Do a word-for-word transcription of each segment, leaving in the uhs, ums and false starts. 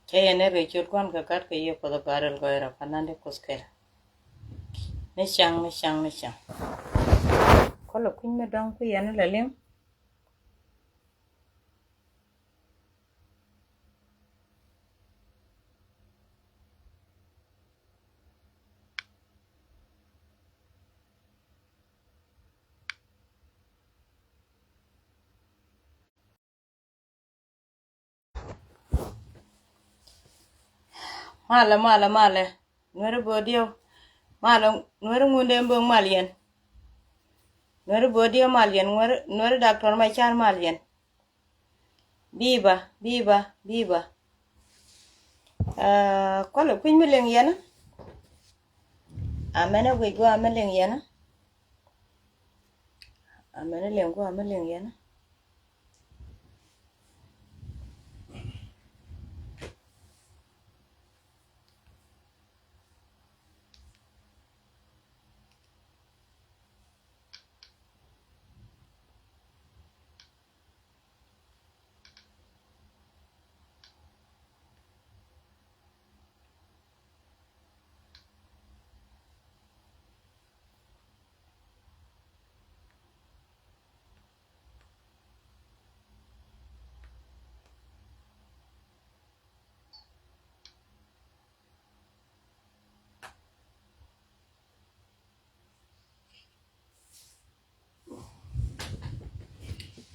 Cɛ yɛn ni rëy ciöt Gua̱n kɛ Gat kɛ Yiëë Kuɔth ɛ Gat Rɛl Gɔɔy Rɔ Kanan di Kuoth kɛl. Ni caŋ, ni caŋ, ni caŋ. Kɔlɛ kui̱ny mi dɔ̱ŋ kui̱ yɛn ni lɛ liŋ. Malɛ, malɛ, malɛ. Nuɛri bodiɛw. Malɛ, Nuɛri Ŋundɛ Mböŋ mal yɛn. Nuɛri bodiɛw mal yɛn. Nuɛri, Nuɛri Doctor Macar mal yɛn. Biba, biba, biba. Ah, kɔlɛ kui̱ny mi liŋ yɛn. Amɛn ɛ guic gua mi liŋ yɛn. Amɛn ɛ liŋ gua mi liŋ yɛn.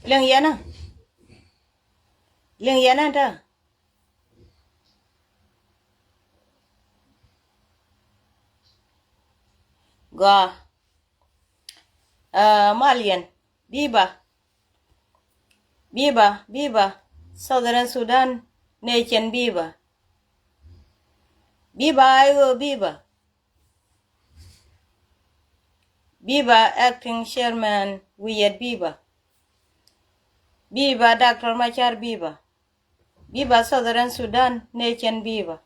Liŋ yɛn ɛ. Liŋ yɛn ɛ ta. Gɔaa. Ah, mal yɛn. Biba. Biba, biba. Southern Sudan nation biba. Biba ayo biba. Biba acting chairman Wiyet biba. Biba Doctor Macar biba. Biba Southern Sudan nation biba.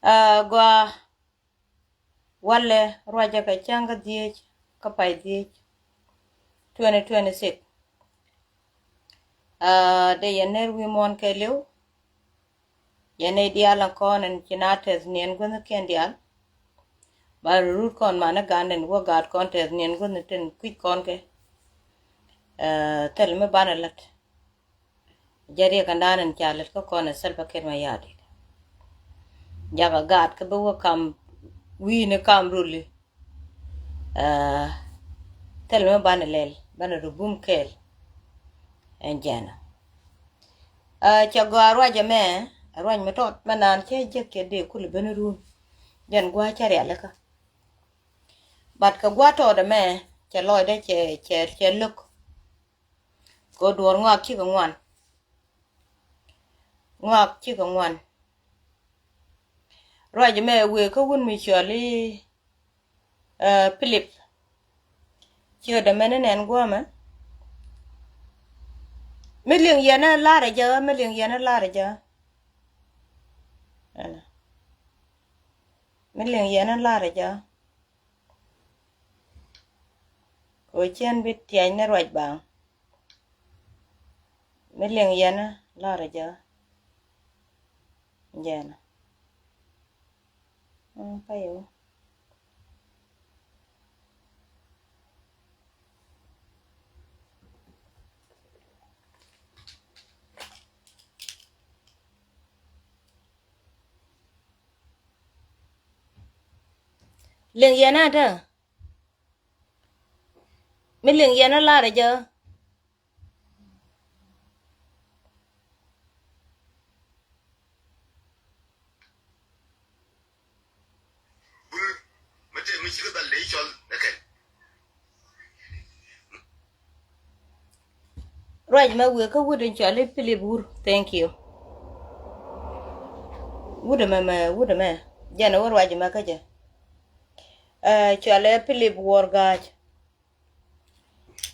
Ah, gɔaa. Walɛ ruacä kɛ cäŋ kä dhiec kä pay dhiec twenty twenty-six. Ah, dee yɛn ner wi̱i̱ muɔ̱ɔ̱n kɛɛliw. Yɛn nɛy diaal ɛn kɔn ɛn ci na tɛth niɛn guäthnikiɛn diaal. Ba rut kɔn manɛ gan ɛn wä gaat kɔn tɛth niɛn guäthni tin kui̱c kɔn kɛ. Ah, thil mi banɛ la̱t. Jɛ riɛk kɛ naan in ca lät kä kɔn ɛ Salva Kiir Mayardit. Jakɛ gaat kä bi wä kam wi̱i̱ni kam ruli. Ah, thil mi banɛ lɛl banɛ rubum kɛɛl. Ɛn jɛnɛ. Ah, cɛ gɔaa ruac ɛmɛ, ruac mi tɔt mɛ naan cɛ jek cɛ dee kul ben run. Jɛn gua̱a̱ cɛ rialikä. But kɛ gua̱a̱ tɔt ɛmɛ cɛ lɔcdɛ cɛ, cɛ, cɛ lo̱k. Kɛ duɔ̱ɔ̱r ŋɔak cikɛ ŋuan. Ŋɔak cikɛ ŋuan. Ruac ɛmɛ wëë kä wun mi cɔal i̱, eh, Philip. Ciötdɛ mɛn inɛn guɔ̱mɛ. Mi liŋ yɛn ɛ lar ɛ jɛ, mi liŋ yɛn ɛ lar ɛ jɛ. Ɛnɛ. Mi liŋ yɛn ɛ lar ɛ jɛ. Kɛ ɣöö cän bi tiac ni ruac baŋ. Mi liŋ yɛn ɛ lar ɛ jɛ. Jɛn ɛ. Mm, pay ɛ wä. Liŋ yɛn ɛ tä. Mi liŋ yɛn ɛ lar ɛ jɛ. Ruac mɛ wëë kä wut in cɔal i̱ Philip Wur. Thank you. Wut ɛmɛ, mɛ wut ɛmɛ. Jɛn ɛ wä ruac mɛ kä jɛ. Eh, cɔal i̱ Philip Wuɔr Ga̱a̱c.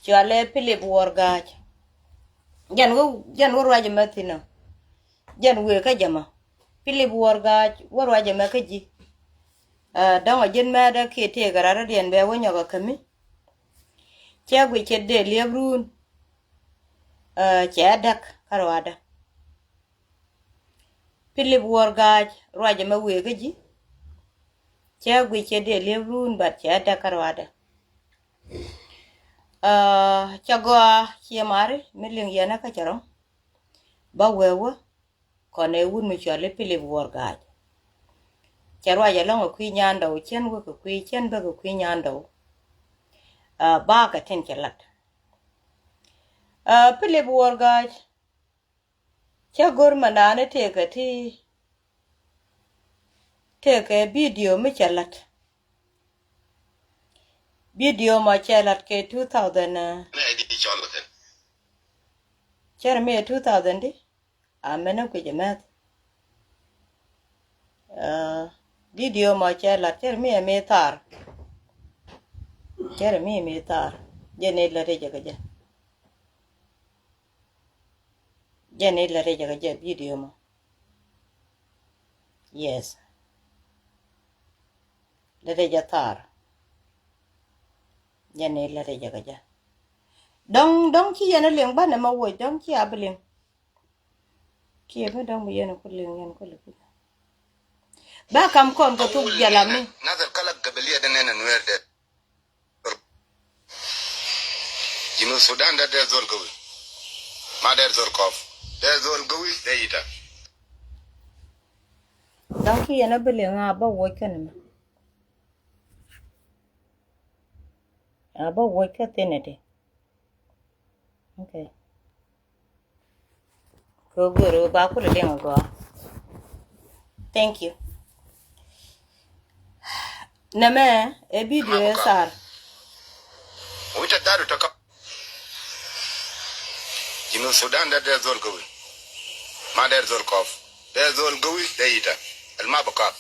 Cɔalɛ Philip Wuɔr Ga̱a̱c. Jɛn wä, jɛn wä ruacɛ mɛ thi̱n ɔ. Jɛn wëë kä jɛ mɔ. Philip Wuɔr Ga̱a̱c wä ruacɛ mɛ kä ji̱. Ah, dɔ̱ŋ a ji̱n mɛɛtdä kiɛ tëëkɛ rat rɔ̱diɛn bɛ wä nyɔk ɛ kämi. Cɛ guic cɛ dee liɛp ruun. Ah, cɛ däk kä ruaadä. Pilip Wuɔr Ga̱a̱c ruacɛ mɛ wëë kä ji̱. Cɛ guic cɛ dee liep ruun, but cɛ däk kä ruaadɛ. Aa, cɛ gɔaa ciɛ mari mi liŋ yɛn kä cɛ rɔ̱ŋ. Bä wee wä kɔn ɛ wut mi cɔal i̱ Pilip Wuɔr Ga̱a̱c. Cɛ ruac ɛlɔ̱ŋ ɛ kui̱ nyandɔw, cɛn wä kɛ kui̱, cɛn bä kɛ kui̱ nyandɔw. Aa, bakɛ tin cɛ lat. Aa, Pilip Wuɔr Ga̱a̱c. Cä go̱r mɛ naan i̱ tëëkɛ ti, tëëkɛ bidio mi cɛ la̱t. Bidio mɔ cɛ la̱t kɛ two thousand. Cɛr mi ɛ two thousand di a mɛn ɛ guic ɛ mɛth. Aa, bidio mɔ cɛ la̱t cɛr mi ɛ mi thar. Cɛr mi ɛ mi thar. Jɛ ni lät ɛ jɛ kɛ jɛ. Jɛ ni lät ɛ jɛ kɛ jɛ bidio mɔ. Yes. Lät ɛ jɛ thar. Jɛ ni lät ɛ jɛ kɛ jɛ. Dɔ̱ŋ, dɔ̱ŋ ci yɛn ɛ liŋ banɛ mɛ woc, dɔ̱ŋ ci a bi liŋ. Kiɛ mi dɔ̱ŋ bi yɛn ɛ ku liŋ, yɛn ku liŋ. Ba kam kɔn kɛ thuk jɛ lam ni. Nath al kalak gabilia de nɛn ɛ Nuer de. Junub Sudan de, de zol gawi. Ma de zol kɔf. De zol gawi, de ita. Dɔ̱ŋ ki yɛn a bi liŋ a bä woc kä ni mɛ. A bä woc kä thin iti. Okay. Kɛ go̱o̱ri ba kulɛ liŋ a gɔaa. Thank you. Nɛmɛ ɛ bidio ɛ thar. Wita daru ta kap. Junub Sudan de, de zol gawi. Ma de zol kɔf. De zol gawi, de ita. El ma bi kap.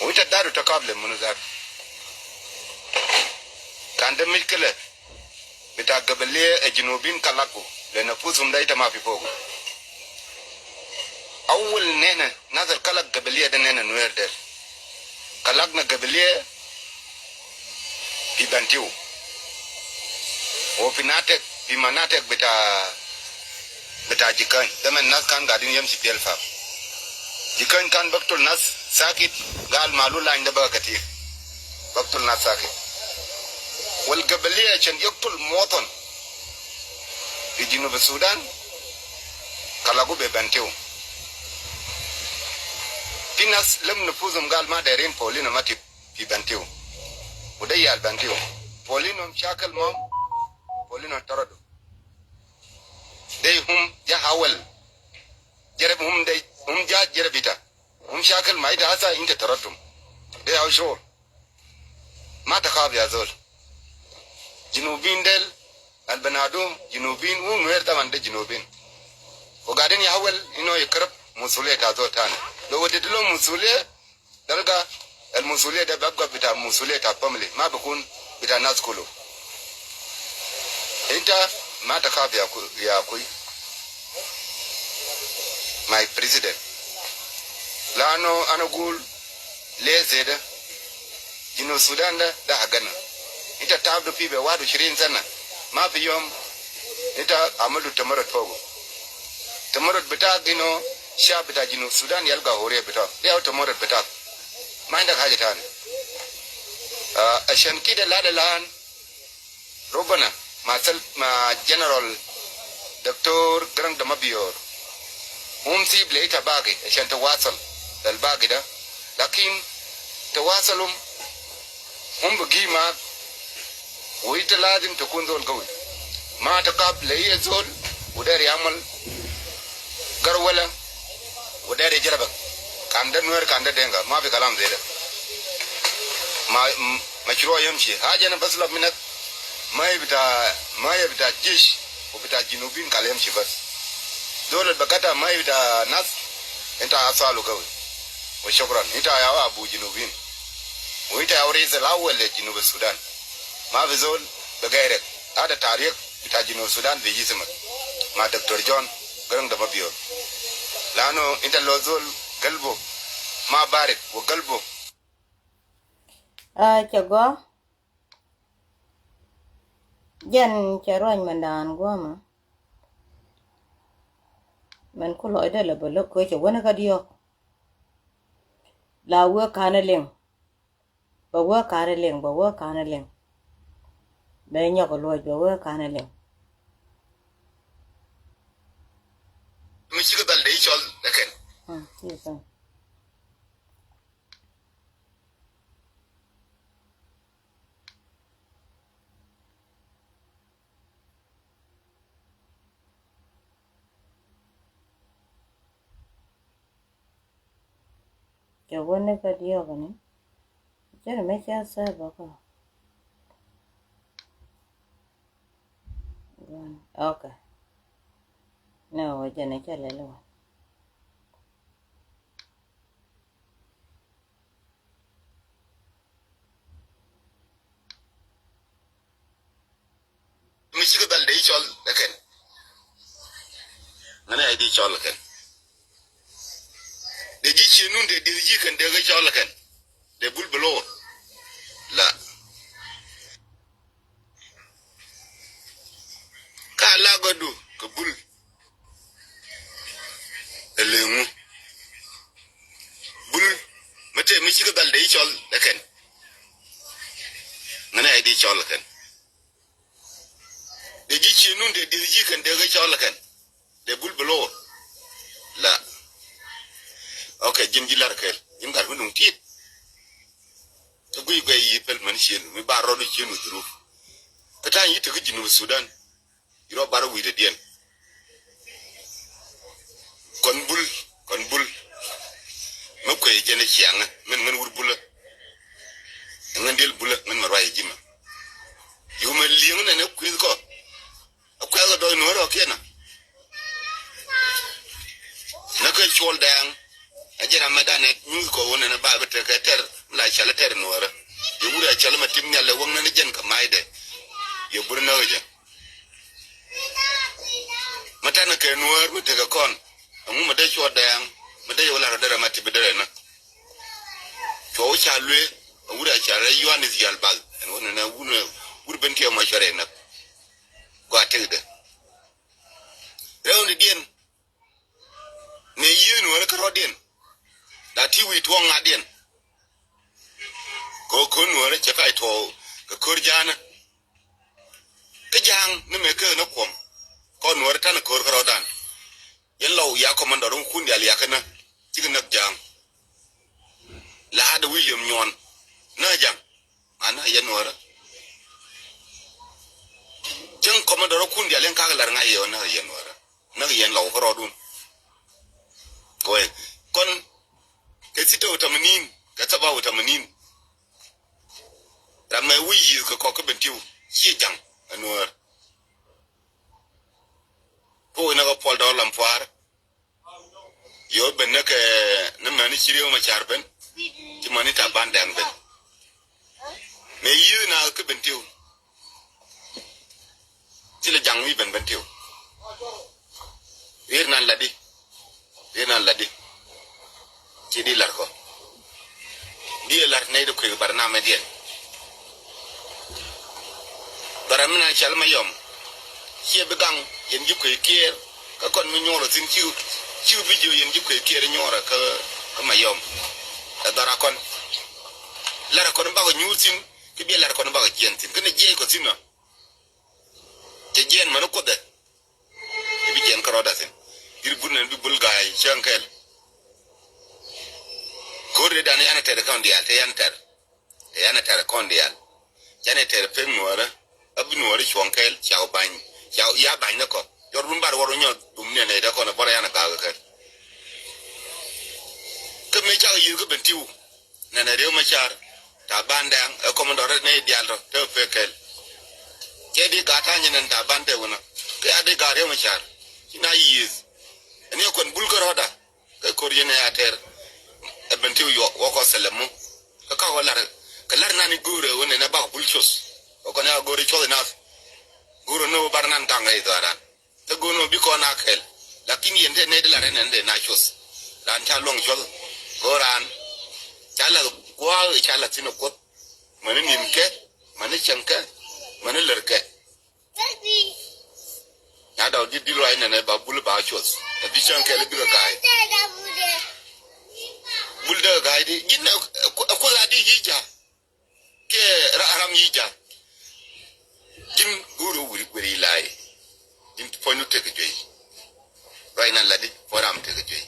Wita daru ta kap le munu zar. Kan de mickila bita gabilia ɛ Junubin kalagu. Le nafusum de ita ma fi fogu. Awal nena, nath al kalak gabilia de nena Nuer del. Kalakna gabilia fi Bentiu. Wa fi natek, fi manatek bita, bita Jikäny. De min nas kan gadin yamshi fi alfaf. Jikäny kan baktul nas sakit, gal malu lain de baka katir. Baktul nas sakit. Wal gabilia ashan yaktul muwatin fi Junub Sudan, kalagu be Bentiu. Fi nas lem nafusum gal ma dairin Paulino ma tip fi Bentiu. Wa de yal Bentiu. Paulino shakal mam, Paulino taradu. De hum ja hawal. Jarab hum de, hum ja jarab ita. Hum shakal ma ita hasa inta taradum. De hau shol. Ma ta kaf ya zol. Junubin del, al banadu, Junubin, u Nuer taban de Junubin. Wa gadin ya hawal ino yakrab musuliya ta zol tani. Lo wadit lo musuliya, dalga al musuliya de babga bita musuliya ta family. Ma bikun bita nas kulu. Inta ma ta kaf ya ku-, ya kui. My president. Lano ana gul le zeda. Junub Sudan da, da hagana. Inta tabdu fi be wahid wa ishirin sana. Ma fi yom. Inta amalu tamarud fogu. Tamarud bitak ino shab bita Junub Sudan yalga huriya bita. De hau tamarud bitak. Ma indak haja tani. Ah, ashan kida lada lan Rubana ma sal-, ma General Doctor Garang de Mabior. Hum sib le ita bagi, ashan tawasal lil bagi da. Lakin tawasalum, hum bigi ma, wa ita lazim takun zol gawi. Ma ta kaf le iya zol, wa deri amal garwala, wa deri jarabak. Kan de Nuer, kan de Denga, ma fi kalam zeda. Ma, m-, mashru yamshi. Haja ana baslab minak, mayi bita, mayi bita jesh, wa bita Junubin kal yamshi bas. Zol al bagata mayi bita nas, inta aswalu gawi. Wa shukran. Inta ya abu Junubin. Wa inta ya rais al awwal le Junub Sudan. Ma fi zol be gairek. Hada tarik bita Junub Sudan fi jisimak. Ma Doctor John Garang de Mabior. Lano inta lo zol galbu ma barid wa galbu. Ah, cɛ gɔaa. Jɛn cɛ ruac mɛndan guɔmä. Mɛn ku lɔcdä lɛ bɛ lo̱k köö cɛ wänä kä diɔ̱ɔ̱k. La wee ka̱n ɛ liŋ. Bɛ wee ka̱n ɛ liŋ, bɛ wee ka̱n ɛ liŋ. Bɛ nyɔk ɛ luɔc, bɛ wee ka̱n ɛ liŋ. Mi cikɛ dhal dee cɔl ɛ kɛn. Mm, yes, sir. Cɛ wä ni kä diɔ̱k ni. Cɛ ni mi ca sɛ bä kä. Ok. Ni wä jɛ ni cɛ lɛ lɛ wä. Mi cikɛ dhal dee cɔl ɛ kɛn. Ŋäni a dee cɔl ɛ kɛn. Dee ji̱ ciënun dee dee ji̱ kɛn dee kɛ cɔl ɛ kɛn. Dee bul bi loor. La. Ka la gɔdu kɛ bul. Ɛ leŋu. Bul. Mɛ tëë mi cikɛ dhal dee cɔl ɛ kɛn. Ŋäni a dee cɔl ɛ kɛn. Dee ji̱ ciënun dee dee ji̱ kɛn dee kɛ cɔl ɛ kɛn. Dee bul bi loor. La. Ok, ji̱n ji̱ lar kɛl. Ji̱n gat mi duŋ tiet. Kä guiy guiy yi pɛl män ciëndu mi ba rɔɔdu ciëndu dhuruf. Kä ta̱a̱ yi tekä Junub Sudan. Yi rɔ bar wi̱i̱dɛ diɛn. Kɔn bul, kɔn bul. Mä kuɛ jɛn ɛ ciaŋä, ŋän ŋän wur bulä. Ŋän diɛl bulä, ŋän ma ruac ɛ ji̱mä. Yumɛ li̱eŋ nɛn ɛ kui̱th kɔ. Ɛ kuɛth kɛ dɔɔc nuɔ̱ɔ̱r ɔ kiɛn ɔ. Nä kɛ cuɔl dɛɛŋ. A jɛ ram mɛ danɛ nyuuth kɔ wun ɛn ba bi tekɛ tɛr mi la cɛl tɛr nuɔrä. Yɛ wurɛ cɛl mɛ tim nhial lɛ wäŋ nɛn jɛn kɛ maydɛ. Yɛ bur nä jɛ. Mɛ tanɛ kɛ nuɔr mɛ tekɛ kɔn. Ɛŋu mɛ dee cuɔ dɛɛŋ mɛ dee yɛ wä lar derɛ mɛ ti bi derɛ nä. Cuɔ wä ca luee. Ɛ wurɛ ca rɛ yuan is yal bal ɛn wä nɛn wun wur ben tiɛ mɔ cuɛ rɛ nä. Gua tekdɛ. Rɛw ni diɛn. Mëë yiëë nuɔ̱ɔ̱rä kä rɔ̱diɛn. La ti wi̱i̱ tuɔɔk ŋa̱diɛn. Kɛ ɣöö ko̱r nuɔ̱ɔ̱rä cɛ pay tuɔɔk kɛ ko̱r ja̱a̱nä. Kä ja̱a̱ŋ ni mëë kek ni kuɔm. Kɔn nuɔ̱ɔ̱rä ta̱n ko̱r kä rɔ̱dan. Yɛn lɔw ya kɔmandɔr in kun diaal yakä nä. Cikɛ näk ja̱a̱ŋ. La hade William Nyuɔn. Nä ja̱a̱ŋ. Anä yɛn nuɔ̱ɔ̱rä. Cäŋ kɔmandɔr in kun diaal in kak lar ŋa̱c yɛ nä yɛn nuɔ̱ɔ̱rä. Näk yɛn lɔw kä rɔɔdun. Kɛ wee kɔn kɛ thitɛ wä tamanin kɛ thaba wä tamanin. Ram mɛ wi̱i̱ yi̱th kɛ kɔk kä Bentiu ciɛ ja̱ŋ ɛ nuäär. Kä wee näk ɛ puɔl dɔɔr lam pua̱a̱r. Yɛ wä ben näk ɛ ni mäni ci riek ma ca̱r ben. Ci mäni ta̱a̱ ban dɛŋ ben. Mëë yi̱th na kä Bentiu. Thilɛ ja̱ŋ wi̱i̱ ben Bentiu. Rier nan latdi. Rier nan latdi. Ci di lar kɔ. Di lar nɛy di kuek bar namɛ diɛn. Bar mi na cal Mayɔm. Ciɛ bi gaŋ yɛn ji̱ kuek kiɛɛr. Kä kɔn mi nyuɔrɔ thin ciu ciu bi jiu yɛn ji̱ kuek kiɛɛr nyuɔrɔ kä kä Mayɔm. Ɛ dhɔra kɔn. Lar kɔn bakɔ nyuur thin. Ki bi lar kɔn bakɔ jiɛn thin kä ni jiɛc kɔ thin nɔ. Cɛ jiɛn mani Kuothɛ. Ibi jiɛn kärɔɔda thin. Dir but nɛn bi bul ga̱a̱c cäŋ kɛl. Ko̱r de dan yan tɛr kɔn diaal te yan tɛr. Te yan tɛr kɔn diaal. Yan tɛr pek nuɔrä. A bi nuɔrä cuɔŋ kɛl ca wä bany ca wä ya bany ni kɔ. Jɔr dun bar wär wä nyɔ dum nɛn nɛy dee kɔn bɔrɛ yan ga̱a̱k kɛl. Kä mëë cak yieth kä Bentiu. Nɛnɛ Riek Machar Taban Dɛŋ ɛ kɔmandɔr nɛy diaal tɔ te pek kɛl. Cɛ di gat ta̱a̱ nyɛ nɛn Taban te wunä kɛ a di gat Riek Machar. Ci na yieth. Ɛn yɛ kuɛn bul kä rɔ̱da kɛ ko̱r yɛn ɛ a tɛr. Ɛ Bentiu yuɔ wä kɔ thilɛ mu. Kä ka wä lar kɛ lar nani go̱o̱rɛ wä nɛn ɛ bak bul cuth. Wä kɔn ɛ a go̱o̱rɛ cuɔth inath. Go̱o̱rɛ ni wä bar nan kaŋ ɛ idhɔaran. Kä go̱o̱n mɔ bi kɔn a kɛl. Lakin yɛn te nɛy di la rɛn ɛn de na cuɔth. Raan ca luɔ̱ŋ cuɔth. Go̱o̱r raan. Ca la gua̱a̱k ca la thin ɛ Kuoth. Mäni ni̱n kɛ. Mäni cäŋ kɛ. Mäni lär kɛ. Na dɔw di di luay nɛnɛ ba bul ba cuɔth. Ɛ bi cäŋ kɛl bikɛ ga̱a̱y. Bul dee ga̱a̱y di ji̱n ɛ kuoth a di yic ja̱. Kɛ ram yic ja̱. Ji̱n guur ɛ wuri guer yi la̱a̱y. Ji̱n puɔ̱nydu tekɛ juey. Ruac nan lat di puɔ̱ny ram tekɛ juey.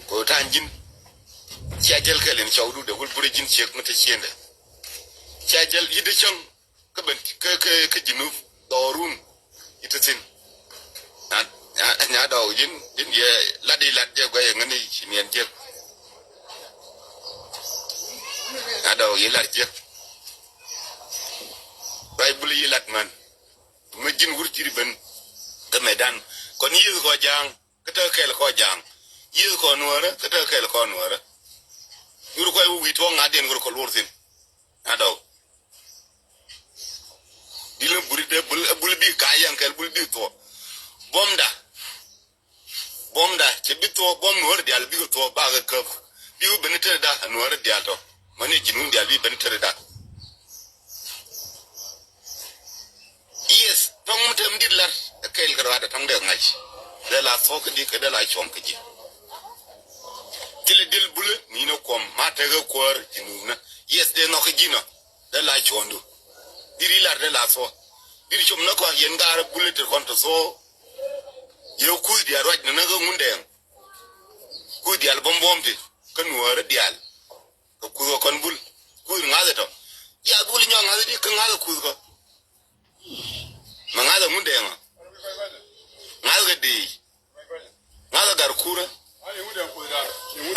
Kɛ ɣöö ta̱a̱n ji̱n cia jäl kɛl in cɔwdu dee wul burɛ ji̱n ciek mi te ciendɛ. Cia jäl yi̱t dee cäŋ. Kä ben kä kä kä Jinub dhɔrun. I̱ te thi̱n. Nya nya nya dɔw ji̱n ji̱n yɛ lat i̱ lat jɛ guɛ yɛ ŋäni ci niɛn jiäk. Nya dɔw yɛ lat jiäk. Ruac bul i̱ lat män. Ŋä ji̱n wur ciri ben. Kä mɛdan kɔn yiëth kɔ ja̱a̱ŋ. Kä te kɛl kɔ ja̱a̱ŋ. Yiëth kɔ nuäärä kä te kɛl kɔ nuäärä. Yur kuay wä wi̱i̱ tuɔ̱ŋ ŋa̱diɛn wur kɔ luɔr thi̱n. Adɔw. Dil ni bul de bul bul bi ka yɛn kɛl bul bi thuɔ. Bɔmda. Bɔmda cɛ bi thuɔ bɔm nuɔr dial bi thuɔ ba kɛ käp. Bi wä ben tɛrɛ da nuɔr dial tɔ. Mani ji̱n wun dial bi ben tɛrɛ da. Yes, tɔŋ mi tɛm dit lar ɛ kɛl kɛ ruaadɛ tɔŋ dɛ ŋa̱c. Dee la thuɔ kɛ di kɛ dee la cuɔm kɛ ji̱. Thilɛ dil bulä ni nɔ kuɔm ma tekɛ kuäär ji̱ nuupnä. Yes, dee nhɔk kɛ ji̱ nɔ. Dee la cuɔndu. Diri lar dee la thuɔ. Diri com nä kɔn yɛn gaarä bulä te kɔn te thuɔ. Yɛ kuth diaal ruac nä nä kä Ŋundɛɛŋ. Kuth diaal buɔ̱m buɔ̱m ti kä nuäärä diaal. Kä kuth kɔ kɔn bul. Kuth ŋa̱th tɔ. Ya bul nyɔ ŋa̱th di kä ŋa̱th kuth kɔ. Ma ŋa̱th Ŋundɛɛŋ ɔ. Ŋa̱th kɛ dee. Ŋa̱th gar kurä.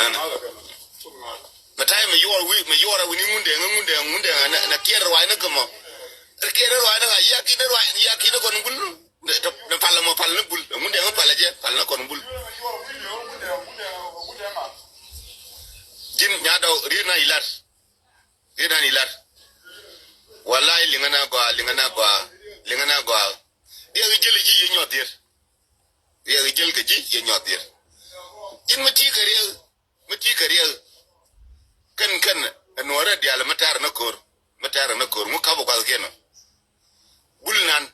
Ɛn. Mɛ ta̱yɛ mɛ yuɔr wi̱i̱ mɛ yuɔr a wi̱ni Ŋundɛɛŋ Ŋundɛɛŋ Ŋundɛɛŋ na kiɛɛr ruaacni kɛ mɔ. Kiɛɛr ruaacni ŋa yakiɛn ruaacni yakiɛn kɔn bul. Ni pal mɔ pal ni bul Ŋundɛɛŋ pal jɛ pal ni kɔn bul. Ji̱n nya dɔw riet na ilat. Riet na ilat. Walay liŋä na gɔaa liŋä na gɔaa liŋä na gɔaa. Riɛk ji̱l ji̱ yië nyuɔth dhier. Riɛk ji̱l kɛ ji̱ yië nyuɔth dhier. Ji̱n mi ti kɛ riɛk. Mi ti kɛ riɛk. Kɛn kɛn ɛ nuɔrɛ diaal mi tɛr ni ko̱r. Mi tɛr ni ko̱r ŋu kap ɛ guath kiɛn ɔ. Bul nan.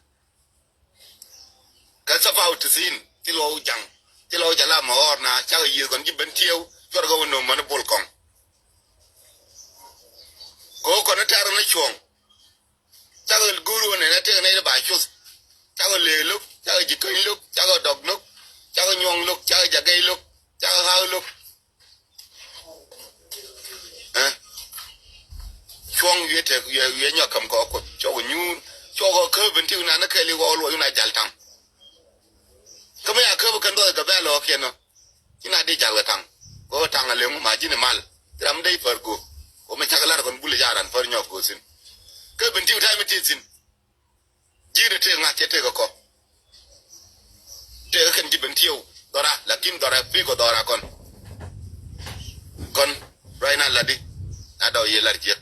Kɛ thapa u ti thi̱n ti lɔ u jaŋ ti lɔ u jala ma ɣɔr na cakɛ yiëth kɔn ji̱ ben tiɛw cuɔr kɛ wä no̱o̱m mani bol kɔŋ. Kɛ wä kɔn tɛr ni cuɔ̱ŋ. Cakɛ go̱o̱r wä nɛn a tëk nɛy ti ba cuth. Cakɛ leek lo̱k cakɛ ji̱ käny lo̱k cakɛ dɔk lo̱k. Cakɛ nyuɔ̱ŋ lo̱k cakɛ jagɛy lo̱k. Cakɛ ɣa̱a̱k lo̱k. Ɛ cuɔ̱ŋ wiee tɛk wiee nyɔk käm kɔ kuoth cɔk nyuur. Cɔk kɔ käp ben ti wi̱na ni kɛɛl i̱ wä luɔc wi̱na jal taŋ. Kä mi ya käp kɛn duɔth kɛ bɛl ɔ kiɛn ɔ. Ci na di jal kɛ taŋ kɛ ɣöö taŋ a leŋ ma ji̱n imal. Ci ram dee i̱ pär go̱o̱k kɛ ɣöö mi cak lar kɔn bul i̱ ca ran pär nyɔk go̱o̱k thi̱n. Kä ben ti wi̱ ta̱a̱ mi ti thi̱n. Ji̱ de tëë ŋa̱th cɛ tëë kɛ kɔ. Tëë kɛ kɛn ji̱ ben tieu dhɔra lakin dhɔra pi kɔ dhɔra kɔn. Kɔn ruac na lat di na dɔw yɛ lar jiäk.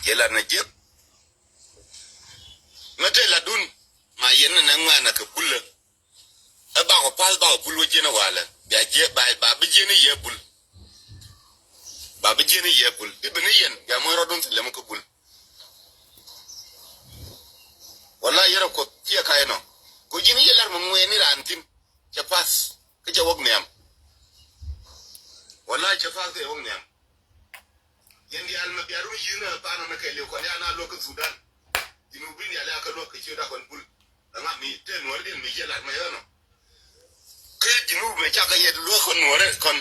Yɛ lar na jiäk. Mɛ tëë latdun ma yɛn ni nɛ ŋuɛn a kɛ bulä. Ɛ bakɔ pa̱th bakɔ bul wä jiɛn ɛ walɛ bia jiɛ ba ba bi jiɛn i̱ yɛ bul. Ba bi jiɛn i̱ yɛ bul bi bi ni yɛn bia muɔ̱ny rɔɔdun thilɛ mɔ kä bul. Wala yɛrɛ kuoth ciɛ ka inɔ. Ko ji̱n i̱ yɛ lar mɛ ŋuɛɛni raan thi̱n. Cɛ pa̱th kä cɛ wäk nhiam. Wala cɛ pa̱th kä cɛ wäk nhiam. Yɛn diaal mɛ bia run yi̱n ɛ pa̱a̱n ɛ mɛ kɛ liw kɔn ya na luäk kä Thudan. Ji̱n wä bi diaal ya kä luäk kɛ ciö da kɔn bul. Ɛŋa mi te nuɔ̱ɔ̱ri diɛn mi yɛ lat mɛ yɛ nɔ. Kä Jinub mɛ cakɛ yɛ luäk kɔn nuɔ̱ɔ̱rɛ kɔn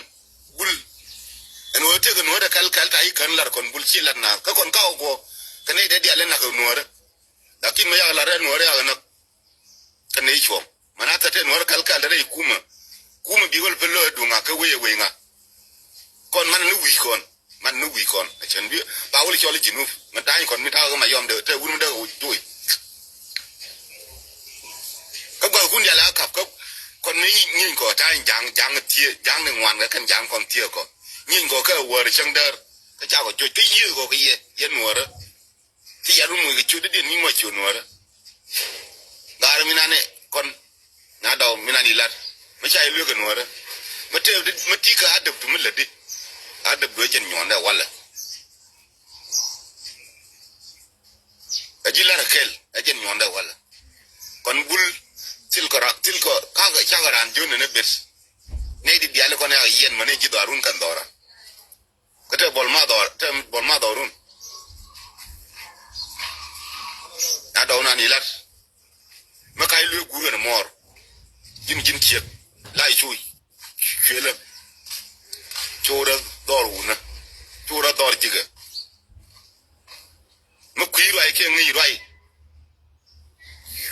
bul. Ɛn ɣöö tëëkɛ nuɔ̱ɔ̱rɛ kɛl kɛl ta i̱ kän lar kɔn bul ci lat naath kä kɔn kaw guɔ. Kɛ nɛy dee dial in nak nuɔ̱ɔ̱rɛ. Lakin mɛ yak lar ɛ nuɔ̱ɔ̱rɛ yak näk. Kɛ nɛy cuɔ̱ŋ mɛ na thät ɛ nuɔ̱ɔ̱rɛ kɛl kɛl dee rɛy kumä. Kumä bikɛ wä pä lo̱o̱ duŋa kɛ wec ɛ wec ŋa. Kɔn man ni wi̱i̱ kɔn. Man ni wi̱i̱ kɔn a cɛn bi ba wul cɔl i̱ Jinub mi da̱a̱ny kɔn mi ta̱a̱ kɛ ma yɔm de te wun mi dee kɛ wi̱c do̱o̱c. Kä gua̱thkun diaal a kap kä kɔn mi nyieny kɔ ta̱a̱ny ja̱a̱ŋ ja̱a̱ŋ thiee ja̱a̱ŋ ni ŋuan kɛ kɛn ja̱a̱ŋ kɔn thiee kɔ nyieny kɔ kɛ wäär cäŋ däär kä ca kɔ joc kä yiëë kɔ kɛ yɛ yɛ nuɔ̱ɔ̱rä. Ti yat mi moc kɛ ciöt dee diɛn mi moc ciöt nuɔ̱ɔ̱rä. Gaar mi nan ɛ kɔn. Na dɔw mi nan ilat mi ca iluek kɛ nuɔ̱ɔ̱rä. Mi tëë mi ti kɛ adäp du mi lätdi. Adäp du ɛ jɛn nyuɔ̱ɔ̱ndɛ walɛ. Ɛ ji̱ lar ɛ kɛl ɛ jɛn nyuɔ̱ɔ̱ndɛ walɛ. Kɔn bul thil kɔ ra-, thil kɔ, kakɛ cakɛ raan jiön ni ni bet. Nɛy di diali kɔn ya yiɛn mɛ ni ji̱ dhɔarun kɛn dhɔra. Kä te bɔl ma dhɔr, te bɔl ma dhɔrun. Na dɔw nan ilat. Mɛ ka iluek gur ɛn mɔɔr. Ji̱n, ji̱n ciek. La icuy. Cuelä. Corä dhɔr wunä. Corä dhɔr jikɛ. Mɛ kui̱ ruac kiɛ ŋi̱i̱c ruac.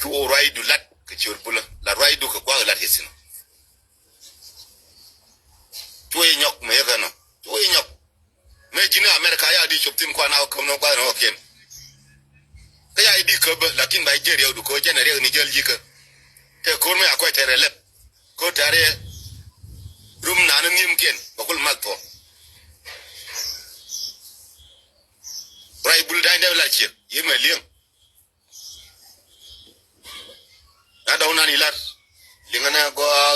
Cu ruacdu lat kɛ ciöt bulä. La ruacdu kɛ gua̱a̱k lat kɛ thi̱n. Cu i̱ nyɔk mɛ yɛ kɛ nɔ. Cu i̱ nyɔk. Mɛ ji̱n America ya di cop thi̱n kuan a kä nɔ gua̱a̱k nɔ kiɛn. Kä ya i̱ di kä bä, lakin ba i̱ jɛ riɛkdu kä jɛn riɛk ni jäl jikä. Tɛ ko̱r mɛ a kuɛ tɛrɛ lɛp. Kä tɛrɛ rum nan ni nhi̱em kiɛn. Ba kul mal thɔ. Ruac bul da̱ny dee la ciek. Yemɛ li̱eŋ. Na dɔw nan ilat. Liŋɛ nɛ gɔaa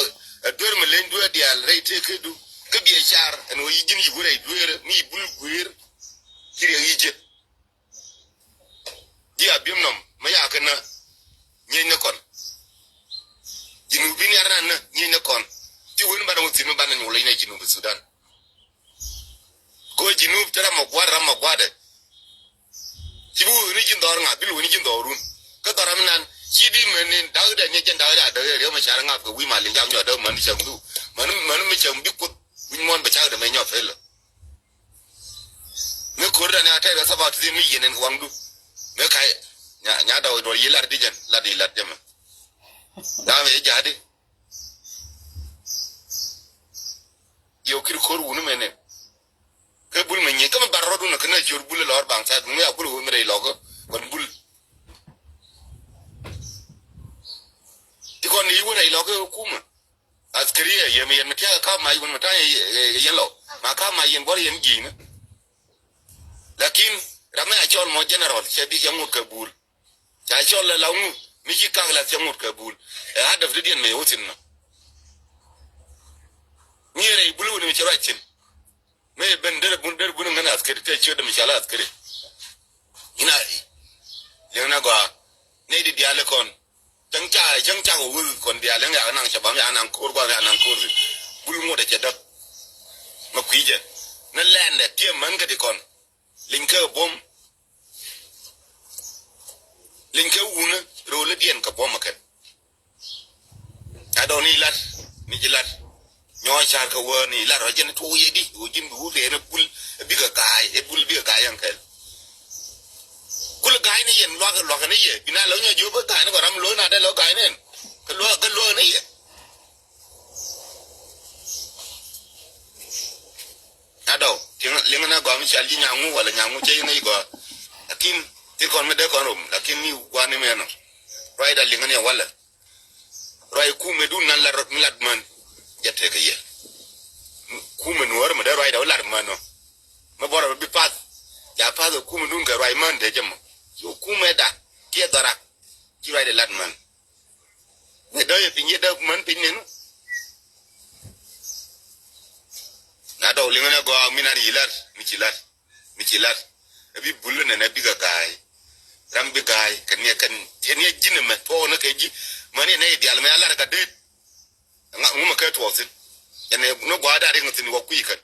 ɛ duer mi leny duer diaal rɛy tëë kä du. Kä biɛ car ɛn ɣöö yi ji̱n yi wurɛ i̱ duer mi yi bul guer. Ci riɛk yi jiet. Di a bi̱em nɔm mi yakɛ nä. Nyieny ni kɔn. Ji̱n wä bi niar nan nä nyieny ni kɔn. Ti wen banɛ wä thi̱n mi banɛ nyuɔl leny nɛ ji̱n wä bi Sudan. Ko Jinub te ram ma gua̱d ram ma gua̱dɛ. Ci bi wuni ji̱n dhɔr ŋa, bi wuni ji̱n dhɔr run. Kä dhɔr ram nan, ci di mɛn ni dakdɛ ni jɛn dakdɛ a dakdɛ riɛw ma car ŋa kɛ wi̱i̱ ma liŋ jam nyɔ dakdɛ mɛn cäŋ du. Mɛn, mɛn mi cäŋ bi kuth, wi̱i̱ muɔ̱n bɛ cakdɛ mɛ nyɔ fel. Mi ko̱r dan ya tɛk rɛ saba ti mi yɛn ɛn waŋ du. Mi kay, nya, nya dɔw dɔr yi lar di jɛn, lar di lar jɛmɛ. Dam yɛ jadi. Yɛ kir ko̱r wuni mɛn ni. Kɛ bul mɛ nyieny kä mi bar rɔdun kä na ciöt bul lɔr baŋ thath mi a kul wä mi rɛy lɔk kɔn bul. Ti kɔn ni wä rɛy lɔk kɛ kumä. Askari yɛ yɛ mi yɛn mi tiak ka ma yɛ wä mi ta̱a̱ yɛ yɛn lɔk ma ka ma yɛn bɔr yɛn ji̱n. Lakin ram mi a cɔl mɔ general cɛ bi cɛ ŋut kɛ bul. Ca cɔl la la ŋu mi ci kak la thiaŋ ŋut kɛ bul. Ɛ hadaf di diɛn mɛ yɛ wä thin nɔ. Mi yɛn rɛy bul wä ni mi cɛ ruac thin. Mëë ben derɛ bun derɛ bun ŋän askari te ciöt dämi cala askari. Ina liŋ na gɔaa nɛy di diaal ikɔn. Cäŋ ca cäŋ ca kɛ wek kɔn diaal liŋ yak naŋ ca bam yak naŋ ko̱r guam yak naŋ ko̱r. Bul ŋot ɛ cɛ däk. Mɛ kui̱ jɛ ni lɛndɛ tiɛ män kä di kɔn. Liŋ kɛ buɔ̱m. Liŋ kɛ wunä ro̱o̱lä diɛn kɛ buɔ̱m ɛ kɛn. A dɔ̱ŋ ni lat ni ji̱ lat. Nyɔɔc ca̱r kɛ wä ni lat rɔ jɛn tuɔk yɛ di wä ji̱n bi wut kɛ yɛn ɛ bul ɛ bikɛ ga̱a̱y ɛ bul bikɛ ga̱a̱y yɛn kɛl. Kul ga̱a̱y ni yɛn luak luak ni yɛ bi na lɔ nyɔ ji̱ wä bä ga̱a̱y ni kɔ ram lo̱o̱n a dee lɔ ga̱a̱y ni yɛn. Kɛ luak kɛ luak ni yɛ. Adɔ tiŋ liŋ na gɔaa mi cal ji̱ nyaŋu wala nyaŋu cɛ ji̱ ŋäc gɔaa. Lakin ti kɔn mi dee kɔn rom lakin mi gua̱n ni mɛnɔ. Ruacda liŋ ni wala. Ruac kumɛ dun nan lat mi lat män. Jɛ tekɛ yɛ. Kumɛ nuɔr mi dee ruacda wä lat män nɔ. Mi bɔrɔ bi path. Ja path kumɛ dun kɛ ruac män te jɛ mɔ. Yo kumɛ da kiɛ dhɔrak. Ci ruacda lat män. Ni dɔ̱ yɛ piny yɛ dee män piny ni nu. Na dɔw liŋä ni gɔaa mi na ri lar mi ci lar mi ci lar. Ɛ bi bul ni nɛ bikɛ ga̱a̱y. Ram bi ga̱a̱y kɛ niɛ kɛn yɛ niɛ ji̱n ɛmɛ tuɔɔk ni kɛ ji̱. Män yɛ nɛ yɛ diaal mɛ a lar ka deet. Ŋa ŋumɛ kɛ tuɔɔk thi̱n. Yɛ nɛ ni gɔaa da̱a̱ riŋ thi̱n wä kui̱ kɛn.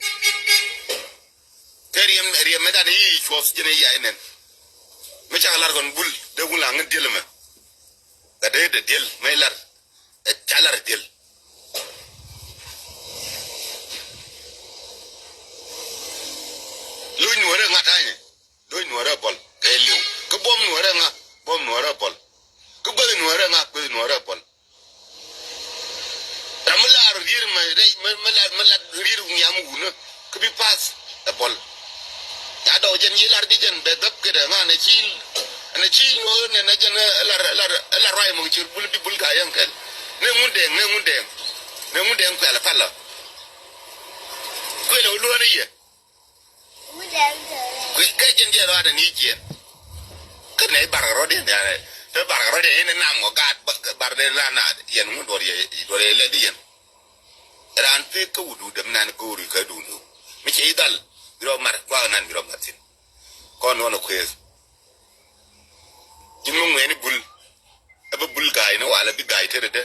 Kɛ riɛm riɛm mɛ dan i̱ cuɔth jɛn i̱ ya̱ inɛn. Mi cak lar kɔn bul dee wun la ŋin diel mɛ. Gat dee dee diel mɛ ilar. Ɛ ca lar diel. Luny nuɔrɛ ŋa ta̱nyɛ. Luny nuɔrɛ bɔl kɛ liw. Kä buɔm nuɔrɛ ŋa buɔm nuɔrɛ bɔl. Kä guäth nuɔrɛ ŋa guäth nuɔrɛ bɔl. Ram mi lar rier mɛ rɛy mɛ mɛ lar mɛ lar rier wiam wunä kä bi path ɛ bɔl. Ya dɔw jɛn yi lar di jɛn bɛ gäp kɛ dɛ ŋa nɛ ci nɛ ci nyuɔth nɛ nɛ jɛn ɛ lar ɛ lar ɛ lar ruay mɔ kɛ cir bul bi bul ka yɛn kɛl. Nɛ ŋun dɛŋ nɛ ŋun dɛŋ nɛ ŋun dɛŋ kuɛl ɛ pal ɔ. Kuɛl ɛ wä luɔ̱n ɛ yɛ. Kui̱ kɛ ji̱n jɛ rɔɔdɛ ni jiɛn. Kä nɛ i̱ barkɛ rɔɔdɛ ni arɛ te barkɛ rɔɔdɛ in nam ŋɔ gaat barkɛ rɔɔdɛ na na yɛn ŋun duɔr yɛ duɔr yɛ lɛ di yɛn. Raan pek kä wut wut däm nan go̱o̱ri kä duun wut mi cɛ i̱ dhal bi rɔ mar guak nan bi rɔ mar thin. Kɔn nɔnɔ kuëëth. Ji̱n mi ŋuɛɛni bul. Ɛ bä bul ga̱a̱y ni walɛ bi ga̱a̱y tetdä.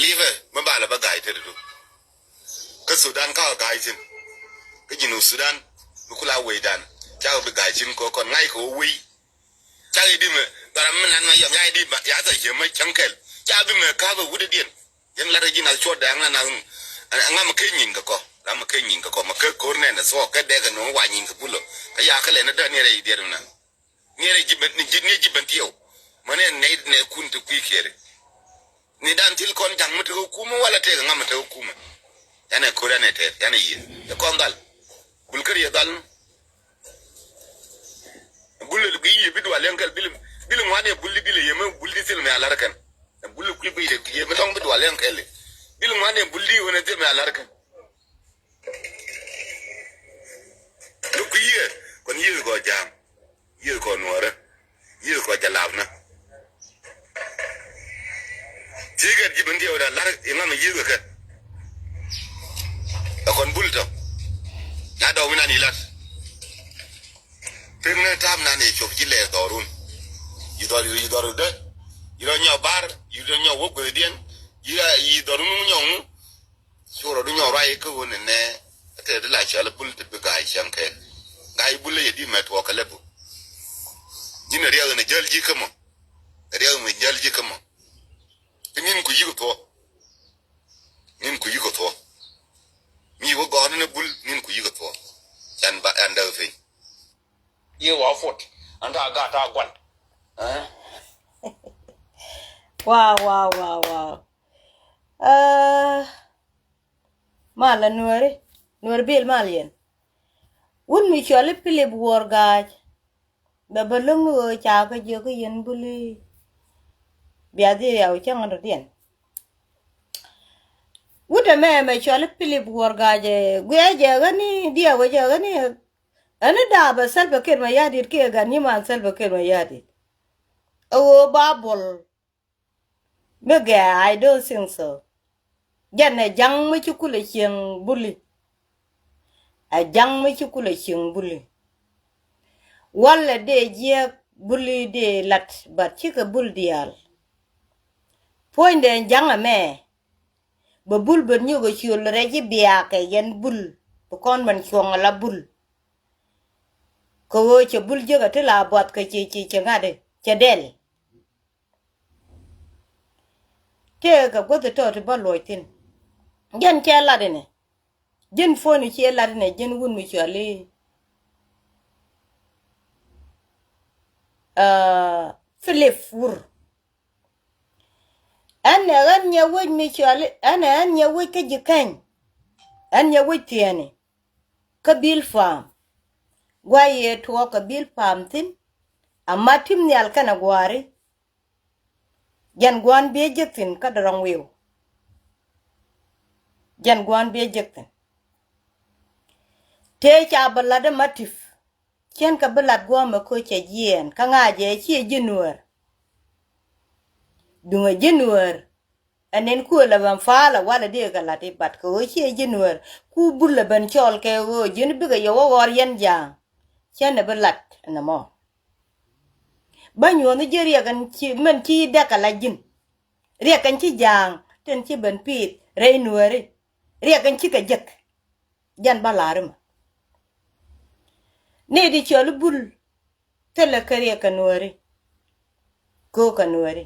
Li̱pɛ mi balɛ bä ga̱a̱y tetdä. Kä Sudan ka ga̱a̱y thi̱n. Kä Jinub Sudan mi kula wecdan cakɛ bi ga̱a̱y thi̱n kɛ kɔn ŋa̱ckɛ wä wec. Cakɛ di mɛ dhɔram mi nan mɛ yɔm cakɛ di ba ya̱ thɔ ciɛ mɛ cäŋ kɛl. Cakɛ bi mɛ ka̱pɛ wut diɛn. Yɛn lat ji̱ nath cuɔt dɛŋ na nath. Ŋa mɛ kɛ nyin kɛ kɔ la mɛ kɛ nyin kɛ kɔ mɛ kɛ ko̱r nɛn ɛ thuɔk kɛ dɛk ɛ nöŋ wa nyin kɛ bulɔ. Kä ya kɛ lɛ ni dä ni rɛy diɛt mi na. Ni rɛy ji̱ ben ni ji̱ ni ji̱ ben tiɛw. Mɛ nɛ nɛ nɛ kun ti kui̱ kiɛri. Ni dan thil kɔn ja̱ŋ mi tekɛ kumɛ wala tekɛ ŋa mɛ tekɛ kumɛ. Yanɛ ko̱r yanɛ tɛɛr yanɛ yiëë ɛ kɔn dhal. Bul kär yɛ dhal ni. Bul bi yiëë bi dual yɛn kɛl bil bil ŋuan yɛ bul di bil yɛ mɛ bul di thil mɛ alar kɛn. Bul kui̱ bi yɛ mɛ tɔŋ bi dual yɛn kɛl. Bil ŋuan yɛ bul di wɛn thil mɛ alar kɛn. Ni kui̱ yɛ kɔn yiëë kɔ ja̱a̱ŋ. Yiëë kɔ nuɔrɛ. Yiëë kɔ jɛ lapnä. Cikɛ ji̱ ben diɛw da lar iŋa mɛ yiëë kɛ. Ɛ kɔn bul tɔ. Na dɔw winan ilat. Pek ni tam nan i̱ cop ji̱ lɛ dhɔrun. Yi dhɔr yi dhɔr dä. Yi rɔ nyɔ bar yi rɔ nyɔ wä guethdiɛn. Yi yi dhɔrun ŋu nyɔ ŋu. Ci wä rɔ du nyɔ ruay kä wä ni nɛ. Te di la cɔl bul ti bi ga̱a̱c cäŋ kɛ. Ga̱a̱c bul yɛ di mɛ tuɔk kɛ lɛ bu. Ji̱n riɛk ni jäl ji̱ kä mɔ. Riɛk mi jäl ji̱ kä mɔ. Kä nin ku yik thuɔk. Nin ku yik thuɔk. Mi wä gɔɔn ni bul nin ku yik thuɔk. Can ba ɛn däk piny. Yie wa fot an ta gat ta guan. Wow, wow, wow, wow. Mal a nuɔri nuɔri bil mal yɛn. Wun mi cɔli Pilip wuɔr ga̱a̱c. Bɛ bä lo̱ŋ ɣöö ca kä jiök kä yɛn buli. Bia dhil riaw cäŋ an rɔ̱diɛn. Wut ɛmɛ mɛ cɔli Pilip wuɔr ga̱a̱c ɛ guiɛ jɛ ɣäni diɛw ɛ jɛ ɣäni. Ɛn ni daapɛ Salva Kiir Mayardit kiɛ gat nyiman Salva Kiir Mayardit. Ɛ ɣöö ba bol. Mi gɛ, I don't think so. Jɛn ɛ ja̱ŋ mi ci kulɛ cieŋ buli. Ɛ ja̱ŋ mi ci kulɛ cieŋ buli. Walɛ dee jiɛk buli dee lat but cikɛ bul diaal. Puɔ̱nydɛ ja̱ŋ ɛmɛ. Bɛ bul ben nyuɔk ɛ ciöl rɛc i̱ biaakɛ yɛn bul bi kɔn ben cuɔ̱ŋ ala bul. Kɛ ɣöö cɛ bul jiäk ɛ ti la buath kɛ ci ci ci ŋa̱t i̱ cɛ dɛl. Tëëkɛ guäth tɔt ti bä luɔc thi̱n. Jɛn cɛ lat inɛ. Ji̱n puɔ̱ni ciɛ lat inɛ ji̱n wun mi cuali. Philip wur. Ɛn ɛ ɣän nyɛ wec mi cuali ɛn ɛ ɣän nyɛ wec kä ji̱ keny. Ɛn nyɛ wec thiɛɛni. Kä bil pa̱a̱m. Guay yɛ tuɔɔk kɛ bil pa̱a̱m thi̱n. Ama tim nhial kɛnɛ gua̱a̱ri. Jɛn gua̱n biɛ jek thi̱n kä dɔrɔŋ wi̱i̱w. Jɛn gua̱n biɛ jek thi̱n. Tëë ca bä lat ɛmä tip. Cien kɛ bi lat guɔ̱ɔ̱mɛ ko̱ cɛ jiɛɛn kä ŋa̱cɛ ciɛ ji̱ nuäär. Duŋɛ ji̱ nuäär. Ɛn nin kuël ɛ ben pa̱a̱l ɛ walɛ dee kɛ lat i̱ bat kɛ ɣöö ciɛ ji̱ nuäär ku bul ɛ ben cɔɔl kɛ ɣöö ji̱n bikɛ yɛ wä ɣɔr yɛn ja̱a̱ŋ. Cien ɛ bi lat ɛn ɛmɔ. Bä nyuɔ̱th ni ji̱ riɛk ɛn ci mɛn ci dɛk kɛ la ji̱n. Riɛk ɛn ci ja̱a̱ŋ tin ci ben pi̱i̱th rɛy nuääri. Riɛk ɛn cikɛ jek. Jɛn bä la̱r imɛ. Ni di cɔl i̱ bul thilɛ kä riɛk kɛ nuääri. Köökɛ nuääri.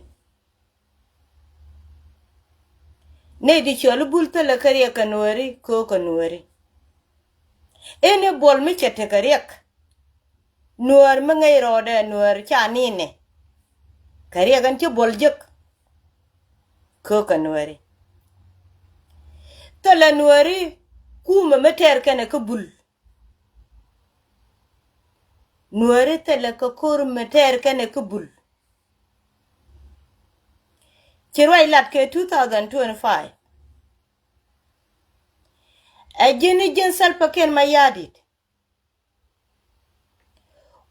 Ni di cɔl i̱ bul thilɛ kä riɛk kɛ nuääri köökɛ nuääri. Ini buɔl mi cɛ tekɛ riɛk. Nuäär mi ŋäc rɔɔdɛ nuäär ca ninɛ. Kɛ riɛk ɛn ci buɔl jek. Köökɛ nuääri. Thilɛ nuääri kumɛ mi tɛɛr kɛnɛ kä bul. Nuääri thilɛ kɛ ko̱r mi tɛɛr kɛnɛ kä bul. Ci ruac lat kɛ two thousand twenty-five. Ɛ ji̱n i̱ ji̱n Salva Kiir Mayardit.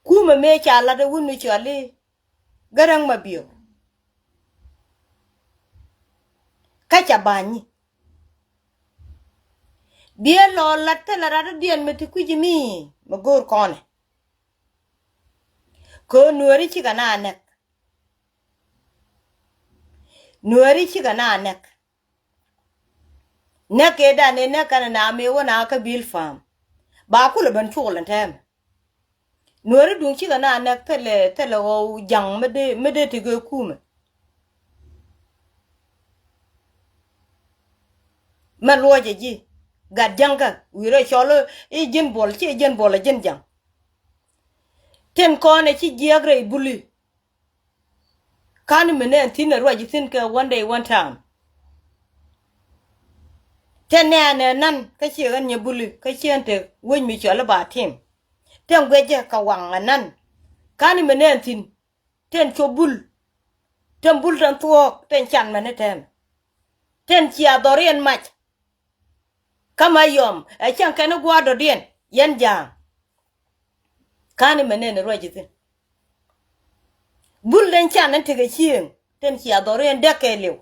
Kumɛ mëë ca lat ɛ wun mi cɔal i̱ Gäräŋ Mabior. Kä ca ba̱ny. Biɛ lɔ lat thilɛ rat diɛn mi ti kui̱c mi mi go̱o̱r kɔnɛ. Kɛ ɣöö nuääri cikɛ na näk. Nuääri cikɛ na näk. Näk kɛ dan ɛ näk kɛn na mëë wä na kä Bilpam. Ba kulɛ ben col ɛn tɛmɛ. Nuääri duŋ cikɛ na näk thilɛ, thilɛ ɣɔw ja̱ŋ mi dee, mi dee ti gee kumɛ. Mɛ luɔcɛ ji̱ gat ja̱ŋkä wi̱i̱ rɔ cɔl i̱ ji̱n buɔl, ci ji̱n buɔl ɛ ji̱n ja̱ŋ. Tin kɔn ɛ ci jiɛk rɛy buli. Ka̱n mi nɛn thi̱n ɛ ruac thi̱n kɛ one day one time. Tin nɛn ɛ nan kä ciɛ ɣän nyɛ buli kä ciɛ ɣän te wec mi cɔl i̱ ba tim. Tin guecɛ kɛ waŋ ɛ nan. Ka̱n mi nɛn thi̱n tin cu bul. Tin bul tin thuɔɔk tin can mɛn i̱ tɛmɛ. Tin cia dhɔriɛn mac. Kä ma yɔm ɛ cäŋ kɛn i̱ gua̱a̱r dɔ̱diɛn yɛn ja̱a̱ŋ. Ka̱n imɛ nɛn i̱ ruac i̱ thi̱n. Bul den can in tekɛ cieŋ tin cia dhɔriɛn däk kɛ liw.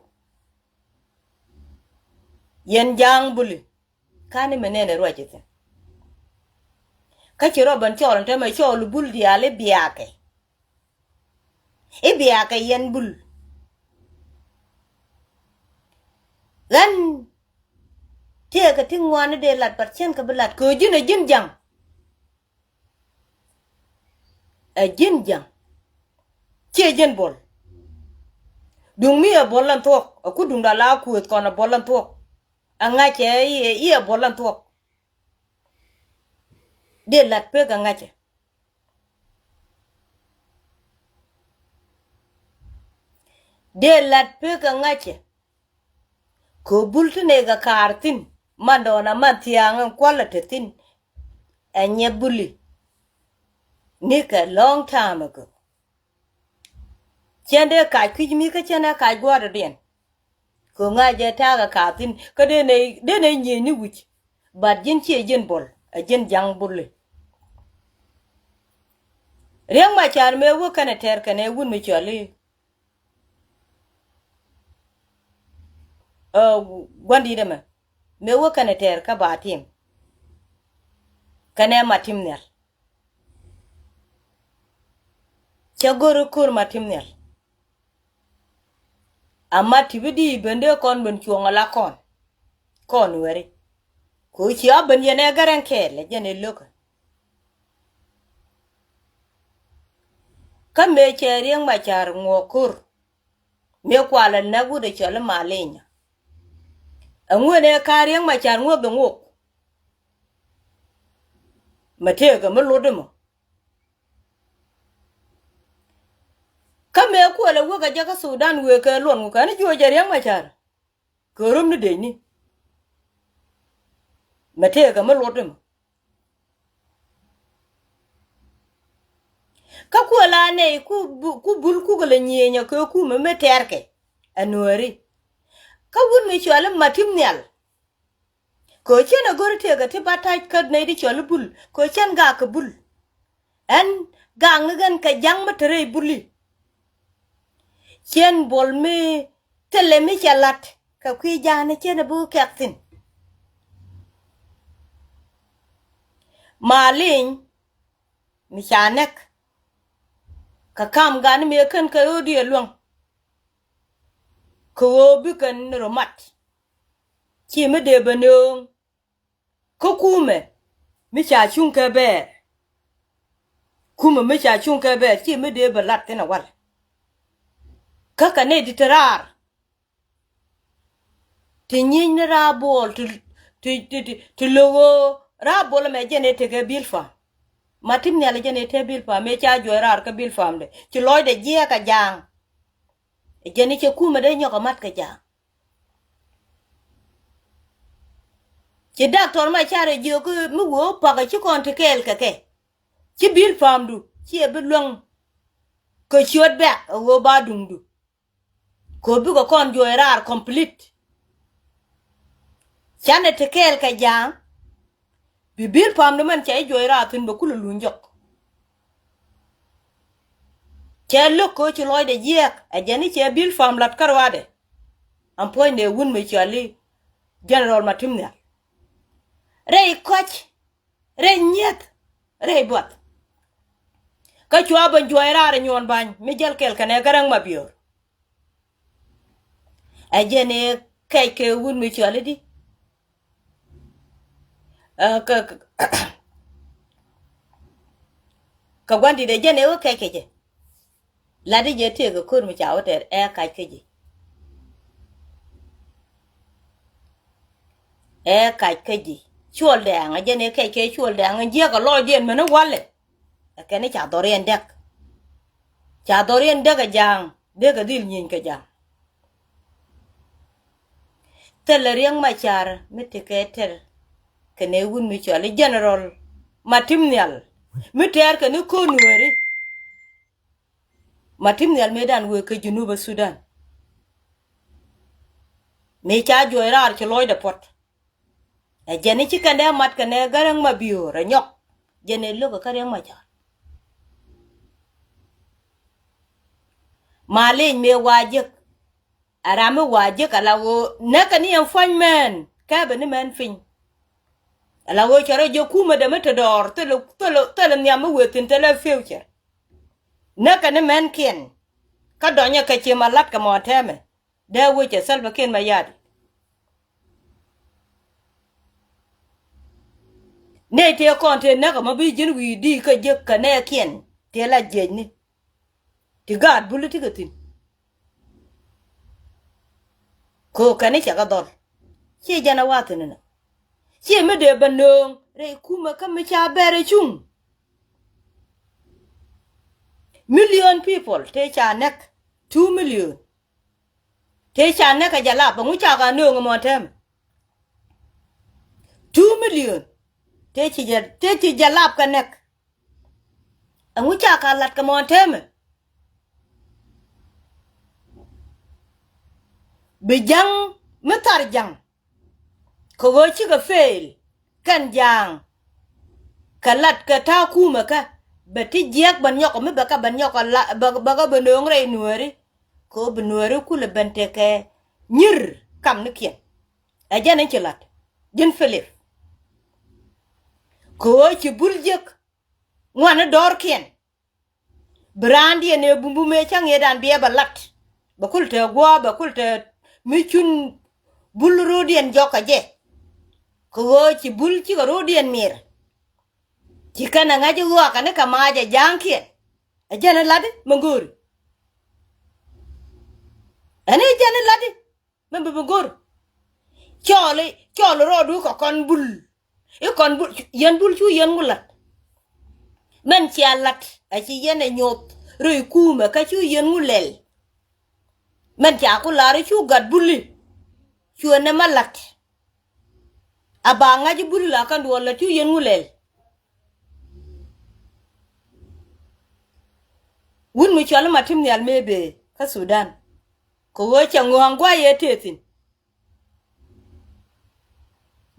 Yɛn ja̱a̱ŋ buli. Ka̱n imɛ nɛn i̱ ruac i̱ thi̱n. Kä ci rɔ ben cɔɔl in te mɛ cɔɔl i̱ bul diaal i̱ biakɛ. I̱ biakɛ yɛn bul. Ɣän tëëkɛ ti ŋuan i̱ dee lat, but cɛn kɛ bi lat kɛ ɣöö ji̱n ɛ ji̱n ja̱ŋ. Ɛ ji̱n ja̱ŋ. Ciɛ ji̱n buɔl. Duŋ mi ɛ buɔl ɛn thuɔ̱k, ɛ ku duŋda la kuëth kɔn ɛ buɔl ɛn thuɔ̱k. Ɛ ŋa̱cɛ i̱ ɛ buɔl ɛn thuɔ̱k. Dee lat pek ɛ ŋa̱cɛ. Dee lat pek ɛ ŋa̱cɛ. Kɛ bul ti nɛy kɛ kaar thi̱n, mandɔɔn a man thia̱a̱ŋ in kualɛ te thi̱n. Ɛ nyɛ buli. Nikɛ long time ago. Cɛn dee kac kui̱c mi kä cɛn ɛ kac gua̱a̱r dɔ̱diɛn. Kɛ ŋa̱c ɛ ta̱a̱ kɛ kaar thi̱n kä dee nɛy, dee nɛy nyiëëc ni wi̱c. But ji̱n ciɛ ji̱n buɔl, ɛ ji̱n ja̱ŋ buli. Riɛk Macar mëë wä kɛnɛ tɛr kɛnɛ wut mi cɔl i̱, ɛ, gua̱ndi̱t ɛmɛ. Mëë wä kɛnɛ tɛr kä ba tim. Kɛnɛ ma tim nhial. Cɛ go̱r i̱ ko̱r ma tim nhial. Ama ti bi di ben dee kɔn ben cuɔ̱ŋ ala kɔn. Kɔn weri. Ko cia ben yɛn ɛ gɛrɛn kɛɛl ɛ jɛn ɛ lo̱kä. Kä mëë cɛ Riɛk Macar ŋuɔk ko̱r. Mëë kualɛ näk wut ɛ cɔl i̱ Malinya. Ɛŋuɛn ɛ ka Riɛk Macar ŋuɔk dee ŋuɔk. Mɛ tëëkɛ mi lot imɔ. Kä mëë kuɛlɛ wek a jɛ kä Sudan wëë kɛ luɔn ku kɛn juɔc a Riɛk Macar. Kɛ rom ni dec ni. Mɛ tëëkɛ mi luɔt imɔ. Kä kuɛlɛ a nɛy ku bu-, ku bul kukɛ lɛ nyieenyɛ kɛ kumɛ mi tɛɛrkɛ. Ɛ nuääri. Kä wut mi cuali ma tim nhial. Kɛ cɛn a go̱ri tëëkɛ ti ba ta̱c kä nɛy di cɔl i̱ bul kɛ cɛn gak kɛ bul. Ɛn gak ni gɛn kɛ ja̱ŋ mi te rɛy buli. Cɛn buɔl mi thilɛ mi cɛ la̱t kɛ kui̱ ja̱a̱ni cɛn a bi kɛk thi̱n. Maliny mi ca nɛk kɛ kam gani mi ɛ kän kɛ ɣöö di ɛ luäŋ. Kɛ ɣöö bikɛ ni rɔ mat. Ci mi dee bä nööŋ. Kä kumɛ mi ca cuŋ kɛ bɛɛr. Kumɛ mi ca cuŋ kɛ bɛɛr ci mi dee bä lat thin a wal. Kä kɛ nɛy di te raar. Ti nyiec ni raar buɔl ti, ti, ti, ti, ti lo̱k ɣöö raar buɔl ɛmɛ jɛn ɛ tekɛ Bilpam. Ma tim nhial jɛn ɛ te Bilpam mëë ca juɔc raar kä Bilpam dɛ ci lɔcdɛ jiɛɛk a ja̱a̱ŋ. Ɛ jɛn i̱ cɛ kumɛ dee nyɔk ɛ mat kɛ ja̱a̱ŋ. Ci daktɔr Macar ɛ jiök mi wee wä pakä ci kɔn ti kɛɛl kɛ kɛ. Ci Bilpamdu ci ɛ bi luäŋ kɛ ciöt bɛ̈k ɛ ɣöö ba duŋdu. Kɛ ɣöö bikɛ kɔn juɔc raar complete. Canɛ ti kɛɛl kɛ ja̱a̱ŋ. Bi Bilpamdu mɛn cɛ i̱ juɔc raar thi̱n bɛ kulɛ luny jɔk. Cɛ lo̱k kɛ ɣöö ci lɔcdɛ jiɛɛk ɛ jɛn i̱ cɛ Bilpam lat kä ruaadɛ. Ɛn puɔ̱nydɛ wut mi cɔal i̱ General Matim Nhial. Rɛy kɔ̱c, rɛy nyieth, rɛy buɔth. Kä cua ben juɔc raar ɛ nyuɔn ba̱ny mi jäl kɛl kɛnɛ Garaŋ Mabiöör. Ɛ jɛn ëë kɛc kɛ wut mi cɔal i̱di. Ɛ, kɛ, kɛ, kɛ gua̱n di̱t ɛ jɛn ëë wä kɛc kɛ jɛ. Lat i̱ jɛ tëëk kɛ ko̱r mi ca wä tɛr ɛ kac kä ji̱. Ɛ kac kä ji̱. Cuɔl dɛɛŋ ɛ jɛn ëë kɛc kɛ cuɔl dɛɛŋ ɛ jiäk ɛ lɔcdiɛn mɛn i̱ walɛ. Ɛ kɛn i̱ ca dhɔriɛn däk. Ca dhɔriɛn däk ɛ ja̱a̱ŋ dee kɛ dhil nyieny kɛ ja̱a̱ŋ. Thilɛ Riɛk Macar mi ti kɛ tɛr kɛnɛ wut mi cɔal i̱ General Matim Nhial mi tɛɛr kɛn i̱ ko̱r Nueeri. Matim Nhial mëëdan wëë kä Junub Sudan. Mëë ca juɔc raar ci lɔcdɛ puɔ̱t. Ɛ jɛn i̱ ci kɛn dee mat kɛnɛ Garaŋ Mabiöör ɛ nyɔk. Jɛn ɛ lo̱k ɛ kä Riɛk Macar. Malec mëë wa jek. Ɛ ram mi wa jek ala ɣöö näkɛ ni ɛn pua̱ny mɛn kɛpɛ ni mɛn piny. Ala ɣöö cɛ rɔ jek kumɛ dee mi te dɔɔr thilɛ, thilɛ, thilɛ nhiam mi wëë thi̱n thilɛ future. Näkɛ ni mɛnkiɛn kä dɔnyɛ kɛ ci ma la̱t kɛ mɔ tɛmɛ. Dee wecɛ Salva Kiir Mayardit. Nɛy tëë kɔn tëë näk ɛmɔ bi ji̱n wi̱i̱ di̱i̱ kä jek kɛ nɛɛkiɛn tëë la jiɛcni. Ti gaat buli ti kɛ thi̱n. Ko̱o̱k kɛn i̱ cɛ kɛ dhɔl. Ciɛ jɛn ɛ wa̱a̱ thi̱n inɔ. Ciɛ mi dee bɛ nööŋ rɛy kumɛ kä mi ca bɛr ɛ cuŋ. Million people tëë ca näk. Two million. Tëë ca näk ɛ jɛ lap ɛŋu ca ka nööŋ ɛmɔ tɛmɛ. Two million. Tëë ci jɛ, tëë ci jɛ lap kɛ näk. Ɛŋu ca ka lat kɛ mɔɔn tɛmɛ. Bi ja̱ŋ mi thar ja̱ŋ. Kɛ ɣöö cikɛ fail kɛn ja̱a̱ŋ. Kɛ lat kɛ ta̱a̱ kumɛ kä bɛ ti jiɛk bɛ nyɔk mi bɛ kä bɛ nyɔk bɛ kä bɛ nööŋ rɛy Nueeri. Kɛ ɣöö bi Nueeri kulɛ ben tekɛ nyir kam ni kiɛn. Ɛ jɛn in ci lat ji̱n Philip. Kɛ ɣöö ci bul jiäk ŋuan ni dɔ̱rkiɛn. Bi raandiɛn ëë bumbu mëë cä ŋi̱eedan biɛ bɛ lat. Bɛ kul te guɔ̱ɔ̱p bɛ kul te mi cun bul ro̱o̱diɛn jɔk kɛ jɛ. Kɛ ɣöö ci bul cikɛ ro̱o̱diɛn miɛr. Ci kɛn ɛ ŋa̱c i̱ ɣɔakä ni kɛ ma̱a̱c ɛ ja̱a̱ŋkiɛn. Ɛ jɛn i̱ lat i̱ mi go̱o̱ri. Ɛn i̱ jɛn i̱ lat i̱. Mɛn bi bi go̱r. Cɔɔl i̱, cɔɔl i̱ rɔɔdu kɛ kɔn bul. I̱ kɔn bul, yɛn bul cu yɛn ŋu la̱t. Mɛn cia la̱t a ci yɛn ɛ nyoth röy kumɛ kä cu yɛn ŋu lɛl. Mɛn ca ku la̱r i̱ cu gat buli. Cuɛ nɛmɛ la̱t. A ba ŋa̱c i̱ buli la kɛn duɔl la̱t cu yɛn ŋu lɛl. Wut mi cɔl i̱ Matim Nhial mëë bëë kä Sudan. Kɛ ɣöö cɛ ŋɔ̱a̱ŋ gua̱a̱c yɛ tëë thi̱n.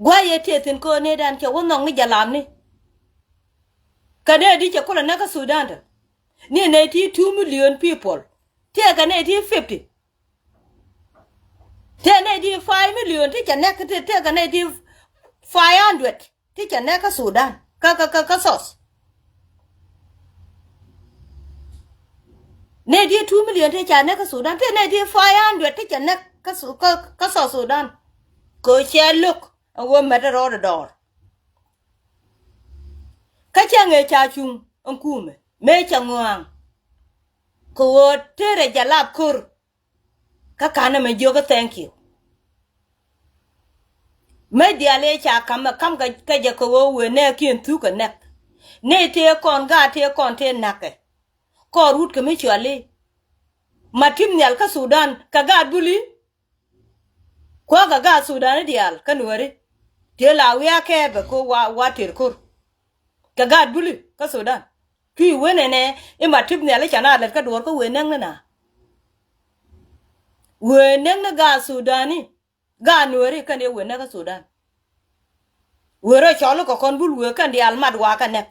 Gua̱a̱c yɛ tëë thi̱n kɛ ɣöö nëëdan cɛ wä nhɔk ni jalamni. Kɛ nɛy di cɛ kulɛ näk kä Sudan tɔ ni nɛy ti two million people. Tëëkɛ nɛy ti fifty. Tëë nɛy ti five million ti cɛ näk, tëëkɛ nɛy ti five hundred. Ti cɛ nɛk kä Sudan kä kä kä kä South. Nɛy ti two million ti ca nɛk kä Sudan, ti nɛy ti five hundred ti cɛ nɛk kä Su- kä kä South Sudan. Kɛ cɛ lo̱k ɛn ɣöö mɛt rɔɔdɛ dɔɔr. Kä cɛ ŋee ca cuŋ ɛn kumɛ mëë cɛ ŋɔaŋ. Kɛ ɣöö tëërɛ jalap ko̱r. Kä ka̱n ɛmɛ jiök i̱ thank you. Mëë diaal ëë ca ka̱m ɛ ka̱m kɛ jɛ kɛ ɣöö wëë nɛɛkiɛn thuk ɛ nɛk. Nɛy tëë kɔn gaat tëë kɔn tëë na̱kɛ. Kɔɔr wut kɛ mi cuali. Matim Nhial kä Sudan kɛ gaat buli. Kuäkɛ gaat Sudan i̱ diaal kä Nuääri. Tëë la wiaa kɛɛpɛ kɛ wa wa tëër ko̱r. Kɛ gaat buli kä Sudan. Cuc wen ɛnɛ i̱ Matim Nhial i̱ ca na lät kä duɔ̱ɔ̱r kä wëë näk ni na. Wëë näk ni gaat Sudani. Gaat Nuääri kɛn i̱ wëë näk kä Sudan. Wëë rɔ cɔl i̱ kɛ kɔn bul wëë kɛn diaal mat wakä näk.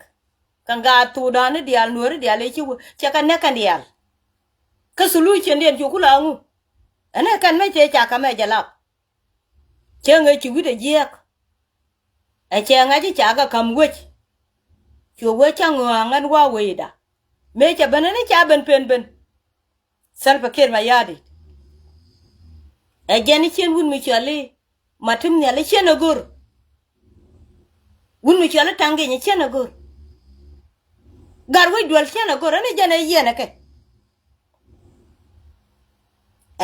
Kɛn gaat Sudani diaal Nuääri diaal i̱ ci wëë cɛ kɛ näk kɛn diaal. Kä solution diɛn cu kula ŋu. Ɛnɛ kɛn mec tëë ca kamɛ jɛ lap. Cɛ ŋäc ci wi̱cdɛ jiääk. Ɛ cɛ ŋa̱c i̱ ca kɛ ka̱m wec. Cu wec ca ŋɔ̱a̱ŋ ɛn wa̱a̱ wecda. Mëë cɛ ben ɛn i̱ ca ben pen ben. Salva Kiir Mayardit. Ɛ jɛn i̱ cien wut mi cɔal i̱ Matim Nhial i̱ cien ɛ go̱r. Wut mi cɔal i̱ Taŋ Giny i̱ cien ɛ go̱r. Gat wec duel cien ɛ go̱r, ɛn i̱ jɛn ɛ yiɛn ɛ kɛ.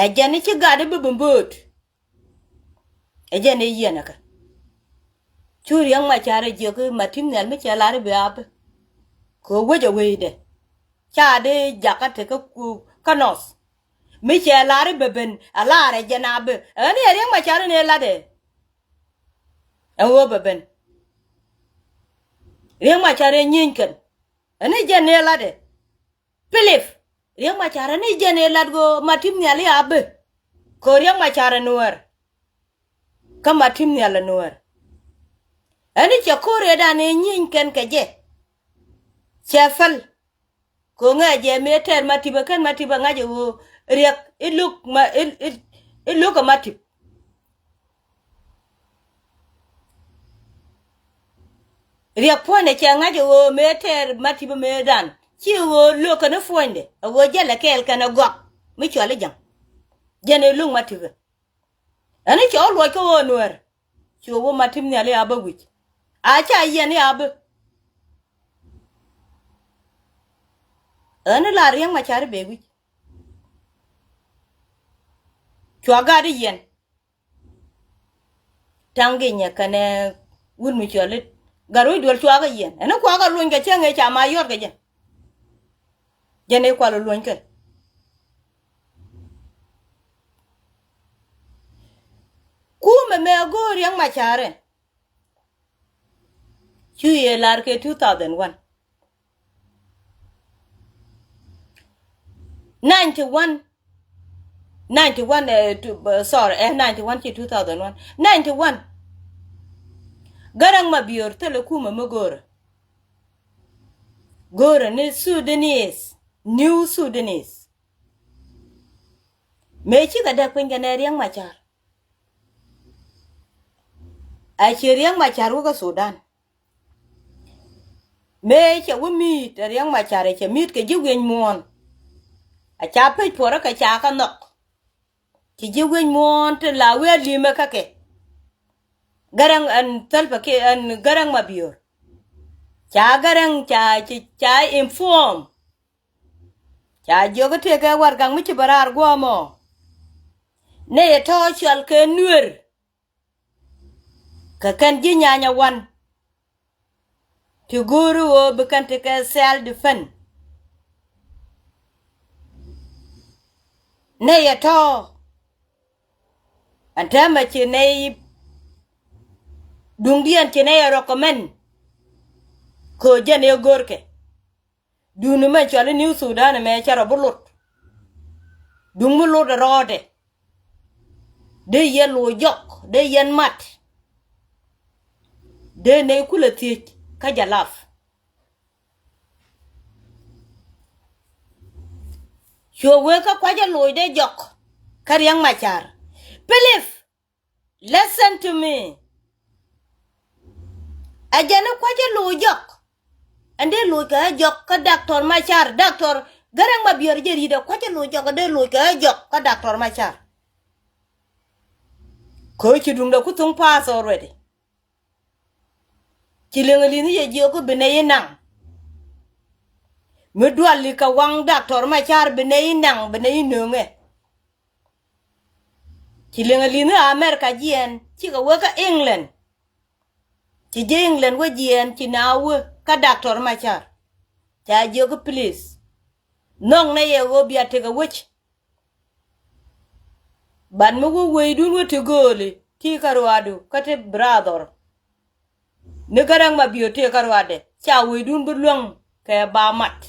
Ɛ jɛn i̱ ci gat i̱ bi bi mbööt. Ɛ jɛn i̱ yiɛn ɛ kɛ. Cu Riɛk Macar ɛ jiök i̱ Matim Nhial mi cɛ lar i̱ bi a bi. Kɛ wec ɛ wecdɛ. Ca di jakä te kä ku, kä North. Mi cɛ lar i̱ bɛ ben, a lar ɛ jɛn a bi. Ɛn i̱ ɛ Riɛk Macar in i̱ latdɛ. Ɛn ɣöö bɛ ben. Riɛk Macar ɛ nyieeny kɛn. Ɛn i̱ jɛn i̱ latdɛ. Pilip, Riɛk Macar ɛn i̱ jɛn i̱ lat ɣöö Matim Nhial i̱ a bi. Kɛ ɣöö Riɛk Macar ɛ Nuäär. Kä Matim Nhial ɛ Nuäär. Ɛn i̱ cɛ ko̱r ëëdan ëë nyieeny kɛn kɛ jɛ. Cɛ päl. Kɛ ɣöö ŋäcɛ mëë tɛɛr Matip ɛ kɛn Matip ɛ ŋa̱c ɛ ɣöö Riɛk i̱ lo̱k ma, i̱, i̱, i̱ lo̱k ɛ Matip. Riɛk puɔ̱nydɛ cɛ ŋa̱c ɛ ɣöö mëë tɛɛr Matip ɛ mëëdan. Ci ɣöö lo̱k kɛn i̱ puɔ̱nydɛ. Ɛ ɣöö jälɛ kɛɛl kɛn ɛ gɔak. Mi cɔal i̱ Ja̱ŋ. Jɛn ɛ lo̱k Matip ɛ. Ɛn i̱ cɛ wä luɔc kä ɣöö Nuäär. Cu wä Matim Nhial i̱ a bä wi̱c. A ca yiɛn i̱ a bä. Ɛn i̱ la Riɛk Macar i̱ bɛ wi̱c. Cua gat i̱ yiɛn. Taŋ Giny ɛ kɛnɛ wut mi cɔl i̱ Gat Wec Duel cua kɛ yiɛn. Ɛn i̱ kua kɛ luny kɛ cäŋ ëë ca ma yɔt kɛ jɛ. Jɛn i̱ kual i̱ luny kɛ. Kumɛ mɛ go̱o̱r Riɛk Macar ɛ. Cu yɛ lar kɛ two thousand one. Ninety one. Ninety one, eh, to, eh, sorry, eh, ninety one ci two thousand one. Ninety one. Garaŋ Mabior thilɛ kumɛ mi go̱o̱rɛ. Go̱o̱rɛ ni Sudanese, New Sudanese. Mëë cikɛ däk piny kɛnɛ Riɛk Macar. A ci Riɛk Macar wä kä Sudan. Mëë cɛ wä mi̱i̱t ɛ Riɛk Macar ɛ cɛ mi̱i̱t kɛ ji̱ wi̱eny muɔ̱ɔ̱n. A ca pec puɔrä kɛ ca kä nhɔk. Ci ji̱ wi̱eny muɔ̱ɔ̱n ti la wi̱i̱ a li̱mɛ kä kɛ. Garaŋ ɛn Salva Kiir ɛn Garaŋ Mabior. Ca Garaŋ ca, ca, ca inform. Ca jiök i̱ tëëkɛ warɛgak mi ci bɛ raar guɔ̱ɔ̱mɔ. Nɛy ɛ tɔ̱ cɔal kɛ Nuer. Kɛ kɛn ji̱ Nyanya One. Ti go̱o̱ri ɣöö bi kɛn ti kɛ self defense. Nɛy ɛ tɔ̱. Ɛn täämɛ ci nɛy duŋdiɛn ci nɛy ɛ recommend. Kɛ ɣöö jɛn ëë go̱o̱rkɛ. Duŋni mɛ cɔal i̱ New Sudan ɛmɛ cɛ rɔ bi lot. Duŋ mi lot ɛ rɔɔdɛ. Dee yɛn loc jɔk, dee yɛn mat. Dee nɛy kulɛ thiec kä Jalap. Cuɛ wee kä kuacä loc dee jɔk kä Riɛk Macar. Pilip. Listen to me. Ɛ jɛn i̱ kuacä loc jɔk. Ɛn dee loc kɛ ɣä jɔk kä Doctor Macar, Doctor Garaŋ Mabior jɛ ri̱t ɛ kuacä loc jɔk, ɛ dee loc kɛ ɣä jɔk kä Doctor Macar. Kɛ ɣöö ci duŋdɛ ku thoŋ pass already. Ci liŋ ɛ li̱nh i̱ yɛ jiök i̱ bi nɛy i̱ naŋ. Mi duali kɛ waŋ Doctor Macar bi nɛy i̱ naŋ, bi nɛy i̱ nööŋɛ. Ci liŋ ɛ li̱nh i̱ America jiɛɛn, cikɛ wee kä England. Ci ji̱ England wä jiɛɛn, ci na wä kä Doctor Macar. Ca jiök i̱ please. Nhɔknɛ yɛ ɣöö bia tekɛ wec. But mi wä weydun wä ti gööli ti kä ruaadu kä ti brother. Ni Garaŋ Mabior tëë kä ruaadɛ ca weydun bi luäŋ kɛ ba mat.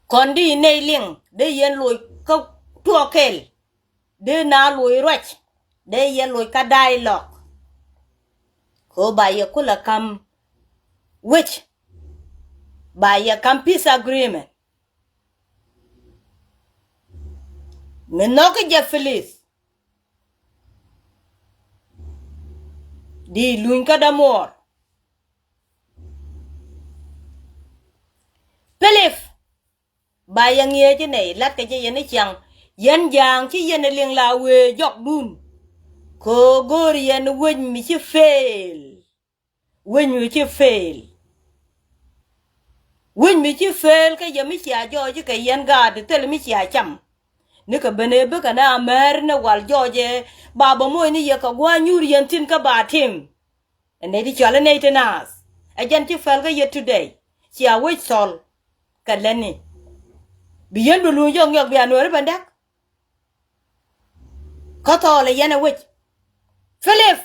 Kɔn di nɛy liŋ dee yɛn loc kä tuɔɔk kɛl. Dee na loc ruac dee yɛn loc kä dialogue. Kɛ ɣöö ba yɛ kulɛ ka̱m wec, ba yɛ ka̱m peace agreement. Mi nhɔki jɛ Philip. Di luny kä dämuɔɔr. Philip. Ba yɛ ŋi̱eec inɛ ilat kɛ jɛ yɛn i̱ ciaŋ. Yɛn Ja̱a̱ŋ ci yɛn ɛ liŋ la wëë jɔkdun. Kɛ ɣöö go̱o̱r yɛn wec mi ci fail. Wec mi ci fail. Wec mi ci fail kä yɛ mi cia jɔɔc kɛ yɛn gaat thil mi cia cam. Ni kɛ ben ëë bikɛ ni amɛr ni wal jɔɔcɛ ba bä moc ni yɛ kɛ gua̱a̱ nyuur yɛn thi̱n kä ba tim. Ɛ nɛy ti cɔal ɛ nɛy ti naath. Ɛ jɛn ci fail kä yɛ today. Cia wec thɔl. Kɛ lɛni bi yɛn bi luny jɔk nyɔk bia nuɔri bɛn däk. Kä thɔɔl ɛ yɛn ɛ wec. Philip.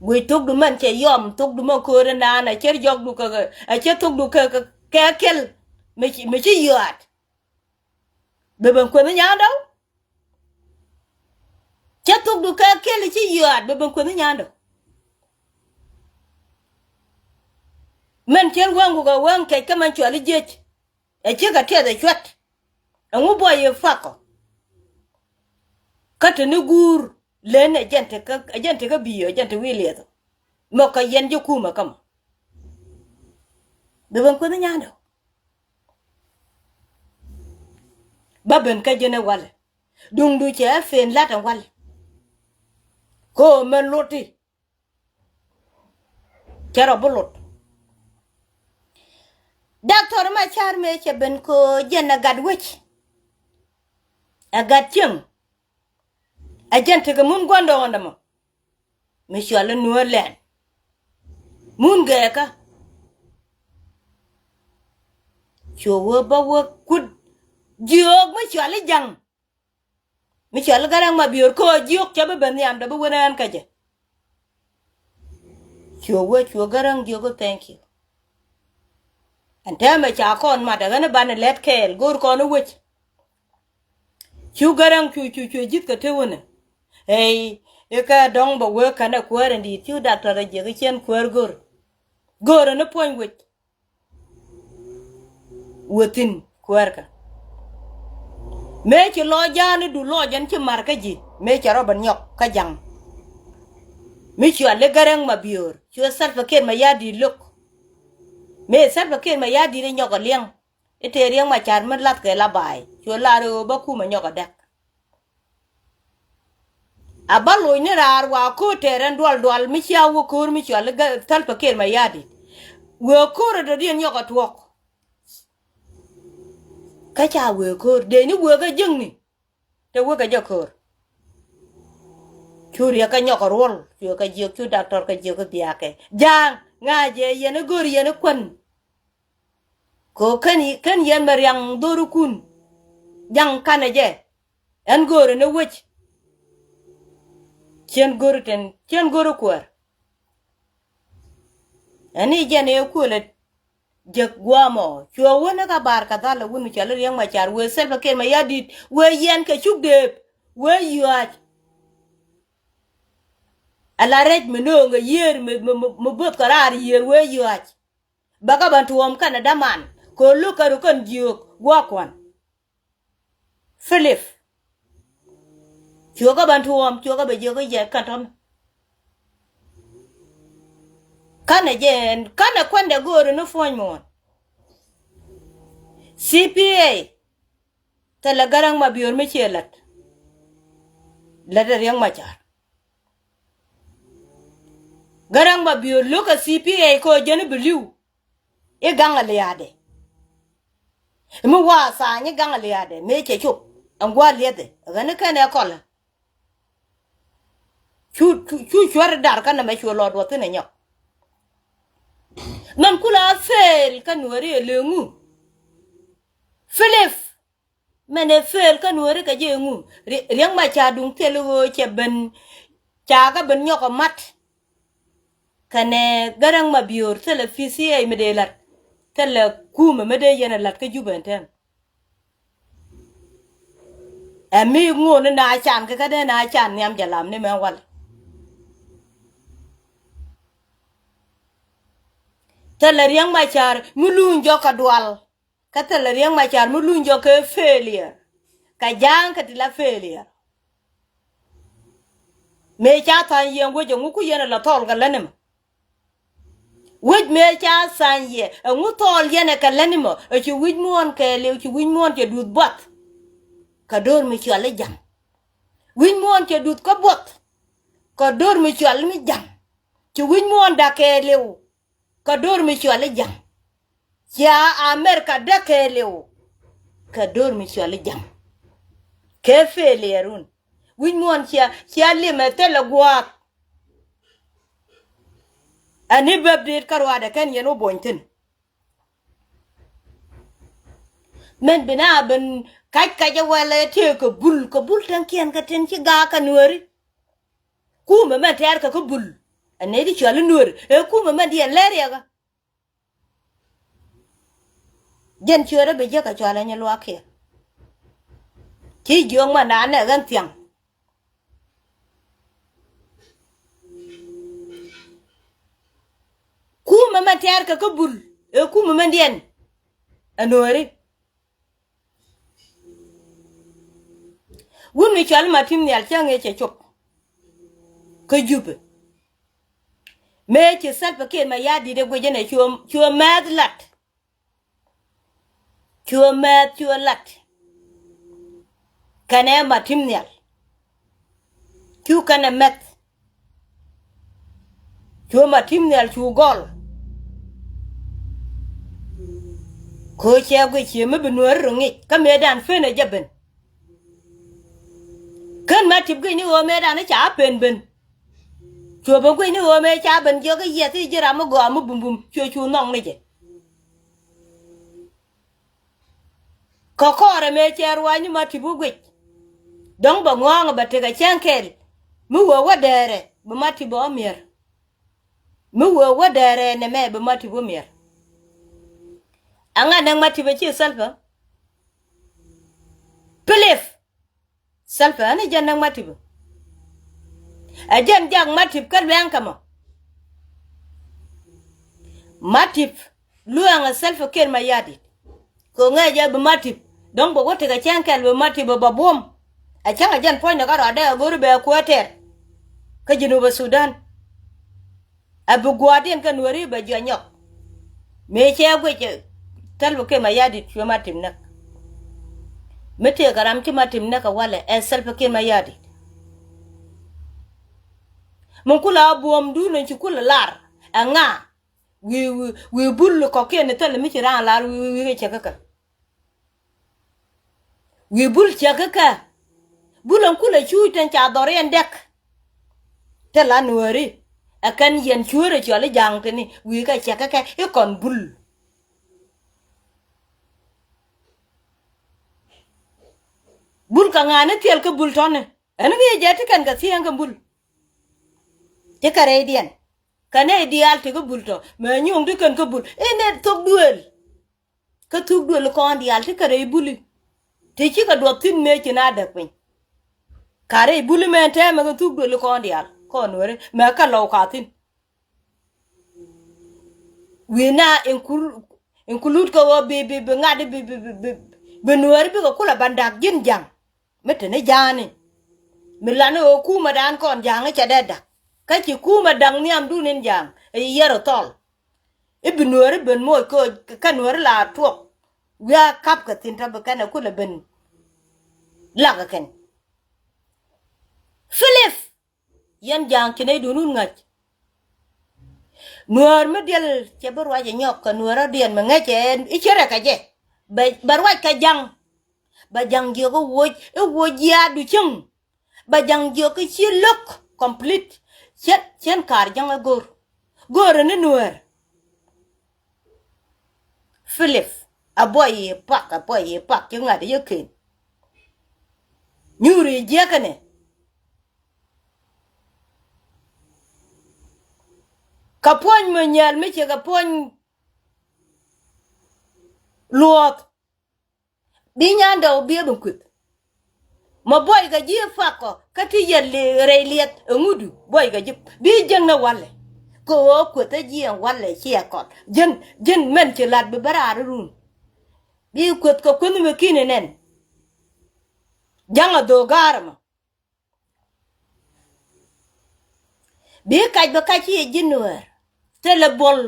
Guic thokdu mɛn cɛ yɔm, thokdu mɛn kööri naan, a cɛ jɔkdu kɛ, a cɛ thokdu kɛ, kɛ, kɛ kɛl. Mi ci, mi ci yɔat. Bɛ ben kueth nyandɔ. Cɛ thokdu kɛ kɛl ci yɔat, bɛ ben kueth nyandɔ. Mɛn cɛn wäŋ kukɛ wäŋ kɛc kä mɛn cuali jiec. Ɛ cikɛ tiɛth ɛ cuɛt. Ɛŋu buɔy i̱ fakɔ. Kä te ni guur len ɛ jɛn te kä, ɛ jɛn te kä bi̱i̱ ɛ jɛn te wi̱i̱ liɛth. Mɛ kɛ yɛn ji̱ kumɛ kä mɔ. Bi ben kueth nyandɔ. Ba ben kä ji̱n ɛ walɛ. Duŋdu cɛ ɛ fen lat ɛ walɛ. Ko mɛ loti. Cɛ rɔ bi lot. Doctor Macar mëë cɛ ben kɛ ɣöö jɛn ɛ gat wec. Ɛ gat cieŋ. Ɛ jɛn tekɛ mun gua̱ndɔɔŋdɛ mɔ. Mi cual i̱ Nuɔ̱ɔ̱r lɛn. Mun gɛɛkä. Cu wee bä wee kut jiöök mi cual i̱ Ja̱ŋ. Mi cɔal i̱ Gäräŋ Mabiöör kɛ ɣöö jiök cɛ bi ben nhiamdɛ bi wen ɣän kä jɛ. Cuɛ wee cuɛ Gäräŋ jiök i̱ thank you. Ɛn täämɛ ca kɔn mat ɛ ɣän i̱ banɛ lät kɛɛl go̱o̱r kɔn i̱ wec. Cu Gäräŋ cu cu cuɛ ji̱th kɛ te wunɛ. Ey, i̱ kɛ dɔ̱ŋ bɛ wee känɛ kuäär in di̱i̱t cu daktɔr ɛ jiɛk i̱ cien kuäär go̱o̱r. Go̱o̱r ɛn i̱ puɔ̱ny wec. Wethin kuäärkä. Mëë ci lɔc ja̱a̱n i̱ du lɔc ɛn ci ma̱r kä ji̱ mëë cɛ rɔ ben nyɔk kä Ja̱ŋ. Mi cual i̱ Gäräŋ Mabiöör cuɛ Salva Kiir Mayardit lo̱k. Mëë Salva Kiir Mayardit i̱ nyɔk ɛ liɛŋ i̱ tëë Riɛk Macar mi lath kɛ la ba̱a̱y cuɛ lar i̱ ɣöö bä kumɛ nyɔk ɛ däk. A bä loc ni raar wa ko̱o̱t tɛɛr ɛn dual dual mi cia wä ko̱o̱r mi cual i̱ Salva Kiir Mayardit. Wëë ko̱o̱r ɛ dɔ̱diɛn nyɔk ɛ tuɔ̱k. Kä ca wëë ko̱o̱r dee ni wëë kä jiäkni. Te wëë kɛ jɛ ko̱o̱r. Cu Riɛk kä nyɔk ɛ ruɔl cuɛ kɛ jiök cu daktɔr kɛ jiök i̱ biakɛ Ja̱a̱ŋ ŋa̱cɛ yɛn i̱ go̱o̱r yɛn i̱ kuän. Kɛ ɣöö kän, kän yɛn mɛ riaŋ dho̱rikun. Ja̱ŋ kanɛ jɛ. Ɛn go̱o̱rä ni wec. Cien go̱o̱rä ten, cien go̱o̱rä kuäär. Ɛn i̱ jɛn ëë kuëlä jek gua̱a̱mɔ cuɛ wä ni kä Bar Kadhal ɛ wun mi cɔal i̱ Riɛk Macar wëë Salva Kiir Mayardit wëë yɛn kɛ cuk deep wëë yua̱a̱c. Ala rɛc mi nööŋ ɛ yiëër mi, mi, mi, mi bo̱th kɛ raar yiëër wëë yua̱a̱c. Bä kä bän tuɔɔm kɛnɛ däman kɛ ɣöö lo̱k kɛ ru kɛn jiöök gua̱a̱k kuan. Philip. Cuɛ kä bän tuɔɔm cuɛ kä bɛ jiök i̱ jɛ kɛn tɔ̱n. Känɛ jɛ ɛn känɛ kuändɛ göörä ni puɔ̱ny muɔ̱ɔ̱n. C P A. Thilɛ Gäräŋ Mabiöör mi ciɛ la̱t. La̱t ɛ Riɛk Macar. Gäräŋ Mabiöör lo̱kä C P A kɛ ɣöö jɛn i̱ bi li̱w. I̱ gaŋ a lia̱a̱dɛ. Mi wa tha̱a̱ny i̱ gaŋ a lia̱a̱dɛ mëë cɛ cop ɛn gua̱a̱ liɛthɛ ɛ ɣän i̱ kɛn ɛ kɔlä. Cu, cu, cu cuäär i̱ dar kä nɛmɛ cu lɔ duɔth thi̱n ɛ nyɔk. Mɛn kulɛ a fail kä Nuääri ɛ leŋu. Philip. Mɛn ɛ fail kä Nuääri kɛ jɛ ŋu. Ri-, Riɛk Macar duŋ thil ɣöö cɛ ben ca kä ben nyɔk ɛ mat. Kɛnɛ Gäräŋ Mabiöör thilɛ P C A mi dee la̱t. Thilɛ kumɛ mi dee yɛn ɛ la̱t kä Jubɛ ɛn tɛm. Ɛ mi ŋuɔ̱n ni na can kɛ kä dee na can nhiam jɛ lam ni mɛ wal. Thilɛ Riɛk Macar mi luny jɔk kɛ dual. Kä thilɛ Riɛk Macar mi luny jɔk kɛ failure. Kɛ ja̱a̱ŋ kɛ ti la failure. Mëë ca tha̱a̱ny yɛn wec ɛŋu ku yɛn ɛ la thɔɔl kɛ lät ni mɛ. Wec mëë ca tha̱a̱ny yɛ, ɛŋu thɔɔl yɛn ɛ kɛ lätni mɔ? Ɛ ci wi̱c muɔ̱ɔ̱n kɛɛliw, ci wi̱c muɔ̱ɔ̱n cɛ duth buɔth. Kɛ do̱r mi cɔal i̱ Ja̱ŋ. Wi̱c muɔ̱ɔ̱n cɛ duth kä buɔth. Kɛ do̱r mi cɔal i̱ Ja̱ŋ. Ci wi̱c muɔ̱ɔ̱n da̱k kɛɛliw. Kɛ do̱r mi cɔal i̱ Ja̱ŋ. Cia America däk kɛɛliw. Kɛ do̱r mi cɔal i̱ Ja̱ŋ. Kɛ failure run. Wi̱c muɔ̱ɔ̱n cia, cia limɛ thilɛ gua̱a̱th. Ani bäp dit kä ruaadɛ kɛn yɛn wä buɔ̱ny thi̱n. Mɛn bi na ben kac kac ɛ wɛlɛ tëë kɛ bul, kɛ bul tɛŋkiɛn kɛ tin ci gaak kɛ Nuääri. Kumɛ mɛn tɛɛr kɛ kä bul. Ɛ nɛy di cɔal i̱ Nuääri. Ɛ kumɛ mɛn diɛn lɛr yɛ kä. Jɛn ciötdä bi jiäk kɛ cɔal ɛ nyi luaak kiɛ. Ci jiök man na nɛ ɣän thiaŋ. Kumɛ mɛn tɛɛr kɛ kä bul. Ɛ kumɛ mɛn diɛn. Ɛ Nuääri. Wun mi cɔal Matim Nhial cä ŋi̱eec cɛ cop. Kä Jubɛ. Mëë ci Salva Kiir Mayardit ɛ guic ɛn ɛ cuɛ, cuɛ mɛth lat. Cuɛ mɛth cuɛ lat. Kɛnɛ Matim Nhial. Cu kɛnɛ mɛth. Cu Matim Nhial cu gɔl. Kɛ ɣöö cɛ guic cië mi bi Nuääri rɔ ŋic kä mëëdan pen ɛ jɛ ben. Kän Matip guic ni ɣöö mëëdan ca pen ben. Cu ben guic ni ɣöö mëë ca ben jiök i̱ yiɛth i̱ ji̱ ram mi gɔaa mi bumbum cuɛ cu nhɔk ni jɛ. Kɛ kɔrɛ mëë cɛ ruaacni Matip wä guic. Dɔ̱ŋ bɛ ŋɔ̱ɔ̱ŋ bɛ tekɛ cäŋ kɛl. Mi wee wä dɛɛrɛ bi Matip ɔ mi̱er. Mi wee wä dɛɛrɛ nɛmɛ bi Matip wä mi̱er. Aŋa näk Matip ɛ ci Salva. Pilip. Salva ɛn ɛ jɛn näk Matip. Ɛ jɛn jak Matip kä luɛŋ kɛ mɔ. Matip luɛŋ ɛ Salva Kiir Mayardit. Kɛ ŋäc jɛ bi Matip dɔ̱ŋ bɛ wä tekɛ cäŋ kɛl bi Matip bɛ buɔ̱m. Ɛ cäŋ ɛ jɛn puɔ̱nydɛ kä ruacdɛ ɛ go̱ri bɛ kuäär tɛr kä Jinub Sudan. Ɛ bi gua̱a̱rdiɛn kɛ Nuääri bɛ jiɔc nyɔk. Mëë cɛ guic ɛ Salva Kiir Mayardit cuɛ Matip näk. Mi tëëkɛ ram ci Matip näk kɛ walɛ ɛ Salva Kiir Mayardit. Min kulɛ a buɔ̱mdun in ci kulɛ lar ɛ ŋa? Wi̱i̱, wi̱i̱, wi̱i̱ bul kɔ̱kiɛn ni thilɛ mi ci raan lar wi̱i̱, wi̱i̱, wi̱i̱ kɛ cɛ kä kɛ. Wi̱i̱ bul cɛ kä kɛ. Bul ɛn kulɛ cuuc tin ca dhɔriɛn dɛk. Te la Nuääri. Ɛ kɛn yɛn cuäärɛ cɔl i̱ Ja̱ŋ tini wi̱i̱ kɛ cɛ kä kɛ i̱ kɔn bul. Bul kɛ ŋa̱a̱n i̱ thil kä bul tɔ̱ni. Ɛn ŋi̱i̱c jɛ ti kɛn kɛ thiäŋ kɛ bul. Ti kɛ rɛydiɛn. Kɛ nɛy diaal ti kä bul tɔ. Mɛ nyuɔ̱ŋ ti kɛn kä bul. Inɛ thok duëël. Kä thuk duël kɔn diaal ti kɛ rɛy buli. Ti cikɛ duɔth thi̱n mëë ci na däk piny. Ka rɛy buli mɛn tɛmɛ kɛ thuk duël kɔn diaal kɔn Nuääri mɛ kɛ lɔw ka thi̱n. Wi̱i̱ na include kɛ ɣöö bi, bi, bi ŋa̱t bi, bi, bi, bi, bi Nuääri bikɛ kulɛ ban da̱k ji̱n Ja̱ŋ. Mi te ni Ja̱a̱ni mi lan ɣöö kumɛ dan kɔn Ja̱a̱ŋ i̱ cɛ dee da̱k. Kä ci kumɛ da̱k nhiamdun in Ja̱a̱ŋ i̱ yɛr ɔ thɔl. I̱ bi Nuääri ben moc kä, kä Nuääri la tuɔk. Wiaa kap kɛ thi̱n tɔ bi kɛn ɛ kulɛ ben. Lak ɛ kɛn. Pilip. Yɛn Ja̱a̱ŋ ci nɛy duun wun ŋa̱c. Nuäär mi diɛl cɛ bi ruac ɛ nyɔk kɛ Nuäär rɔ̱diɛn mi ŋäcɛ i̱ cɛ rɛ kɛ jɛ. Bɛ, bɛ ruac kɛ Ja̱ŋ. Bɛ Ja̱ŋ jiök i̱ woc, i̱ woc jiaadu cäŋ. Bɛ Ja̱ŋ jiök i̱ ci lo̱k complete. Cien, cien kaar Ja̱ŋ ɛ go̱r. Go̱o̱rä ni Nuäär. Pilip, a buɔy i̱ pak, a buɔy i̱ pak, ci ŋa̱t i̱ yä ken. Nyuuri jiäkänɛ. Kɛ puɔ̱ny mi nyɛl mi ciɛ kɛ puɔ̱ny luɔth. Bi nyandɛ wä biɛ bi kueth. Mɛ buɔy kɛ ji̱ pakɔ kä ti yɛt rɛy liɛth ɛŋudu buɔy kɛ ji̱ bi jiäŋ ni walɛ. Kɛ ɣöö kueth ɛ jiɛɛŋ walɛ ciɛ kɔt ji̱n, ji̱n mɛn ci lat bi bä raar run. Bi kueth kɛ kueth mi ki̱n inɛn. Ja̱ŋ a dho̱o̱k ga̱a̱r ɛmɔ. Bi kac bä kac ci ji̱ Nuäär. Thilɛ buɔl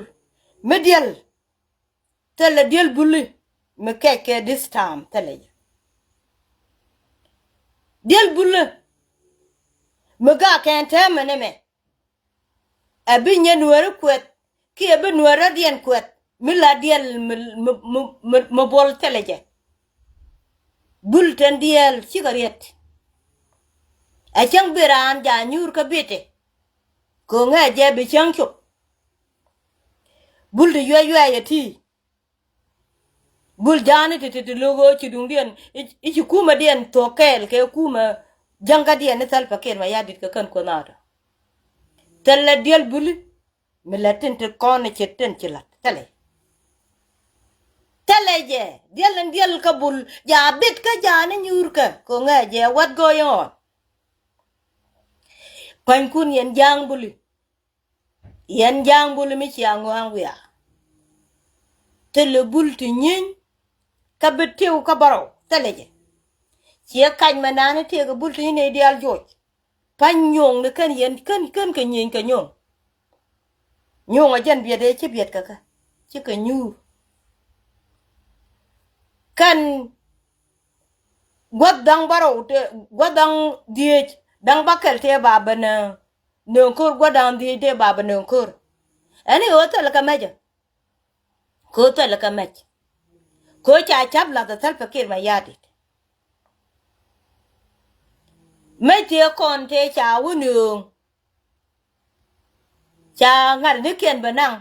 Mi diɛl, thilɛ diɛl buli mi kɛc kɛ this time, thilɛ jɛ. Diɛl buli mi gak kɛn täämɛ ni mɛ, ɛ bi nyɛ nuääri kuɛth kiɛ bi nuääri rɔ̱diɛn kuɛth mi la diɛl mi, mi, mi, mi, mi buɔl, thilɛ jɛ. Bul tin diɛl cikɛ riet. Ɛ cäŋ bi raan ja nyuur kä bi̱ti, kɛ ŋɛ jɛ bi cäŋ cop. Bul ti yuɛc yuɛc ɛ ti. Bul ja̱a̱ni ti ti ti lo̱k ɣöö ci duŋdiɛn i̱, i̱ ci kumädiɛn thuɔ̱k kɛɛl kɛ kumä jäŋkädiɛn i̱ Salva Kiir Mayardit kɛ kän kuoth naatɔ. Thilɛ diɛl buli mi lät tin ti kɔn i̱ ci tin ci la̱t, thilɛ. Thilɛ jɛ, diɛl in diɛl kä bul ja bit kä ja̱a̱ni nyuurkä, kɛ ŋɛ jɛ, what going on? Pua̱nykun yɛn ja̱a̱ŋ buli. Yɛn ja̱a̱ŋ buli mi cia ŋɔ̱a̱ŋ wiaa. Thilɛ bul ti nyieeny kä bi tiw kä bärɔw, thilɛ jɛ. Ciɛ kac mɛ nani tëëkɛ bul ti nyieeny nɛy diaal joc. Pa̱ny nyuɔ̱ŋ ni kän yɛn kän, kän kɛ nyieeny kɛ nyuɔ̱ŋ. Nyuɔ̱ŋ a jɛn biɛt ëë ci biɛt kɛ kɛ, cikɛ nyuur. Kän gua̱th da̱ŋ bärɔw tëë, gua̱th da̱ŋ dhieec, da̱ŋ bäkɛl tëë ba ben, eh, nööŋ ko̱r, gua̱th da̱ŋ dhieec tëë ba ben nööŋ ko̱r. Ɛn i̱ ɣöö thilɛ kɛ mɛcä. Kɛ ɣöö thilɛ kɛ mɛc. Kɛ ɣöö ca ca̱p la̱th ɛ Salva Kiir Mayardit. Mɛc tëë kɔn tëë ca wä nööŋ. Ca ŋa̱tnikiɛn bɛ naŋ.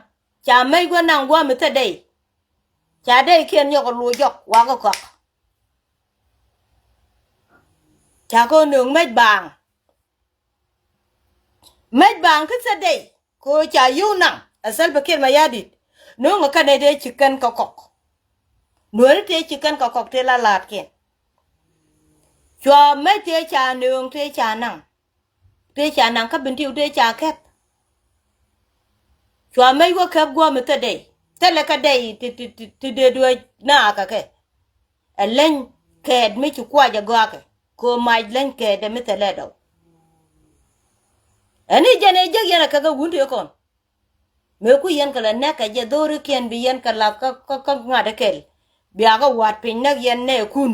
Ca mec gua̱ naŋ gua̱a̱ mi thil dey. Ca deykiɛn nyɔk ɛ loc jɔk wakä kɔak. Ca kɛ nööŋ mec baaŋ. Mec baaŋ kä thil dey. Kɛ ɣöö ca yio̱w naŋ ɛ Salva Kiir Mayardit. Nööŋ ɛ kɛn ɛ dee ci kɛn kɛ kɔk. Nuääri tëë ci kɛn kɛ kɔk tëë la la̱a̱tkiɛn. Cua mec tëë ca nööŋ tëë ca naŋ. Tëë ca naŋ kä Bentiu tëë ca kɛp. Cua mec wä kɛp gua̱a̱ mi thil dey. Thilɛ kɛ dey ti, ti, ti, ti dee duee naakä kɛ. Ɛ leny kɛɛt mi ci kuac ɛ gɔakɛ. Kɛ ɣöö mac leny kɛɛt ɛ mi thilɛ dɔw. Ɛn i̱ jɛn ɛ jek yɛn ɛ kɛ kɛ wun tëë kɔn. Mëë ku yɛn kɛ la näk kɛ jɛ dho̱rikiɛn bi yɛn kɛ lath kä, kä, kä ŋa̱t ɛ kɛl. Bia kɛ wa̱t piny näk yɛn nɛɛkun.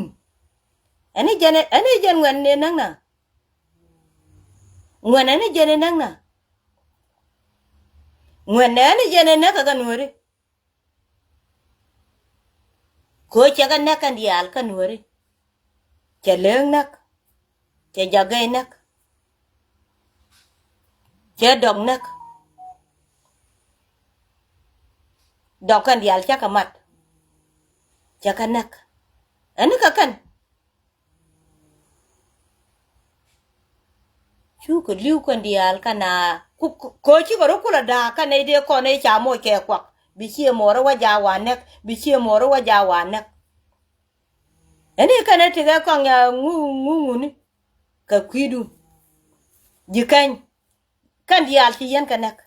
Ɛn i̱ jɛn, ɛn i̱ jɛn ŋuɛ̈tni näknä. Ŋuɛ̈tni ni jɛn in näknä. Ŋuɛ̈tni ni jɛn in näk kɛ kɛ nuääri. Kɛ ɣöö cɛ kɛ näk kɛn diaal kä nuääri. Cɛ leek näk. Cɛ jak gɛy näk. Cɛ dɔk näk. Dɔk kɛn diaal cakɛ mat. Cɛ kɛ näk. Ɛn ni kɛ kɛn. Cukɛ li̱w kɛn diaal kɛn a ku, ku, kɛ ɣöö cikɛ rɔ kulɛ da̱a̱k kɛn nɛy dee kɔn nɛy ca moc kɛ kuak. Bi ciɛ muɔɔr wä jaak wa näk, bi ciɛ muɔɔr wä jaak wa näk. Ɛn i̱ kɛn ɛ tekɛ kɔn ŋu, ŋu, ŋuni kɛ kui̱du. Ji̱ kɛny kɛn diaal ci yɛn kɛ näk.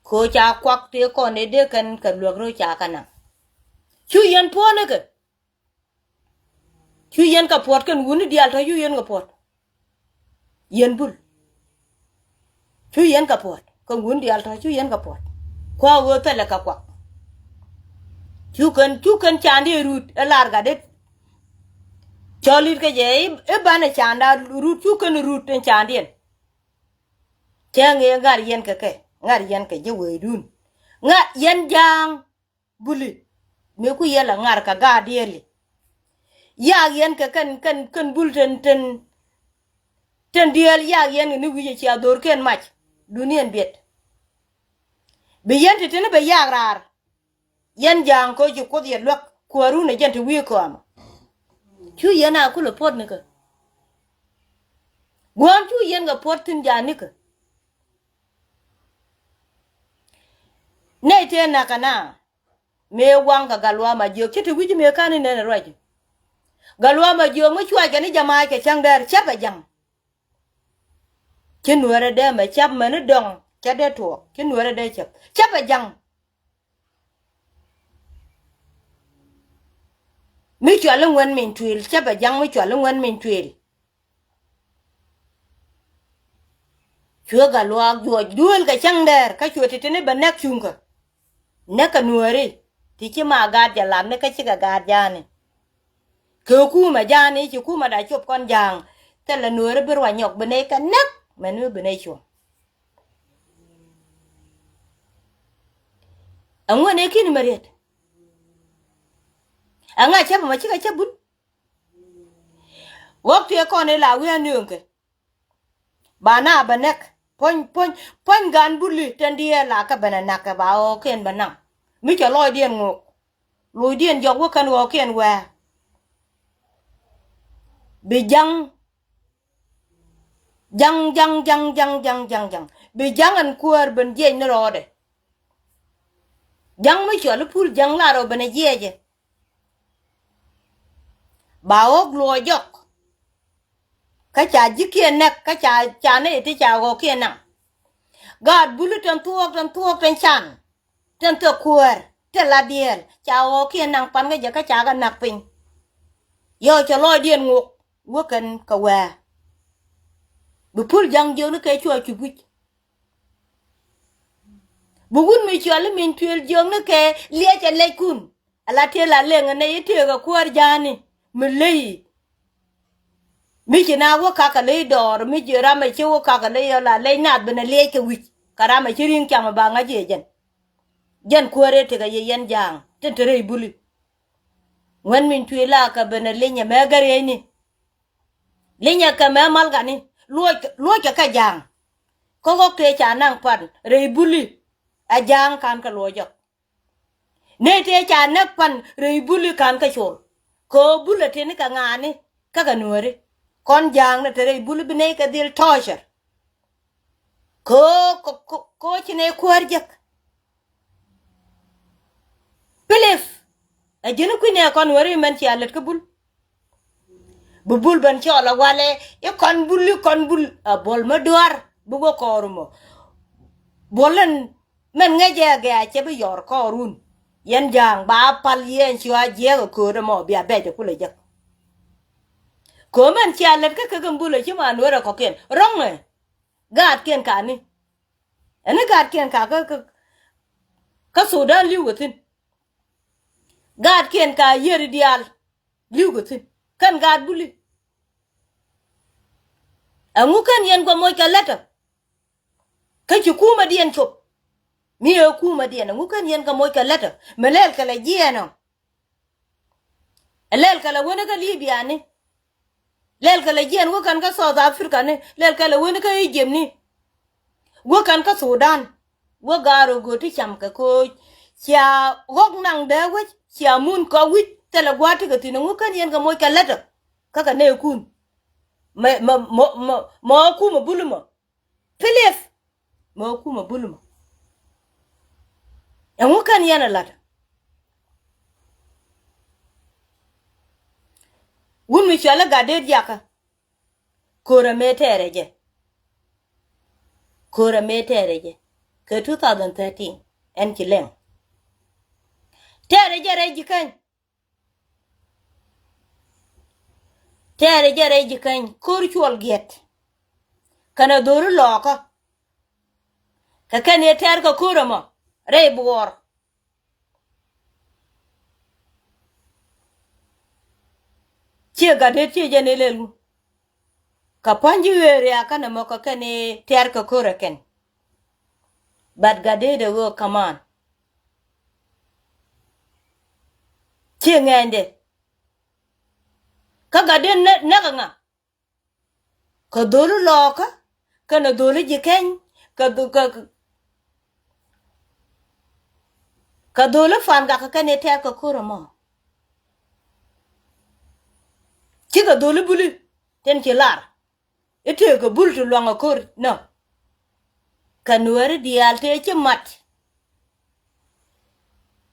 Kɛ ɣöö ca kuak tëë kɔn ëë dee kɛn kɛ luäk röö ca kɛ naŋ. Cu yɛn puɔ̱ɔ̱nikɛ. Cu yɛn kɛ puɔ̱t kɛn wuni diaal tɔ̱ cu yɛn kɛ puɔ̱t. Yɛn bul. Cu yɛn kɛ puɔ̱t kɛn wuni diaal tɔ̱ cu yɛn kɛ puɔ̱t. Kua̱ ɣöö thilɛ kɛ kuak. Cu kɛn, cu kɛn candiɛn rut ɛ lar gatdɛ. Cɔl i̱t kɛ jɛ i̱, i̱ banɛ canda rut cu kɛn rut ɛn candiɛn. Cäŋ ëë ŋa̱r yɛn kɛ kɛ, ŋa̱r yɛn kɛ ji̱ weydun. Ŋa̱r yɛn ja̱a̱ŋ buli. Mëë ku yɛn la ŋa̱r kɛ gaat diɛli. Yak yɛn kɛ kɛn, kɛn, kɛn bul tin, tin, tin diɛl yak yɛn kɛ ni wi̱c ɛ cia dho̱rkiɛn mac. Duniɛn biɛt. Bi yɛn ti tin bɛ yak raar. Yɛn ja̱a̱ŋ kɛ ɣöö ci Kuoth yɛ luäk kuäärun ɛ jɛn ti wi̱i̱ kɔamä. Cu yɛn a kulɛ puɔ̱t nikä. Gua̱a̱n cu yɛn kɛ puɔ̱t thi̱n ja̱a̱ŋ nikä. Nɛy tëë na̱k kɛ na mëë waŋ kɛ Gatluak Majiök ci ti wi̱c mëë ka̱n inɛn ɛ ruac. Gatluak Majiök mi cuackɛ ni jamac kɛ cäŋ dɛr cäpɛ ja̱ŋ. Ci nuäärä dee mɛ cäp mäni dɔ̱ŋ cä dee tuɔɔk ci nuäärä dee cäp cäpɛ ja̱ŋ. Mi cuali ŋuɛn min tuil cä bɛ jaŋ mi cuali ŋuɛn min tuil. Cuɛ gat luaak juɔc duëël kɛ cäŋ dɛɛr kä cuɛ ti̱ti̱ni bɛ nɛk cuŋkä. Nɛk kɛ nuääri ti ci ma gaat jɛ latni kä cikɛ gaat ja̱a̱ni. Kɛ kumɛ ja̱a̱ni ci kumɛ da cop kɔn ja̱a̱ŋ. Thilɛ nuääri bi ruac nyɔk bi nɛy kɛ nɛk mɛn mi bi nɛy cuɔ̱ŋ. Ɛŋu ɛn ëë ki̱n mɛ riet. Ɛŋa cäpä mɛ cikɛ cä bul. Ɣɔ̱k tëë kɔn ila wi̱i̱ anööŋkɛ. Ba na bɛ nɛk puɔ̱ny puɔ̱ny puɔ̱ny gan buli tɛn diɛɛl la kä ben ɛ na̱k kɛ ba ɣɔɔkiɛn bɛ naŋ. Mi cɛ lɔcdiɛn ŋok. Locdiɛn jɔk wä kɛn ɣɔɔkiɛn wɛɛ. Bi ja̱ŋ ja̱ŋ ja̱ŋ ja̱ŋ ja̱ŋ ja̱ŋ ja̱ŋ ja̱ŋ bi ja̱ŋ ɛn kuäär ben jiɛc ni rɔɔdɛ. Ja̱ŋ mi cuɔl i̱ pul ja̱ŋ la rɔ ben ɛ jiɛcɛ. Ba ɣɔɔk luɔɔ jɔk. Kä ca ji̱kiɛn nɛk kä ca ca nɛy ti ca ɣɔɔkiɛn naŋ. Gaat buli tɛn thuɔɔk tɛn thuɔɔk tɛn can. Tɛn thok kuäär tɛn la diɛɛl ca ɣɔɔkiɛn naŋ pan kä jɛ kä ca kɛ nak piny. Yɔ cɛ lɔcdiɛn ŋok wä kɛn kɛ wɛɛ. Bi pul ja̱ŋ jiök ni kɛ cua cup wi̱c. Bi wut mi cuali min tuëël jiök ni kɛ liɛcɛ lɛckun. Ala tëë la leŋ ni i̱ tëëkɛ kuäär ja̱a̱ni mi ley. Mi ci na wä kakɛ ley dɔɔr mi ci ram ɛ ci wä kakɛ ley yɔ la ley nath ben ɛ liɛc kɛ wi̱c. Kɛ ram ɛ ci ri̱ŋ cam ɛ ba ŋa̱c yɛ jɛn. Jɛn kuäär ëë tekɛ yɛ yɛn ja̱a̱ŋ tin te rɛy buli. Ŋuɛn min tuëël la kɛ ben ɛ linyɛ mɛ gär yɛcni. Linyɛ kɛ mɛ malkani luɔc luɔckɛ kɛ ja̱a̱ŋ. Kä ɣɔ̱k tëë ca naŋ pan rɛy buli. Ɛ ja̱a̱ŋ ka̱n kɛ luɔc jɔk. Nɛy tëë ca näk pan rɛy buli ka̱n kä col. Kɛ ɣöö bul ɛ tini kɛ ŋa̱a̱ni kä kɛ nuääri. Kɔn ja̱a̱ŋ ni te rɛy buli bi nɛy kɛ dhil tɔɔcɛr. Kɛ ɣöö kɛ ɣöö ci nɛy kuäär jek. Pilip ɛ ji̱n kui̱nɛ kɔn nuääri mɛn cia lät kä bul. Bi bul ben cɔl a walɛ i̱ kɔn bul i̱ kɔn bul a buɔl mi dua̱r bi wä kɔɔr mɔ. Buɔl in mɛn ŋäcɛ gɛ a cɛ bi yɔr kɔɔrun. Yɛn ja̱a̱ŋ ba pal yɛn ci a jiɛɛk a kööt ɛmɔ bia bɛc a kulɛ jek. Kɛ mɛn cia lät kä kek in bul a ci ma nuer a kɔkiɛn rɔ̱ŋɛ. Gaatkiɛn kani ɛn i̱ gaatkiɛn ka kä kä Sudan li̱w kɛ thi̱n. Gaatkiɛn ka yiëri diaal. Li̱w kɛ thi̱n kɛn gaat buli. Ɛŋu kɛn yɛn kɛ moc kɛ lätdä. Kä ci kumädiɛn cop. Mi ɛ kumädiɛn ɛŋu kɛn yɛn kɛ moc kɛ lätdä mi lɛl kɛ lɛ jiɛɛn ɔ. Ɛ lɛl kɛ lɛ wen kä Libia ni. Lɛl kɛ lɛ jiɛɛn wä kɛn kä South Africa ni lɛl kɛ lɛ wen kä Egypt ni. Wä kɛn kä Sudan. Wä gaar ɔ göt ti cam kɛ kooc. Cia ɣɔk naŋ dee wec cia mun kɔ wi̱c thilɛ gua̱a̱t ti kɛ thi̱n ɛŋu kɛn yɛn kɛ moc kɛ lätdä. Kä kɛ nɛɛkun. Mɛ mɛ mɔ mɔ mɔ kumɛ bul mɔ. Pilip mɛ kumɛ bul mɔ. Ɛŋu kɛn yɛn ɛ la̱t. Wun mi cuali gat deet jakä. Ko̱rä mëë tɛɛrɛ jɛ. Ko̱rä mëë tɛɛrɛ jɛ kɛ two thousand thirteen ɛn ci lɛŋ. Tɛɛrɛ jɛ rɛy ji̱ keny. Tɛɛrɛ jɛ rɛy ji̱ keny ko̱r cuɔl giɛt. Kɛnɛ dho̱ri lɔɔkä. Kɛ kɛn yɛ tɛɛr kɛ ko̱r ɛmɔ rɛy buɔɔr. Ciɛ gat det ciɛ jɛn ilɛl wu. Kɛ pa̱ny ji̱ ɣëë riakä nɛmɔ kɛ kɛn i̱ tɛ̈r kɛ ko̱rɛ kɛn. But gat det ɛ ɣöö kaman. Ciɛ ŋɛɛndɛ. Kä gat det näk ɛ ŋa? Kɛ dholi lɔɔkä kɛnɛ dholi ji̱ keny kɛ kɛ dholi fan gak kɛn i̱ tɛɛr kɛ ko̱r ɛmɔ. Cikɛ dholi buli tin ci lar i̱ tëëkɛ bul ti luaŋ ɛ ko̱r nä. Kɛ nuääri diaal tëë ci mat.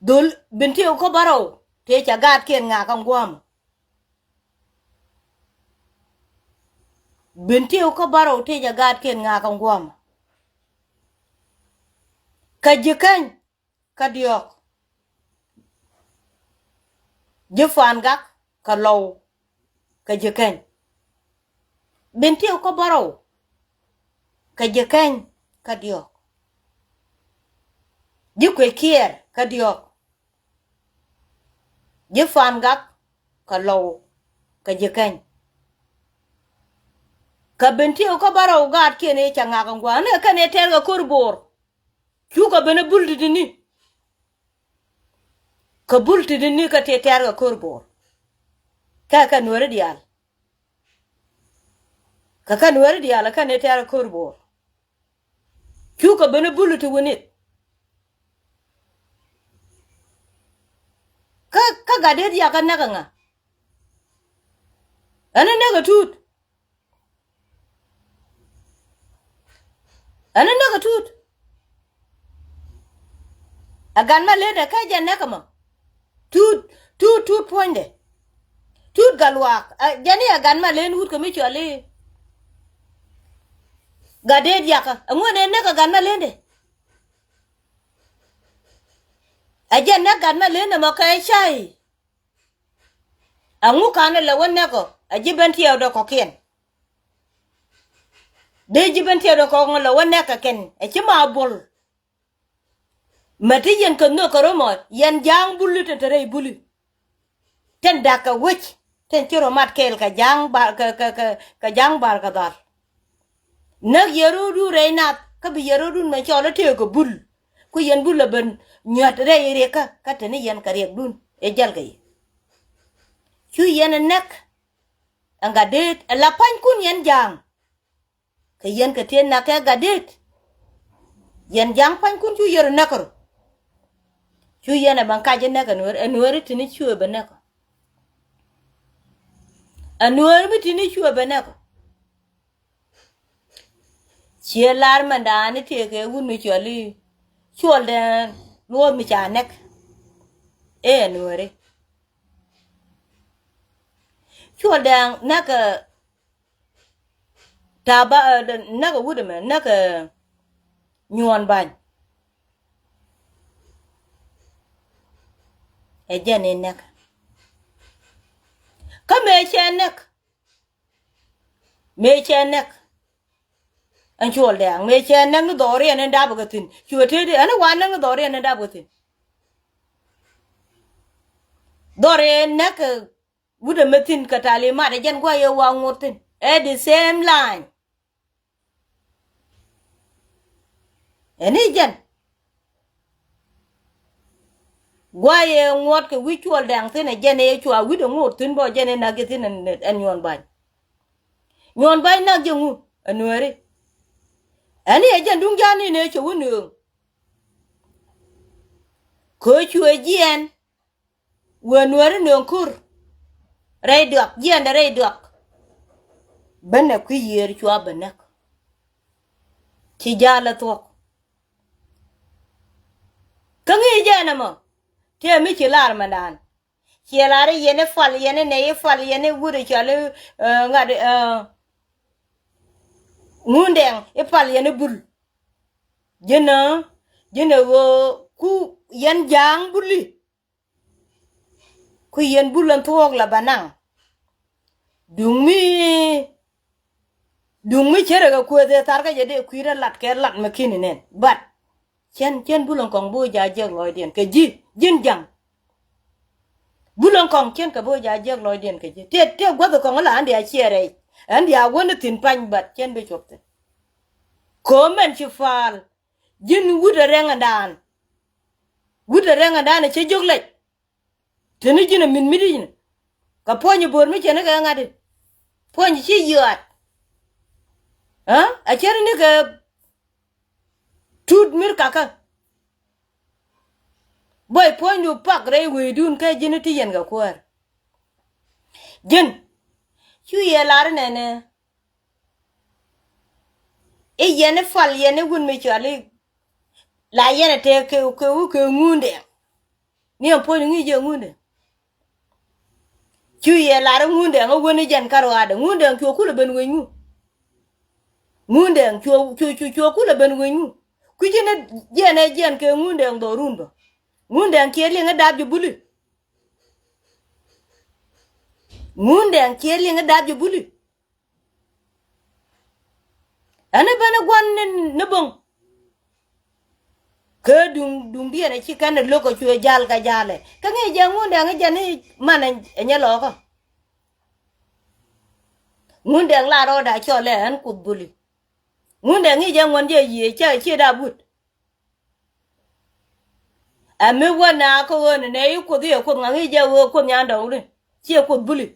Dhol bin tëëk kä bärɔw tëë ca gaatkiɛn ŋakä ŋua̱a̱mä. Bin tiw kä bärɔw tëë ca gaatkiɛn ŋakä ŋua̱a̱mä. Kä ji̱ keny kä diɔ̱ɔ̱k. Ji̱ fan gak kä lɔw kä ji̱ keny. Bin tiw kä bärɔw. kɛ ji̱ kɛny kä diɔ̱k. Ji̱ kuec kiɛɛr kä diɔ̱k. Ji̱ Pan Gak kɛ Lɔw kɛ ji̱ kɛny. Kɛ Bentiu kä bärɔw gaatkiɛn i̱ cɛ ŋak in gua̱a̱ ni kɛn i̱ tɛr kɛ ko̱r bo̱o̱r. Cukɛ ben i̱ bul ti̱ti̱ni. Kɛ bul ti̱ti̱ni kɛ ti tɛr kɛ ko̱r bo̱o̱r. Kɛ kɛ Nuääri diaal. Kɛ kɛ Nuääri diaal kɛn i̱ tɛr kɛ ko̱r bo̱o̱r. Cukɛ ben i̱ bul ti wä nith. Kä, kä Gatdet Yak ɛ näk ɛ ŋa? Ɛn ɛ näk ɛ Tuut. Ɛn ɛ näk ɛ Tuut. Ɛ Gat Malendɛ kä jɛ näk ɛmɔ. Tuut, Tuut, Tuut puɔ̱nydɛ. Tuut Gatluak. Ɛ, jɛn i̱ ɛ Gat Malen wut kɛ mi cɔal i̱ Gatdet Yak. Ɛŋu ɛn ɛ näk ɛ Gat Malendɛ? Ɛ jɛ näk Gat Malendɛ mɔ kɛ cay. Ɛŋu ka̱n ɛ lɛ wä näk ɔ? Ɛ ji̱ ben tiɛɛwdɛ kɔ̱kiɛn. Dee ji̱ ben tiɛɛwdɛ kɔ̱kiɛn lɛ wä näk ɛ kɛn. Ɛ ci ma buɔl. Mɛ ti yɛn kɛ nhök kɛ romɔ, yɛn ja̱a̱ŋ buli tin te rɛy buli. Tin da̱k kɛ wec, tin ci rɔ mat kɛɛl kɛ ja̱a̱ŋ bar, kɛ, kɛ, kɛ, kɛ ja̱a̱ŋ bar kɛ dhal. Näk yɛn ro̱o̱dun rɛy nath, kä bi yɛn ro̱o̱dun mɛ cɔl i̱ tëëk kɛ bul. Ku yɛn bul ɛ ben nyuäth rɛy riɛkä, kä te ni yɛn kɛ riɛkdun i̱ jäl kɛ yɛ. Cu yɛn ɛ näk, ɛn Gatdet, ɛ la pa̱nykun yɛn ja̱a̱ŋ. Kɛ yɛn kɛ tëë näk kɛ Gatdet. Yɛn ja̱a̱ŋ pa̱nykun cu yɛn rɔ näk kɛ rɔ. Cu yɛn ɛ ben kac i̱ näk ɛ Nuääri, ɛ Nuääri ti̱ni cuɛ ben näk ɔ. Ɛ Nuääri mi ti̱ni cuɛ ben näk ɔ. Ciɛ lar mɛndan i̱ tëëkɛ wut mi cɔal i̱ Cuɔl Dɛŋ Luɔth mi ca näk. Ëë ɛ Nuääri. Cuɔl Dɛŋ näk ɛ Taba, ɛ, näk ɛ wut ɛmɛ, näk ɛ Nyuɔn Bany. Ɛ jɛn i̱ näk. Kä mëë cɛ näk. Mëë cɛ näk. Ɛn Cuɔl Dɛŋ mëë cɛ näk ni dhɔriɛn in dap kɛ thi̱n. Cuɛ tëëdi ɛn i̱ wa näk ni dhɔriɛn in dap kɛ thi̱n. Dhɔriɛn näk kɛ wut ɛmɛ thi̱n kɛ talimat ɛ jɛn gua̱a̱ yɛ wa ŋot thi̱n. Ɛ the same line. Ɛn i̱ jɛn. Gua̱a̱ yɛ ŋuɔ̱t kɛ wi̱c Cuɔl Dɛŋ thi̱n ɛ jɛn ɛ cua wi̱c ɛ ŋot thi̱n bä jɛn ɛ näk jɛ thi̱n ɛn, ɛn Nyuɔn Bany. Nyuɔn Bany näk jɛ ŋu ɛ Nuääri. Ɛn i̱ ɛ jɛn duŋ ja̱a̱n in ɛ cɛ wä nööŋ. Kɛ cuɛ jiɛɛn. Wëë Nuääri nööŋ kur. Rɛy duak, jiɛɛndɛ rɛy duak. Benɛ kui̱ yiëër cua bɛ näk. Ci ja̱a̱l ɛ thuɔ̱k. Kä ŋi̱i̱c jɛ ɛn ɛmɔ. Tëë mi ci lar mɛndan. Ciɛ lar i̱ yɛn i̱ pal, yɛn i̱ nɛy i̱ pal, yɛn i̱ wut i̱ cɔal i̱, ɛ, ŋa̱t, ɛ, Ŋundɛŋ i̱ pal yɛn i̱ bul. Ji̱n ɛ, ji̱n ɛ ɣöö ku yɛn ja̱a̱ŋ buli. Ku yɛn bul ɛn thuɔ̱ɔ̱k la bä naŋ. Duŋ mi, duŋ mi cärɛ kɛ kuëth ëë tharkɛ jɛ dee kui̱dä lat kɛ lat mɛ ki̱n inɛn. But cɛn, cɛn bul ɛn kɔŋ bi wä ja̱ jiäk lɔcdiɛn kɛ ji̱, ji̱n ja̱ŋ. Bul ɛn kɔŋ cɛn kɛ bi wä ja̱ jiäk lɔcdiɛn kɛ ji̱. Tëë, tëë guäth kɔŋ la ɛn diaal ciɛ rɛy. Ɛn diaal wä ni thi̱n pany, but cɛn bi cuɔp thi̱n. Ko̱o̱m ɛn ci pa̱a̱l. Ji̱n wut ɛ rɛŋ ɛn daan. Wut ɛ rɛŋ ɛn daan ɛ cä jiök lɛc. Teni ji̱n ɛ min mi di ji̱n. Kɛ puɔ̱ny ɛ bo̱o̱r mi cɛ ni kɛ ŋa̱t i̱ puɔ̱ny ci yɔaat. Ɛ cɛ ni kɛ tut mir kakä. Bɔy puɔ̱nydu pak rɛy wecdun kɛ ji̱n i̱ ti yɛn kɛ kuäär. Ji̱n cu yɛ lar inɛnɛ. I̱ yɛn i̱ pal yɛn i̱ wun mi cɔal i̱ la yɛn ɛ tëë kɛ, kɛ, kɛ Ŋundɛŋ. Ni ɛn puɔ̱ny ŋi̱i̱c jɛ Ŋundɛŋ. Cu yɛ lar i̱ Ŋundɛŋ i̱ wen i̱ jɛn kä ruaadɛ. Ŋundɛŋ cuɔ kulɛ ben wec ŋu? Ŋundɛŋ cuɔ, cuɔ, cuɔ, cuɔ kulɛ ben wec ŋu? Kui̱ci ni jiɛn ɛ jiɛn kɛ Ŋundɛŋ dhɔrun bä. Ŋundɛŋ kiɛ liŋ i̱ dap ji̱ buli. Ŋundɛŋ kiɛ liŋ i̱ dap ji̱ buli. Ɛn i̱ ben i̱ gua̱n ni, ni bo̱ŋ. Kɛ duŋ, duŋdiɛn ɛ ci kɛn ɛ lo̱k ɛ cuɛ jal kɛ jalɛ. Kä ŋi̱i̱c jɛ Ŋundɛŋ i̱ jɛn i̱ man ɛ nyɛ lɔɔkä. Ŋundɛŋ la rɔɔda cɔl ɛ ɛn Kuoth Buli. Ŋundɛŋ ŋi̱i̱c jɛ ŋuɔ̱n jɛ yiëë cɛ cië dap wut. Ɛ mi wä na kä ɣöö ni nɛ i̱ Kuoth i̱ ɛ Kuoth ŋa̱ ŋi̱i̱c jɛ ɣöö Kuoth Nyandɔɔŋni. Ciɛ Kuoth Buli.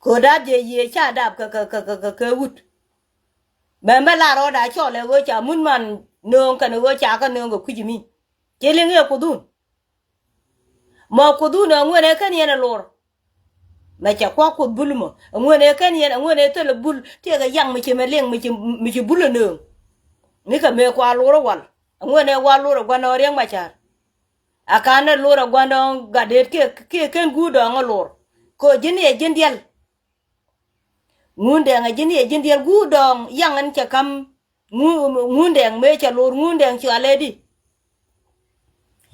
Kɛ ɣöö dap jɛ yiëë ca dap kɛ, kɛ, kɛ, kɛ, kɛ, kɛ wut. Mɛmɛ la rɔɔda cɔl ɛ ɣöö ca mun man nööŋ kɛnɛ ɣöö ca kä nööŋ kɛ kui̱c mi. Ci liŋ i̱ ɛ Kuothun. Mɔ Kuothun ɛ ŋuɛn ɛ kän yɛn ɛ lor. Mɛ cɛ kuak Kuoth Bul mɔ. Ɛ ŋuɛn ɛ kän yɛn, ɛ ŋuɛn ɛ thilɛ Bul. Tiɛɛkɛ yaŋ mi ci mɛ liŋ, mi ci, mi ci Bul ɛ nööŋ. Mi kɛ mëë kua lor ɛ wal. Ɛ ŋuɛn ɛ wa lor ɛ gua̱n ɔ Riɛk Macar. A kan ɛ lor ɛ gua̱n ɔ Gatdet kiɛ, kiɛ kän guur dɔɔŋ ɛ lor. Kɛ ɣöö ji̱n yɛ ji̱n diɛl. Ŋundɛŋ ɛ ji̱n yɛ ji̱n diɛl guur dɔɔŋ yaŋ ɛn cɛ ka̱m. Ŋu-, Ŋundɛŋ mëë cɛ lor Ŋundɛŋ cɔalɛ di.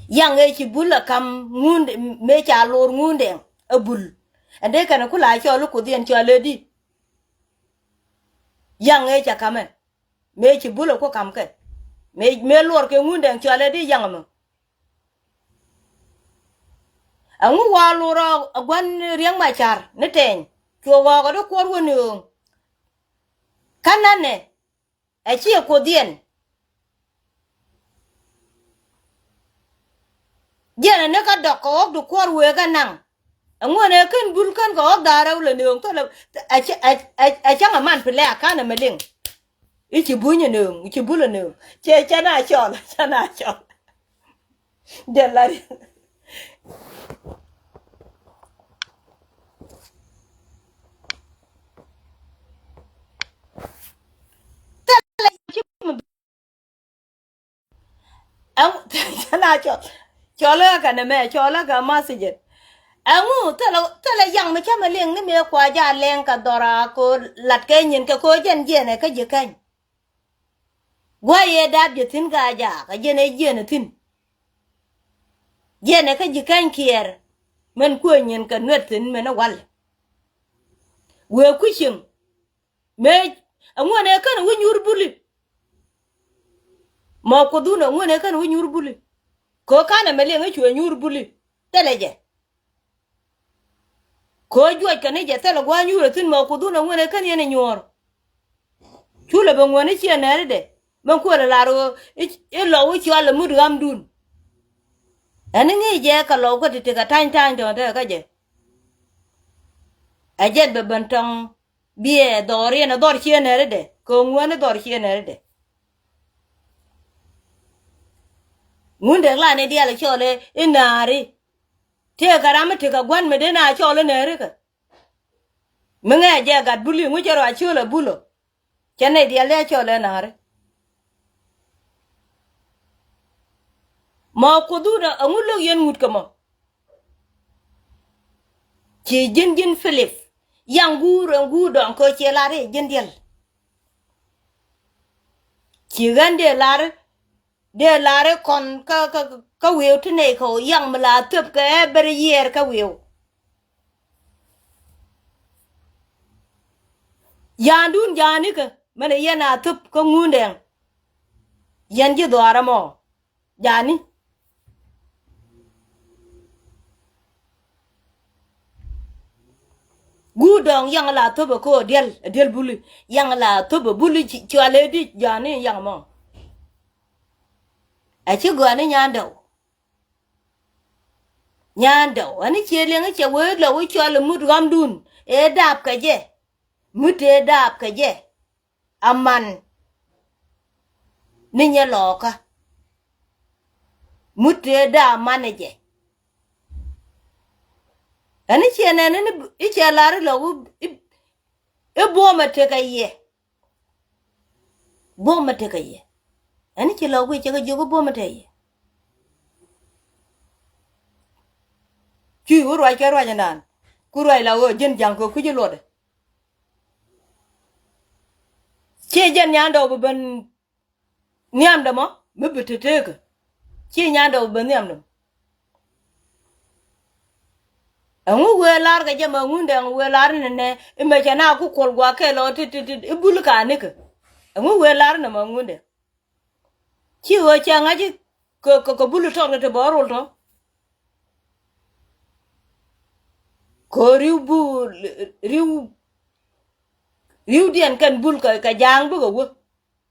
Yaŋ ëë ci Bul ɛ ka̱m Ŋund-, mëë ca lor Ŋundɛŋ ɛ Bul. Ɛn dee kɛn ɛ ku la cɔl i̱ Kuoth yɛn cɔalɛ di. Yaŋ ëë cɛ ka̱m ɛ. Mëë ci Bul ɛ ku ka̱m kɛ. Mëë, mëë lor kɛ Ŋundɛŋ cɔalɛ di yaŋ ɛmɔ. Ɛŋu wa lor ɛ gua̱n Riɛk Macar ni tɛɛny. Cuɛ ɣɔɔkɛ di kuɔr wä nööŋ. Kä nanɛ. Ɛ ciɛ Kuoth yɛn. Jiɛn ɛ ni kä dɔk kɛ ɣɔk di kuɔr wëë kä naŋ. Ɛŋuɛn ɛ kän Bul kän kɛ ɣɔk dhaar rɛw lɛ nööŋ thilɛ. Ɛ cä, ɛ, ɛ, ɛ cäŋ ɛ man pi lɛ a kan ɛ mɛ liŋ. I̱ ci Bul ɛ nööŋ, i̱ ci Bul ɛ nööŋ. Cɛ, cɛ na cɔl, cɛ na cɔl. Jɛ lar. Ɛŋu, cɛ na cɔl, cɔl ɛ kɛ nɛ mɛ, cɔl ɛ kɛ message. Ɛŋu, thilɛ, thilɛ yaŋ mi cä mɛ liŋ ni mëë kua ja lɛŋ kɛ dhɔra ko lat kɛ nyin kɛ ko jɛn jiɛn ɛ kä ji̱ kɛny. Gua̱c yɛ dap jɛ thi̱n ka jaak, ɛ jɛn ɛ jiɛn ɛ thi̱n. Jiɛn ɛ kä ji̱ kɛny kiɛɛr, mɛn kuëë nyin kɛ nuɛt thi̱n mɛn ɛ wal. Wëë kui̱ cieŋ, mëë ɛŋuɛn ɛ kän wi̱c nyuur Buli. Mɔ Kuothun ɛŋuɛn ɛ kän wi̱c nyuur Buli. Kɛ ɣöö kanɛ mɛ liɛŋ ɛ cuɛ nyuur Buli. Thilɛ jɛ. Kɛ ɣöö juɔc kɛ ni jɛ thilɛ gua̱a̱c nyuur ɛ thi̱n mɔ Kuothun ɛŋuɛn ɛ kän yɛn ɛ nyuɔ̱ɔ̱r. Cu lɛ bɛ ŋuɛn i̱ ciɛ nɛɛridɛ. Mɛn kuël ɛ lar ɣöö i̱, i̱ lɔw i̱ cɔal ɛ mut ɣamdun. Ɛn i̱ ŋi̱i̱c jɛ kɛ lɔw kä ti̱ti̱ kɛ ta̱ny ta̱ny tɔ̱ɔ̱n tekɛ kä jɛ. Ɛ jɛn bɛ ben tɔ̱ŋ biɛ dhɔr yɛn ɛ dhɔr ciɛ nɛɛridɛ. Kɛ ŋuɛn i̱ dhɔr ciɛ nɛɛridɛ. Ŋundɛ lan i̱ diaal i̱ cɔl i̱ naari. Tëëkɛ ram mi tekɛ gua̱n mi dee na cɔl i̱ nääri kɛ. Mi ŋɛ jɛ gat Buli ŋu cɛ rɔ a ciöl ɛ Bul ɔ. Cɛ nɛy diaal dee a cɔl ɛ naari. Mɔ Kuothun ɛ ŋu lo̱k yɛn ŋut kɛ mɔ. Ci ji̱n ji̱n Philip. Yaŋ guur ɛn guur dɔ̱ŋ kɛ ciɛ lar i̱ ji̱n diɛl. Ci ɣän dee lar, dee lar i̱ kɔn kä, kä, kä wi̱i̱w ti nɛy kɛ ɣöö yaŋ mi la thöp kɛ ɛ ber yiɛɛr kä wi̱i̱w. Ya̱a̱ndun ja̱a̱nikä mɛn ɛ yɛn a thöp kä Ŋundɛŋ. Yɛn ji̱ dhɔaar ɛmɔ. Ja̱a̱ni. Guur dɔ̱ŋ yaŋ la thöp ɛ kä ɣöö diɛl, ɛ diɛl Buli. Yaŋ la thöp ɛ Buli ci, cualɛ di ja̱a̱ni yaŋ mɔ. Ɛ ci gɔ̱a̱ni Nyandɔw. Nyandɔw, ɛn i̱ ciɛ liɛŋ i̱ cɛ wee lɔ wi̱c cɔal i̱ mut ɣamdun. Ëë daap kɛ jɛ. Mut ëë daap kɛ jɛ. Aman. Ni nyɛ lɔɔkä. Mut tëë da̱a̱ manɛ jɛ. Ɛn i̱ ciɛ nɛn i̱ ciɛ lar i̱ lɔk i̱, i̱, i̱ buɔ̱mɛ tekɛ yɛ. Buɔ̱mɛ tekɛ yɛ. Ɛn i̱ ci lɔk wi̱i̱ cɛ kɛ jiök i̱ buɔ̱mɛ tekɛ yɛ. Cuy wä ruac kɛ ruac ɛnan. Ku ruac la ɣöö ji̱n ja̱ŋ kɛ kui̱c i̱ luɔtdɛ. Ciɛ jɛn Nyandɔw bi ben nhiamdɛ mɔ mi bi te teekä. Ciɛ Nyandɔw bi ben nhiamdɛ mɔ. Ɛŋu wëë lar kɛ jɛ ma ŋundɛ, ɛŋu wëë lar ni nɛ, imɛ cɛ na ku kuɔl guak kɛ lɔ ti, ti, ti, ibul ka nikɛ. Ɛŋu wëë lar ni ma ŋundɛ. Ci ɣöö cɛ ŋa̱c kɛ, kɛ, kɛ bul tɔt kɛ ti bä rol tɔ. Kɛ riw bul, riw, riwdiɛn kɛn bul kɛ, kɛ ja̱a̱ŋ bikɛ wä.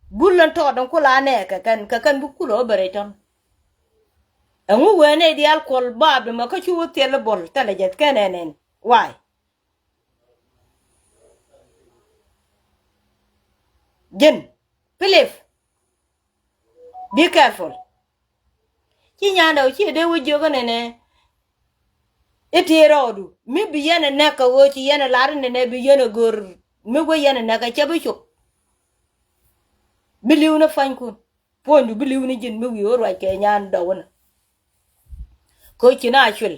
Bul län tɔɔt in kula nɛ kɛ kɛn, kɛ kɛn bi kulɛ wä bɛ rɛy tɔn. Ɛŋu wee nɛy diaal kuɔl bap di mɛ kä cu wä thil bol thilɛ jɛ kɛn ɛn ɛn. Why? Jin, Philip, be careful. Ci nyandɛ wä ci dee wä jiök ɛn ɛn ɛ. I̱ tëë rɔɔdu mi bi yɛn ɛ nɛk kɛ ɣöö ci yɛn ɛ lar inɛnɛ bi yɛn ɛ gör mi wä yɛn ɛ nɛk kɛ cɛ bi cop. Bi li̱w ni puɔ̱nykun, puɔ̱nydu bi li̱w ni ji̱n mi wi̱i̱ wä ruac kɛ nyan dɔwinɛ. Kɛ ɣöö ci na cuil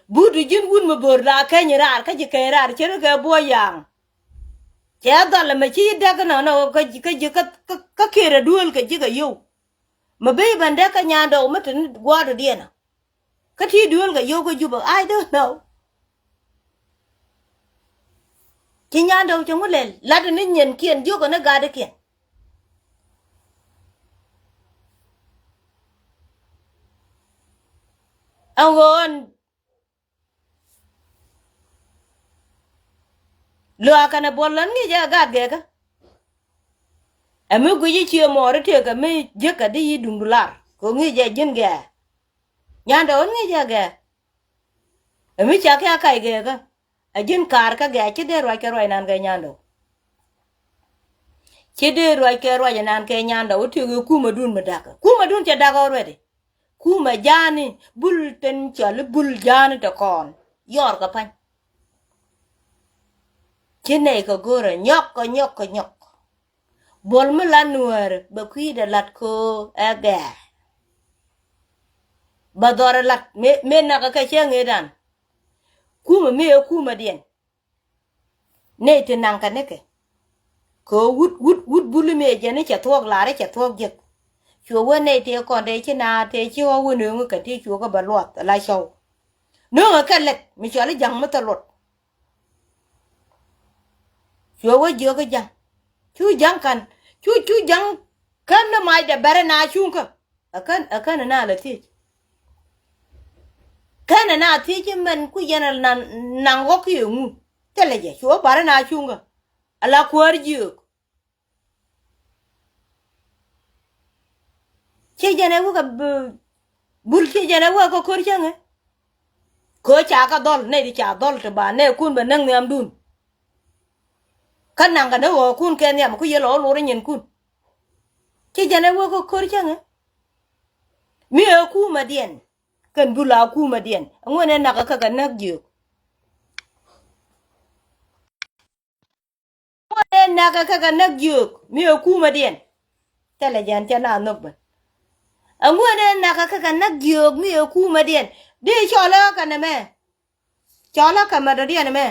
butu ji̱n wut mi bo̱r la keny raar kä ji̱ keny raar ce̱tkɛ buɔy ya̱a̱ŋ. Cɛ dhɔl ɛmɛ ci däk inɔ nɔ kä ji̱ kä ji̱ kä kä kä kërɛ duëël kɛ ji̱ kɛ yio̱w. Mi bi ben däk kä nyan dɔw mi te ni gua̱a̱r dɔ̱diɛn ɔ. Kä ti duel kɛ yio̱w kä Jubɛ, I don't know. Ci nyandɛ wä cɛ ŋu lɛl lat ni nyienkiɛn jiök ni gatdikiɛn. Ɛn ɣöö ɛn luaakɛ ni buɔl län ŋi̱i̱cɛ ɛ gat gɛɛkä. Ɛ mi guic i̱ cie mɔɔri tëëkɛ mi jiäkä di yi duŋdu lar kɛ ŋi̱i̱cɛ ji̱n gɛɛ. Nyandɛ wä ŋi̱i̱cɛ gɛɛ. Ɛ mi ca kɛ a kac gɛɛkä. Ɛ ji̱n kaar kä gɛɛ ci dee ruac kɛ ruac nan kɛ nyandɛ wä. Ci dee ruac kɛ ruac nan kɛ nyandɛ wä tëëkɛ kumɛ dun mi dakä. Kumɛ dun cɛ dakä already. Kumɛ ja̱a̱ni bul ten cɔal i̱ bul ja̱a̱ni te kɔn. Yɔr kɛ pa̱ny. Ci nɛy kɛ go̱rɛ nyɔk kɛ nyɔk kɛ nyɔk. Buɔl mi la nuäär bɛ kui̱dɛ lat köö ɛ gɛɛ. Bɛ dhɔrɛ lat mëë, mëë nakä kɛ cɛ ŋëëdan. Kumɛ mi ɛ kumɛ diɛn. Nɛy ti naŋ kɛ nikɛ. Kɛ wut, wut, wut buli mëë jɛn i̱ cɛ thuɔ̱k lar i̱ cɛ thuɔ̱k jiäk. Cuɛ wä nɛy tëë kɔn tëë ci naath tëë ci ɣɔw wä nööŋi kɛ ti cuɛ kä bɛ luɔth ala cɔw. Nööŋɛ kɛ lɛk mi cɔal i̱ ja̱ŋ mi thil luɔt. Cuɛ wä jiök i̱ ja̱ŋ. Cu ja̱ŋ ka̱n. Cu, cu ja̱ŋ kän ni macdɛ bɛrɛ na cuŋkä. Ɛ kän, ɛ kän ɛ na lɛ thiec. Kän ɛ na thiec imɛn ku yɛn ɛ na, naŋ ɣɔk kiɛ ŋu. Thilɛ jɛ, cu ɣä barɛ na cuŋkä. Ala kuäär jiök. Ci jɛn ɛ wä kɛ b-, bul ci jɛn ɛ wä kɛ ko̱r cäŋɛ. Kɛ ca kɛ dhɔl, nɛy di ca dhɔl ti ba nɛɛkun bɛ näk nhiamdun. Kä naŋkɛ ni ɣɔɔkun kɛ nhiam ku yɛ lɔ lor nyinkun. Ci jɛn ɛ wä kɛ ko̱r cäŋɛ. Mi ɛ kumɛ diɛn. Kɛn bul a kumɛ diɛn. Ɛŋuɛn ɛ nakä kä kɛ näk jiök. Ɛŋuɛn ɛ nakä kä kɛ näk jiök mi ɛ kumɛ diɛn. Thilɛ jɛn cɛ na nhök ben. Ɛŋuɛn ɛ nakä kä kɛ näk jiök mi ɛ kumɛ diɛn. Di cɔlɛ kɛ nɛmɛ. Cɔlä kɛ mɛ dɔ̱diɛn mɛ.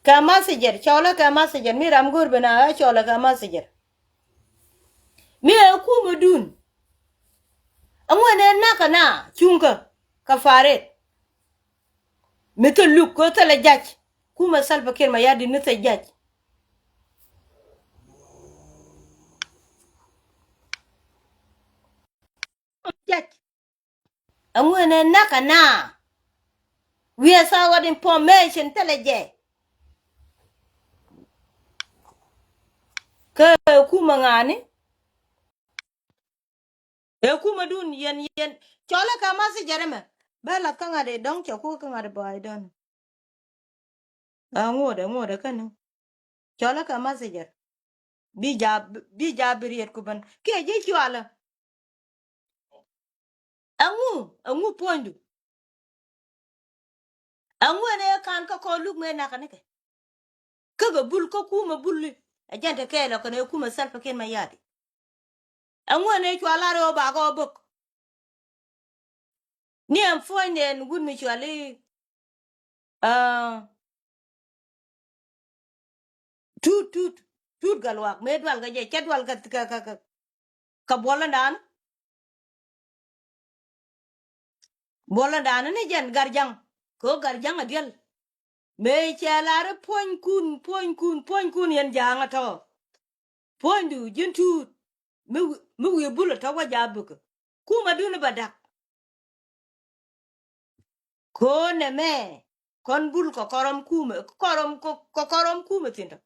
Kɛ messenger, cɔlä kɛ messenger, mi ram go̱r ben a ɣä cɔlä kɛ messenger. Mi ɛ kumɛ dun. Ɛŋuɛn ɛ nakä na cuŋkä kɛ faret. Mi thil luk kɛ thilɛ jac. Kumɛ Salva Kiir Mayardit ni thil jac. Jac. Ɛŋuɛn ɛ nakä na. Wiɛ sa ɣɔt information thilɛ jɛ. Kä kumɛ ŋa̱a̱ni. Ɛ kumɛ dun yɛn yɛn. Cɔlä kɛ messenger mɛ. Bä lath kä ŋa̱t ɛ dɔ̱ŋ cɛ ku kä ŋa̱t ɛ bä I don't know. Ɛ ŋuɔ̱t ɛ ŋuɔ̱t ɛ käni. Cɔlä kɛ messenger. Bi ja, bi ja bi riet ku ben kiɛ ji̱ cualä. Ɛŋu, ɛŋu puɔ̱nydu. Ɛŋu ɛn ɛ kan kä kɔn luk mëë nakä nikɛ. Kä kɛ bul kä kumɛ bul ni. Ɛ jɛn te kɛɛl ɔ kɛn ɛ kumɛ Salva Kiir Mayardit. Ɛŋu ɛn ɛ cual lar ɛ ɔ bakɔ bök. Ni ɛn puɔ̱ny ni ɛn wut mi cual i̱. Aa, tut, tut, tut kɛ luak mëë dual kɛ jɛ cɛ dual kɛ, kɛ, kɛ, kɛ, kɛ buɔl ɛn dan. Buɔlä danɛ ni jɛn Gatjaŋ. Kɛ ɣöö Gatjaŋ a diɛl. Mëë cɛ lar i̱ puɔ̱nykun, puɔ̱nykun, puɔ̱nykun yɛn Ja̱a̱ŋ a tɔ̱. Puɔ̱nydu ji̱n tuut. Mi wi, mi wi̱i̱ Bul a tɔ̱ wä ja̱ bökä. Kumɛ duni bɛ da̱k. Ko̱n nɛmɛ kɔn Bul kɛ kɔrɔm kumɛ, kɔrɔm, kɛ kɔrɔm kumɛ thi̱n tɔ.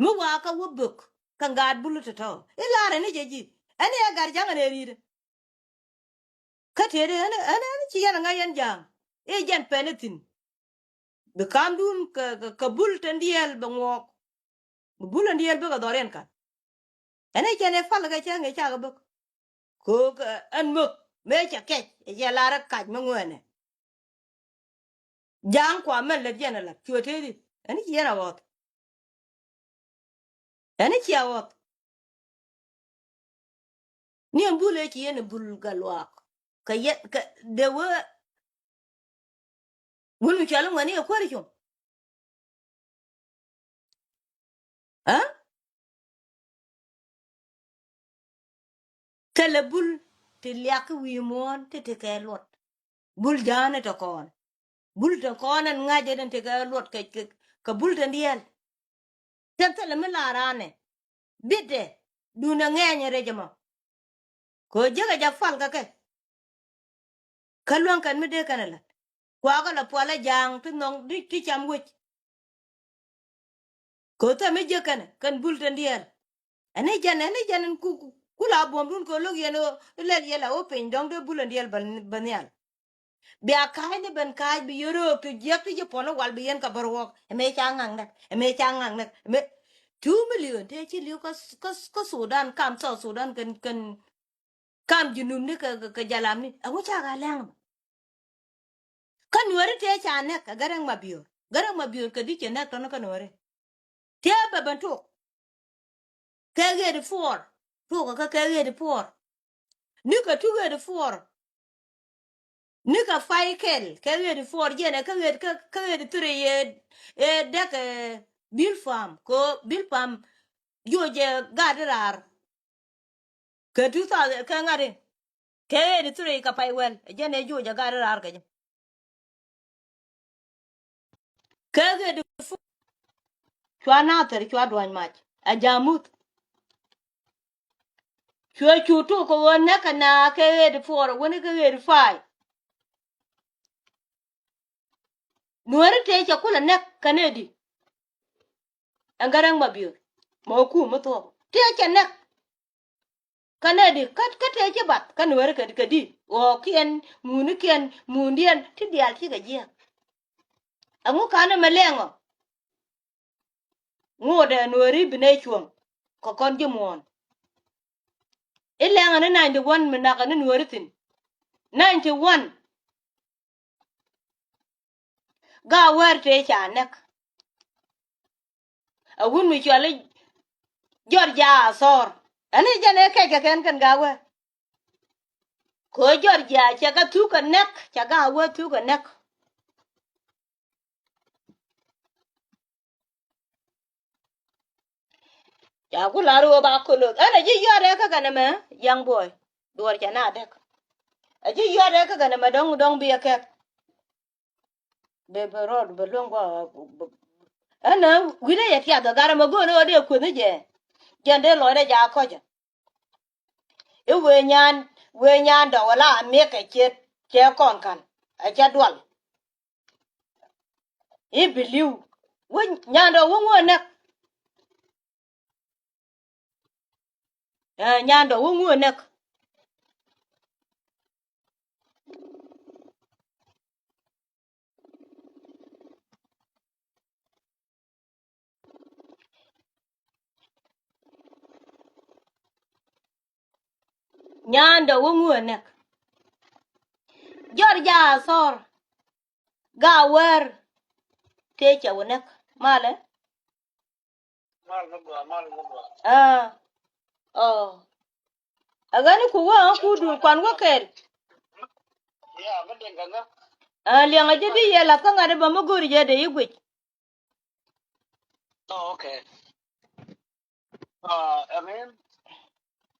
Mi wakä wä bök kɛ ŋa̱a̱t Bul tɔ̱tɔ̱ i̱ la̱rɛ ni jɛ ji̱. Ɛn i̱ ɛ Gatjaŋ ɛn ɛ ri̱t. Kä tëëdɛ ɛn, ɛn, ɛn ci yɛn ɛ ŋa̱c yɛn Ja̱a̱ŋ i̱ jɛn pɛn i̱ thi̱n. Bi kamdun kɛ, kɛ, kɛ Bul tin diɛɛl bɛ ŋuɔɔk. Bi Bul tin diɛɛl bikɛ dhɔriɛn ka̱n. Ɛn i̱ cɛn ɛ pal kɛ cäŋ i̱ cakɛ bäk. Ko̱k, ɛ, ɛn mök mëë cɛ kɛc ɛ cɛ lar ɛ kac mi ŋuɛɛnɛ. Ja̱a̱ŋ kua mɛn lät yɛn ɛ lat cuɛ tëëdi. Ɛn i̱ ci yɛn ɛ ɣɔth. Ɛn i̱ cia ɣɔth. Ni ɛn Bul ëë ci yɛn ɛ Bul Gatluak. Kɛ yɛn kɛ dee wee. Wun mi cual i̱ ŋuɛni ɛ kuäär i̱ cuŋ. Ɛ? Thilɛ Bul ti liak ki wi̱i̱ muɔ̱ɔ̱n ti tekɛ luɔt. Bul Ja̱a̱ŋ ni te kɔn. Bul te kɔn ɛn ŋa̱c ɛn tekɛ luɔt kɛ, kɛ, kɛ Bul te diɛɛl. Tɛn thilɛ mi la ranɛ. Bitdɛ. Duundɛ ŋɛɛny rɛc ɛmɔ. Kɛ ɣöö jiäkɛ jɛ pal kä kɛ. Kä luäŋ kɛn mi dee kɛn ɛ la̱t. Kuakä la pualä Ja̱a̱ŋ ti nhɔŋ ti, ti cam wec. Kɛ ɣöö thɛm mi jiäk kɛn, kɛn Bul tin diɛɛl. Ɛn i̱ jɛn, ɛn i̱ jɛn ɛn ku, ku, ku la buɔ̱mdun kɛ ɣöö lo̱k yɛn ɣöö i̱ lɛl yɛn la ɣöö piny dɔ̱ŋ dee Bul tin diɛɛl bä, bä nhial. Bia ka̱a̱cni ben ka̱a̱c bi yɛn röök ti jiäk ti ji̱ puɔ̱n i̱ wal bi yɛn kɛ bä ruɔk. Ɛmɛ ca ŋa̱k nɛk, ɛmɛ ca ŋa̱k nɛk, ɛmɛ two million tëë ci li̱w kä, kä, kä Sudan, kam South Sudan kɛn, kɛn kam Junubni kɛ, kɛ, kɛ jalamni. Ɛŋu cakɛ lɛŋ mɛ? Kä Nuääri tëë ca nɛk ɛ Garaŋ Mabiöör. Garaŋ Mabiöör kɛ di cɛ nɛk tɔ̱nä kä Nuääri. Tëë bɛ ben tok. Kɛ ɣet puɔr. Tuɔɔkä kä kɛ ɣet puɔr. Nikɛ tu ɣet puɔr. Nikɛ pay kɛl kɛ ɣet puɔr jiɛn ɛ kä ɣet kä, kä ɣet thuri yɛ, ɛ dɛk, ɛ, Bilpam. Kɛ ɣöö Bilpam jiöc ɛ gat raar. Kɛ tu thath kɛ ŋa̱t in. Kɛ ɣet thuri kɛ pay wɛl. Ɛ jɛn ɛ jiöc ɛ gat raar kɛ jɛ. Kɛ ɣet fu-, cua Nathir cua duany mac. A jamuth. Cuɛ cu tuk kɛ ɣöö näk kɛ na kɛ ɣet puɔr wäni kɛ ɣet pay. Nuääri tëë cɛ kulɛ näk kɛ nɛy di. Ɛn Garaŋ Mabiöör mɛ kum mi thuɔk tëë cɛ näk. Kä nɛy di kä, kä tëë ci bath kä Nuääri kɛ, kɛ di ɣɔɔkiɛn munikiɛn mundiɛn ti diaal cikɛ jiääk. Ɛŋu ka̱n ɛmɛ lɛŋɔ? Ŋuɔ̱t ɛ Nuääri bi nɛy cuɔ̱ŋ kɛ kɔn ji̱ muɔ̱ɔ̱n. I̱ lɛŋɛ ni ninety one mi nakä ni Nuääri thi̱n. Ninety one. Gaa Wɛr tëë ca näk. A wut mi cɔal i̱ Jɔrja Athɔr. Ɛn i̱ jɛn ëë kɛc kɛ kɛn kɛn Gaa Wɛr. Kɛ ɣöö Jɔrja cɛ kɛ thuk kɛ näk, cɛ Gaa Wɛr thuk kɛ näk. Ca ku lar ɣöö ba koloth. Ɛn a ji̱ yɔt ɛ kä kɛn ɛmɛ, young boy. Duɔr cɛ na däk. A ji̱ yɔt ɛ kä kɛn ɛmɛ dɔ̱ŋ, dɔ̱ŋ bi ɛ kɛp. Bɛ, bɛ rɔɔd, bɛ luäŋ gua. Ɛn a wi̱cdɛ yɛ tiath ɛ gar ɛmɛ go̱o̱n ɣöö dee kueth ni jɛ. Jɛn dee lɔcdɛ ca kɔcä. I̱ wee nyan, wee nyan dɔk wala a miek kɛ ciet cɛ kɔn ka̱n. Ɛ cɛ dual. I̱ bi li̱w. Wä nyandɛ wä ŋuɔ näk. Ɛ nyandɛ wä ŋuɔ näk. Nyandɛ wä ŋuɔ näk. Jɔrja Athɔr. Gaa Wɛr. Tëë cɛ wä näk. Malɛ. Mal mi gɔaa, mal mi gɔaa. Aa. Ɔ. A ɣän i̱ ku wä ɣän ku duur kuan wä kɛɛl. Ya, mi liŋ kä ŋä. Aa, liɛŋ a ji̱ di yɛ lath kä ŋa̱t i̱ bä mi go̱o̱ri jɛ dee i̱ guic. Oh, okay. Aa, I mean,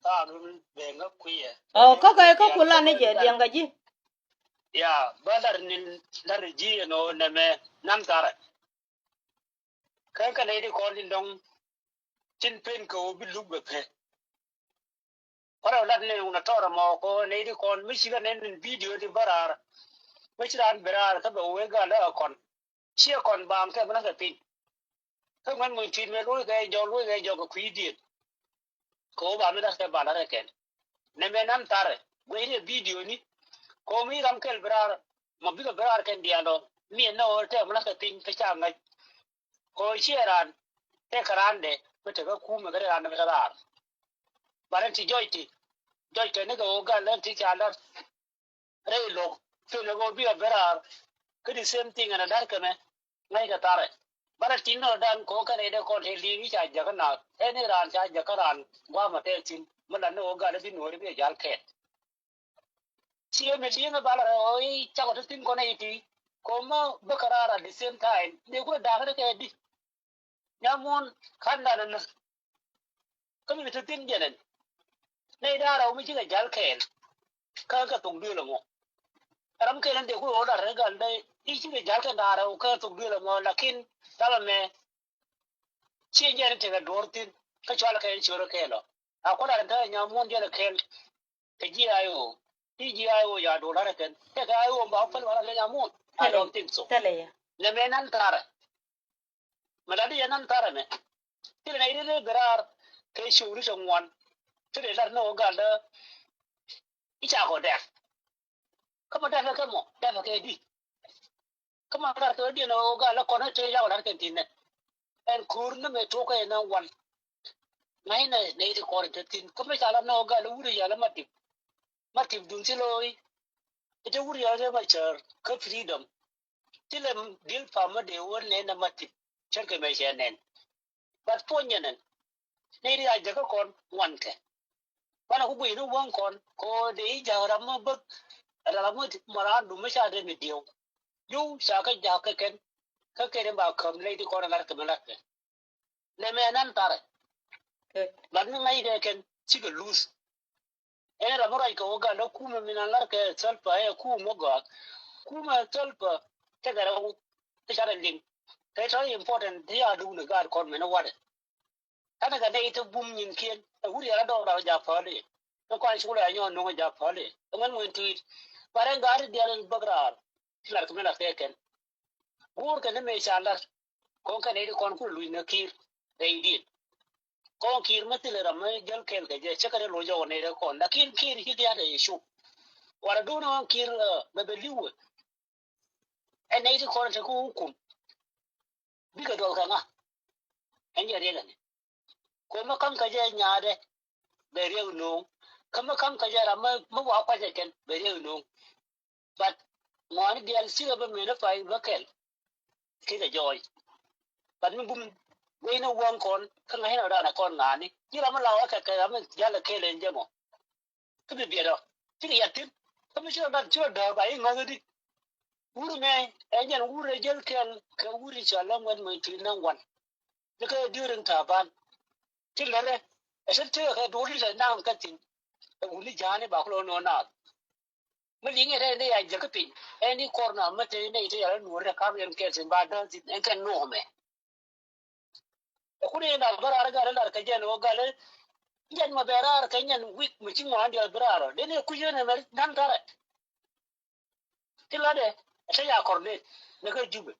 aa, dun bɛ ŋä kui̱ yɛ. Ɔ, kä kɛ kä ku lan ni jɛ liɛŋ kä ji̱. Ya, bä lar ni lar ji̱ ɛn ɣöö nɛmɛ nan tharɛ. Kä kɛ nɛy ti kɔn tin dɔ̱ŋ tin pen kɛ ɣöö bi luk bɛ pek. Kɔrɛ lat ni wun a tɔrɛ mɔ kɛ ɣöö nɛy ti kɔn mi cikɛ nɛn ni bidio ti bä raar. Mi ci raan bi raar kä bɛ wee gal ɛ kɔn. Ciɛ kɔn baaŋ kɛ bi nath kɛ piny. Kä ŋuɛn muny tui̱t mëë luɔ̱c kɛ jɔk luɔ̱c kɛ jɔk kɛ kui̱diɛn. Kɛ ɣöö ba mi da̱k kɛ ba la̱t kɛ kɛn. Nɛmɛ nan tharɛ guɛcni ɛ bidioni. Kɛ ɣöö mi ram kɛl bi raar mɔ bikɛ bi raar kɛn diaal ɔ. Mi ɛn nɛ ɣöö tɛk mi la̱t kɛ piny kä ca ŋäc. Kɛ ɣöö ciɛ raan tɛk kɛ raandɛ mi tekɛ kumɛ kɛ raan mi kɛ raar. Ba rɛn ti jɔc ti jɔc kɛ ni kɛ ɣöö gal rɛn ti ca la̱t. Rɛy lo̱k thilɛ kɛ ɣöö bikɛ bi raar. Kä the same thing ɛn a da̱r kɛmɛ ŋäc kɛ tharɛ. Banɛ tin nɔ dan kɛ ɣöö kɛn rɛy dee kɔn te li̱i̱ŋ i̱ ca jäkä naath ɛn i̱ raan ca jäkä raan gua̱a̱mɛ tɛɛk thi̱n mi lat ni ɣöö gal i̱ bi nuɔ̱ɔ̱ri bi ɛ jal kɛɛl. Ciɛ mi li̱i̱ŋ i̱ bal rɛ ɣöö i̱ cakɔ te thi̱n kɔn i̱ ti kɛ ɣöö mä bä kɛ raar at the same time dee kulɛ da̱a̱k ni kɛ di. Nyamuɔ̱n ka̱n dan ɛn näk. Kä mi te thi̱n jɛn ɛn nɛy da̱a̱ rɛw mi cikɛ ja̱l kɛɛl. Kä kɛ thok duël ɛmɔ ram kɛɛl ɛn dee ku ɣöö da̱r ɛ gal dee i̱ cikɛ ja̱l kɛn da̱a̱ rɛw kä thok duël ɛmɔ lakin ram ɛmɛ. Ciɛ jɛn tekɛ duɔ̱ɔ̱r thi̱n kä cɔal kɛɛl ciöt ɛ kɛɛl ɔ. A kuɔl a rɛn te ɛ nyamuɔ̱n jɛn ɛ kɛɛl. Kɛ ji̱ a ɣöö i̱ ji̱ a ɣöö ya duɔ̱ɔ̱r da̱r ɛ kɛn tekɛ a ɣöö ba päl wala kɛ nyamuɔ̱n. I don't think so. Nɛmɛ nan tharɛ. Mɛ la di yɛn nan tharɛ mɛ. Thilɛ nɛ iri ri bi raar kɛ ciwri cɛ ŋuan. Thilɛ lar ni ɣöö gal dä i̱ ca kɔ dɛk. Kä mɔ dɛk kɛ mɔ dɛk kɛ di. Kä mɔ lar kɛ di ni ɣöö gal dä kɔn i̱ te yakɔ lar kɛ ti nɛ. Ɛn ko̱r ni mɛ tuɔk kɛ yɛn nan wan. Ŋa̱cnɛ nɛ iti kɔn i̱ te thi̱n kä mɛ ca lar ni ɣöö gal dä wuri yɛl ma tip. Ma tip dun thi lo̱o̱y. I̱ te wuri yɛl te ma cär kä freedom. Thilɛ di̱l pam mi dee wä nɛn ɛ ma tip cärkɛ mɛ cɛ nɛn. But puɔ̱ny nyɛ nɛn nɛy ri a jäkä kɔn ŋuankɛ. Banɛ ku guiy ni wäŋ kɔn kɛ ɣöö dee i̱ ja̱k ram mi bäk. Ram mi mɔrandum mi ca dee mi diɛw. Yio̱w ca kä ja̱k kɛ kɛn. Kä kɛn in ba käm nɛy ti kɔn in la̱rkɛ mi la̱rkɛ. Nɛmɛ nan tharɛ. But mi ŋa̱ckɛ kɛn cikɛ luth. Ɛn ram mi ruac kɛ wä gal dä kumɛ mi nan la̱rkɛ Salva ɛ kumɛ mi gɔaa. Kumɛ Salva tekɛ rɛw ti ca rɛ liŋ. Kɛ tɔ̱ important ti a duundɛ gaat kɔn mɛn ɛ wa̱rɛ. Tanɛ kɛ nɛy ti bum nyinkiɛn ɛ wur yɛl a dɔɔk ram ja̱ päl i̱. Ni kɔn cukul ɛ nyɔɔn nuŋ ja̱ päl i̱ ɛ ŋuɛn ŋuɛn tui̱t. Ba rɛn gaat ti diaal in bäk raar. Ti lar kɛ mi lar kɛ kɛn. Guur kɛ ni mëë ca lar kɔn kɛ nɛy ti kɔn kulɛ luc ni Kiir rɛydiɛn. Kɔn Kiir mi thilɛ ram mi jäl kɛɛl kɛ jɛ cä kɛ dee loc jɔk nɛy ti kɔn lakin Kiir ci diaat ɛ cu. Warɛ duun ɣän Kiir bɛ bɛ li̱wɛ. Ɛ nɛy ti kɔn te kä hukum bikɛ duɔl kɛ ŋa. Ɛn jɛ riɛk ɛn ɛ ko̱ mi ka̱m kɛ jɛ nyaatdɛ bɛ riɛk no̱o̱ŋ. Kä mi ka̱m kɛ jɛ ram mi wa kuacɛ kɛn bɛ riɛk no̱o̱ŋ. But ŋɔaani diaal cikɛ bä mëë ni pay bä kɛl. Kikɛ jɔɔc. But mi bum gueyni wäŋ kɔn kä ŋa̱cni ɔ daanɛ kɔn ŋa̱a̱ni ji̱ ram mi la wä kɛ kɛ ram mi ja̱l kɛ kɛl ɛn jɛ mɔ. Kä bi biɛt ɔ cikɛ yat thi̱n. Kä mi cikɛ gat cikɛ dääk ba i̱ ŋäth di. Wur mɛ ɛ jɛn wur ɛ jäl kɛl kɛ wur i̱ cɔal lä ŋuɛt mɛ ti naŋ wan. Ni kɛ during Taban. Ti lärɛ ɛ ti ti kɛ duɔ̱ɔ̱r ti tɛ naŋ kä thi̱n. Ɛ wuni ja̱a̱ni ba kulɔ nɔ naath. Mi liŋ ɛ tɛ ni ya jäk kä piny ɛ ni kɔr na mi te ni te ya lä nuɔ̱ɔ̱r tɛ kam yɛn kɛ thi̱n ba däär thi̱n ɛn kɛ nuɔ̱ɔ̱mɛ. Ɛ kun yɛn dak bä raar gal lar kɛ jɛn ɣöö gal jɛn mɛ bɛ raar kɛ nyɛn wik mi ci ŋuan diaal bi raar ɔ den ɛ kuc yɛn ɛmɛ naŋ tarɛ. Ti latdɛ ɛ te ya kɔr den ni kä Jubɛ.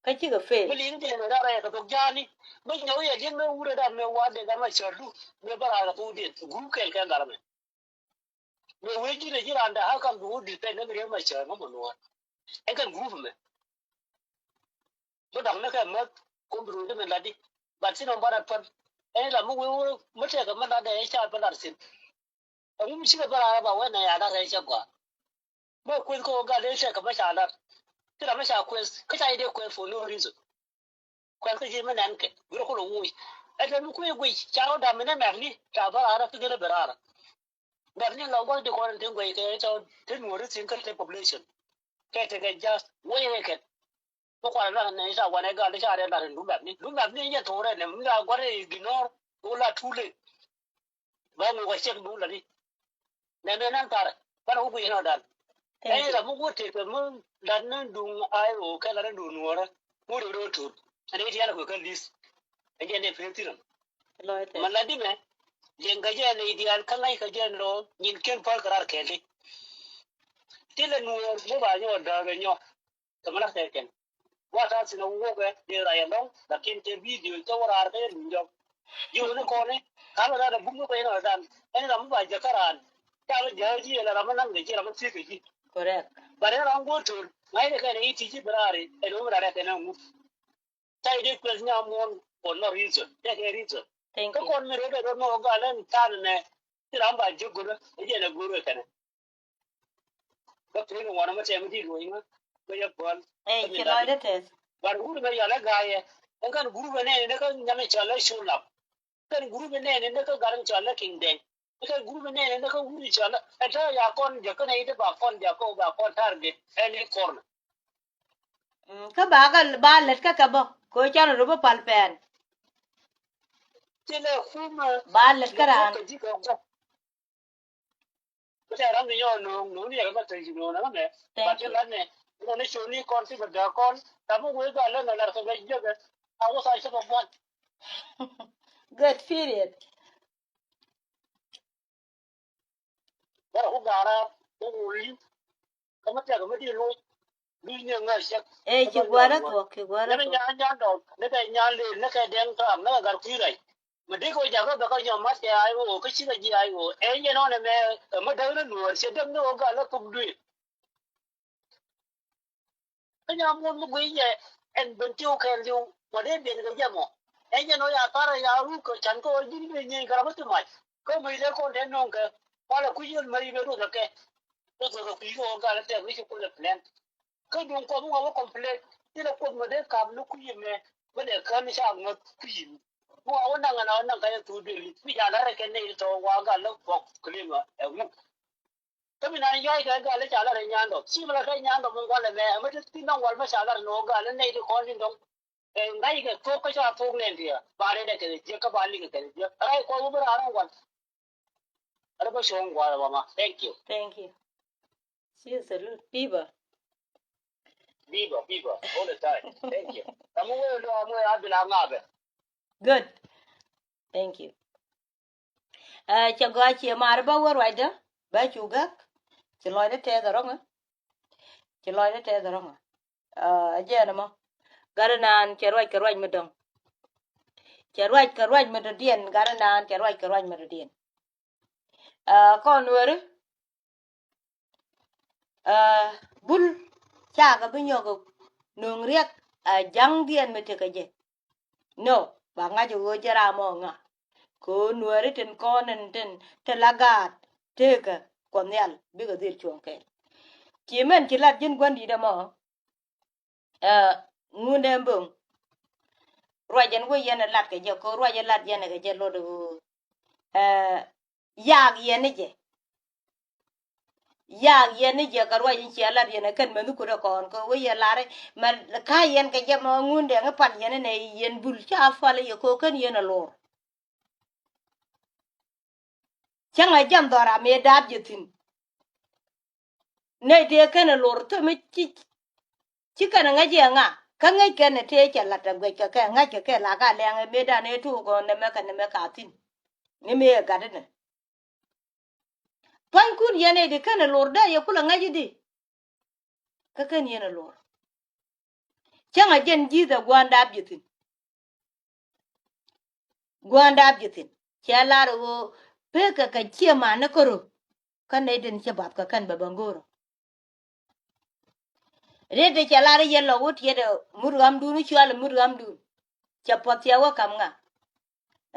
Kä cikɛ fail. Mi liŋ jɛn ɛ raar ɛ kɛ thok ja̱a̱ni mi nyɔk yɛ ji̱n mi wurɛ dan mi wa dee gat ma cär du mi bä raar kɛ thok den gup kɛl kɛ gat mɛ. Mɛ wee ji̱n ɛ ji̱ raan da̱a̱ ɣä kam bi wä di̱t pɛn ni mi riek ma cäär ŋä mɔ nuɔ̱ɔ̱r. Ɛn kɛn gurup ɛmɛ. Bä da̱ŋ ni kɛ mäth kum bi ruun ti mi lat di. Bat thin ɔm banɛ päl ɛn ram mi wee wä mi tɛkɛ mi lat ɛ ca bä lat thin. Ɛŋu mi cikɛ bä raan rɛ ba wee nɛ ya lat ɛ cɛ gɔaa. Mɛ kueth kɛ wä gal dee tɛkɛ mɛ ca lat. Ti ram mɛ ca kueth kä ca yi dee kueth for no reason. Kuɛth kä ji̱ mi nɛn kɛ wi̱rɛ kulɛ wuuc. Ɛ tɛ mi kui̱ guic ca rɔ dam mi nɛ mɛk ni ca bä raarä kä gɛn ɛ bɛ raarä. Mɛk ni lɔ gua̱th di kɔn in tin guɛc kɛ tɔ tin nuɔ̱ri thi̱n kä te population. Kɛ tekɛ ja̱th wec rɛ kɛn. Mi kuarɛ la̱t nɛ ca wanɛ gal di ca rɛ la̱t in du mɛk ni du mɛk ni nyɛ thok rɛ nɛ mi la gua̱th rɛ ignore. Wä la too late. Ba ŋuk a cek duun lani. Nɛ mɛ nan tarɛ banɛ wä guic nɔ dan. Thank you. Ɛn ram mi guɔ tëk kɛ mi lat ni duŋ I O kɛ lat ni duŋ Nuɔrä. Ŋut rɛ rɔ tur. Ɛn i̱ tian kɛ kä lis. Ɛ jɛn dee pek thi̱n. Lɔc tɛth. Ma lat di mɛ. Liɛŋ kɛ jɛ ni diaal kä ŋa̱c kɛ jɛ ni rɔ nyin ken päl kɛ rar kɛɛl di. Ti lɛ Nuɔr mi ba nyɔ dääk ɛ nyɔ. Kɛ mi la kɛɛl kɛn. Wa ta̱a̱ thi̱n a wokɛ dee ray ɛlɔ̱ŋ lakin kɛ video cɛ wä raar kɛ jɛ luny jɔk. Jiök ni kɔn ni ka̱n wä dan a buk ni kɔc ni wä dan ɛn ram mi ba jɛ kä raan. Ca bi jääk ji̱ ɛlɛ ram mi naŋ kɛ ji̱ ram mi thiek kɛ ji̱. Correct. But ɛn ram guɔ to̱l ŋa̱cnɛ kɛn i̱ ti ji̱ bi raar i̱ ɛn ɣöö mi raar ɛ kɛn ɛ ŋut. Ca i̱ dee kueth nyam muɔ̱ɔ̱n for no reason. Tɛkɛ reason. Thank you. Kä kɔn mi rɛp ɛ rɔ nɔɔk gal ɛn ta̱a̱n ɛnɛ. Ci ram ba jiök go̱rä ɛ jɛn ɛ go̱rä kɛnɛ. Bä pek in ŋuɔ̱n ɛmɛ tɛm in ti luɔ̱c ŋä bä yɛ bäl. Ɛ ci lɔcdä tɛth. But wut ɛmɛ yɔl ɛ ga̱a̱c ɛ ɛn kɛn group ɛ nɛɛni ni kä nyam in cɔl ɛ Show Love. Kɛn group ɛ nɛɛni ni kä gat in cɔl ɛ King Dɛŋ. Kɛn group ɛ nɛɛni ni kä wut in cɔl ɛ ɛn tääk ya kɔn jɛ kɛn ɛ i̱ ti ba kɔn jɛ kɔ ba kɔn target ɛn i̱ kɔrnɛ. Kä ba kɛ ba lät kä kɛ bä kɛ ɣöö canɛ rɔ bä pal pɛn. Thilɛ kumɛ ba lät kä raan. Kɛ ji̱ kɛ gɔk. Bä tɛ ram ni nyɔ no̱o̱ŋ no̱o̱ŋ ni yɛ kɛ bä tɛy ji̱ no̱o̱ŋ nɛ mɛ. Ba ti lat nɛ. Nɛ ni coni kɔn ti bä dää kɔn. Tam mi wee ba lät nɛ lat kɛ bä jiäkɛ. A wä tha̱a̱ cä bä buɔ̱n. Good period. Bɛ ku ga̱ra ku wuli. Kä mi tɛk mi di loc. Luc ni ŋäc cɛ. Ɛ ci gua̱rä thuɔ̱k ci gua̱rä thuɔ̱k. Ni bɛ nyan nyan dɔm ni bɛ nyan lel ni kɛ dɛŋ tɔam ni kɛ gat kui̱ rɛc. Mi di kɛ jakä bɛ kɛ nyɔm mat kɛ I O kä cikɛ ji̱ I O. Ɛ yɛn ɔn ɛmɛ ɛ mi däk ni nuɔɔr cɛ däk ni ɣöö gal lä thuk duëë. Kä nyam ŋuɔ̱t mi guiy yɛ ɛn ben ti wä kɛɛl thiw mɔ dee ben kɛ jɛ mɔ. Ɛn jɛ nɔ ya thar ya ruk kɛ can kä ji̱n ben nyieeny kɛ ram mi ti mac kä mi dee kɔn dee nɔŋ kɛ kualɛ kui̱ yel mari ben ruth kɛ. Ruth kɛ kui̱ kɛ wä gal tɛk wi̱c kulɛ plan. Kä duŋ kɔm wä wä complain ti lɛ kuoth mɔ dee kap ni kui̱ mɛ. Bä dee kän ca ŋäth kui̱ mi wä wä naŋ ɛn a wä naŋ ka jɛ thuk duël mi ca la̱r kɛ nɛy tɔ̱ wa gal lä bɔk kɛ lim ɛ wuk. Kä mi nan yɔ̱a̱c kɛ gal i̱ ca lar i̱ nyandɔ ci mi la kɛ nyandɔ mi wal ɛmɛ ɛmɛ ti ti nɔŋ wal mi ca lar ni wä gal i̱ nɛy ti kɔn ti dɔŋ. Ɛ ŋa̱c kɛ thok kä ca thok nɛn ti ɛ ba rɛt ɛ kɛ jiäk kä ba lik ɛ kɛ jiäk ɛ ŋa̱c kɔn wä bi raar in wal. Ɛ rɛ bä cuɔ̱ŋ gua̱a̱r ɛ wama. Thank you. Thank you. Ci salute. Biba. Biba, biba. All the time. Thank you. Ɛ mi wee lɔ ɛ mi wee a bil a ŋa̱a̱bɛ. Good. Thank you. Ɛ cɛ gɔaa ciɛ maari bä wä ruacdä bä cu gäk. Ci lɔcdä tɛth ɛ rɔ̱ŋä. Ci lɔcdä tɛth ɛ rɔ̱ŋä. Ɛ jɛn ɛmɔ gat ɛnan cɛ ruac kɛ ruac mi dɔ̱ŋ. Cɛ ruac kɛ ruac mi dɔ̱diɛn gat ɛnan cɛ ruac kɛ ruac mi dɔ̱diɛn. Ɛ kɔn weri. Ɛ bul cakɛ bi nyɔk no̱o̱ŋ riɛk ɛ ja̱ŋdiɛn mi tekɛ jɛ. No ba ŋa̱c ɣöö jɛ ram ɔ ŋa. Kɛ ɣöö nuääri tin kɔn in tin te la gaat tekä Kuɔth Nhial bikɛ dhil cuɔ̱ŋ kɛɛl. Ci mɛn ci lat ji̱n gua̱n di̱t ɛmɔ. Ɛ ŋundɛ bo̱ŋ. Ruac ɛn wä yɛn ɛ lat kɛ jɛ kɛ ɣöö ruac ɛ lat yɛn ɛ kɛ jɛ lot ɣöö ɛ yak yɛn ni jɛ. Yak yɛn ni jɛ kɛ ruac in cia lat yɛn ɛ kɛn mɛ nhukut ɛ kɔn kɛ wee yɛ lar mɛ ka yɛn kɛ jɛ mɛ ŋun dɛŋ i̱ pal yɛn inɛ yɛn bul ca pal yɛ kɛ kɛn yɛn ɛ lor. Cäŋ ɛ jɛn dhɔra mëë daap jɛ thi̱n. Nɛy tëë kɛn ɛ lor thämi ci ci kɛn ɛ ŋäc yɛ ŋa kä ŋäc kɛn ɛ tëë cɛ lat ɛ guɛc kɛ kɛ ŋäc kɛ kɛ la ka lɛŋ ɛ mëë dan ɛ tuuk ɛ nɛmɛ kɛ nɛmɛ ka thi̱n. Ni mëë ɛ gat inɛ. Pua̱nykun yɛn ɛ di kɛn ɛ lor dee yɛ kulɛ ŋäc i̱di. Kä kɛn yɛn ɛ lor. Cäŋ a jɛn ji̱th ɛ gua̱a̱n daap ji̱ thi̱n. Gua̱a̱n daap ji̱ thi̱n cɛ lar ɛ ɣöö pekɛ kɛ ciɛ man ni kärö. Kä nɛy den cɛ bath kɛ kɛn bɛ bä go̱o̱rä. Riet ti cɛ lar i̱ yɛn lɔ wut yɛn ɛ mut ɣamdun i̱ cual ɛ mut ɣamdun. Cɛ puɔth cɛ wä ka̱m ŋa.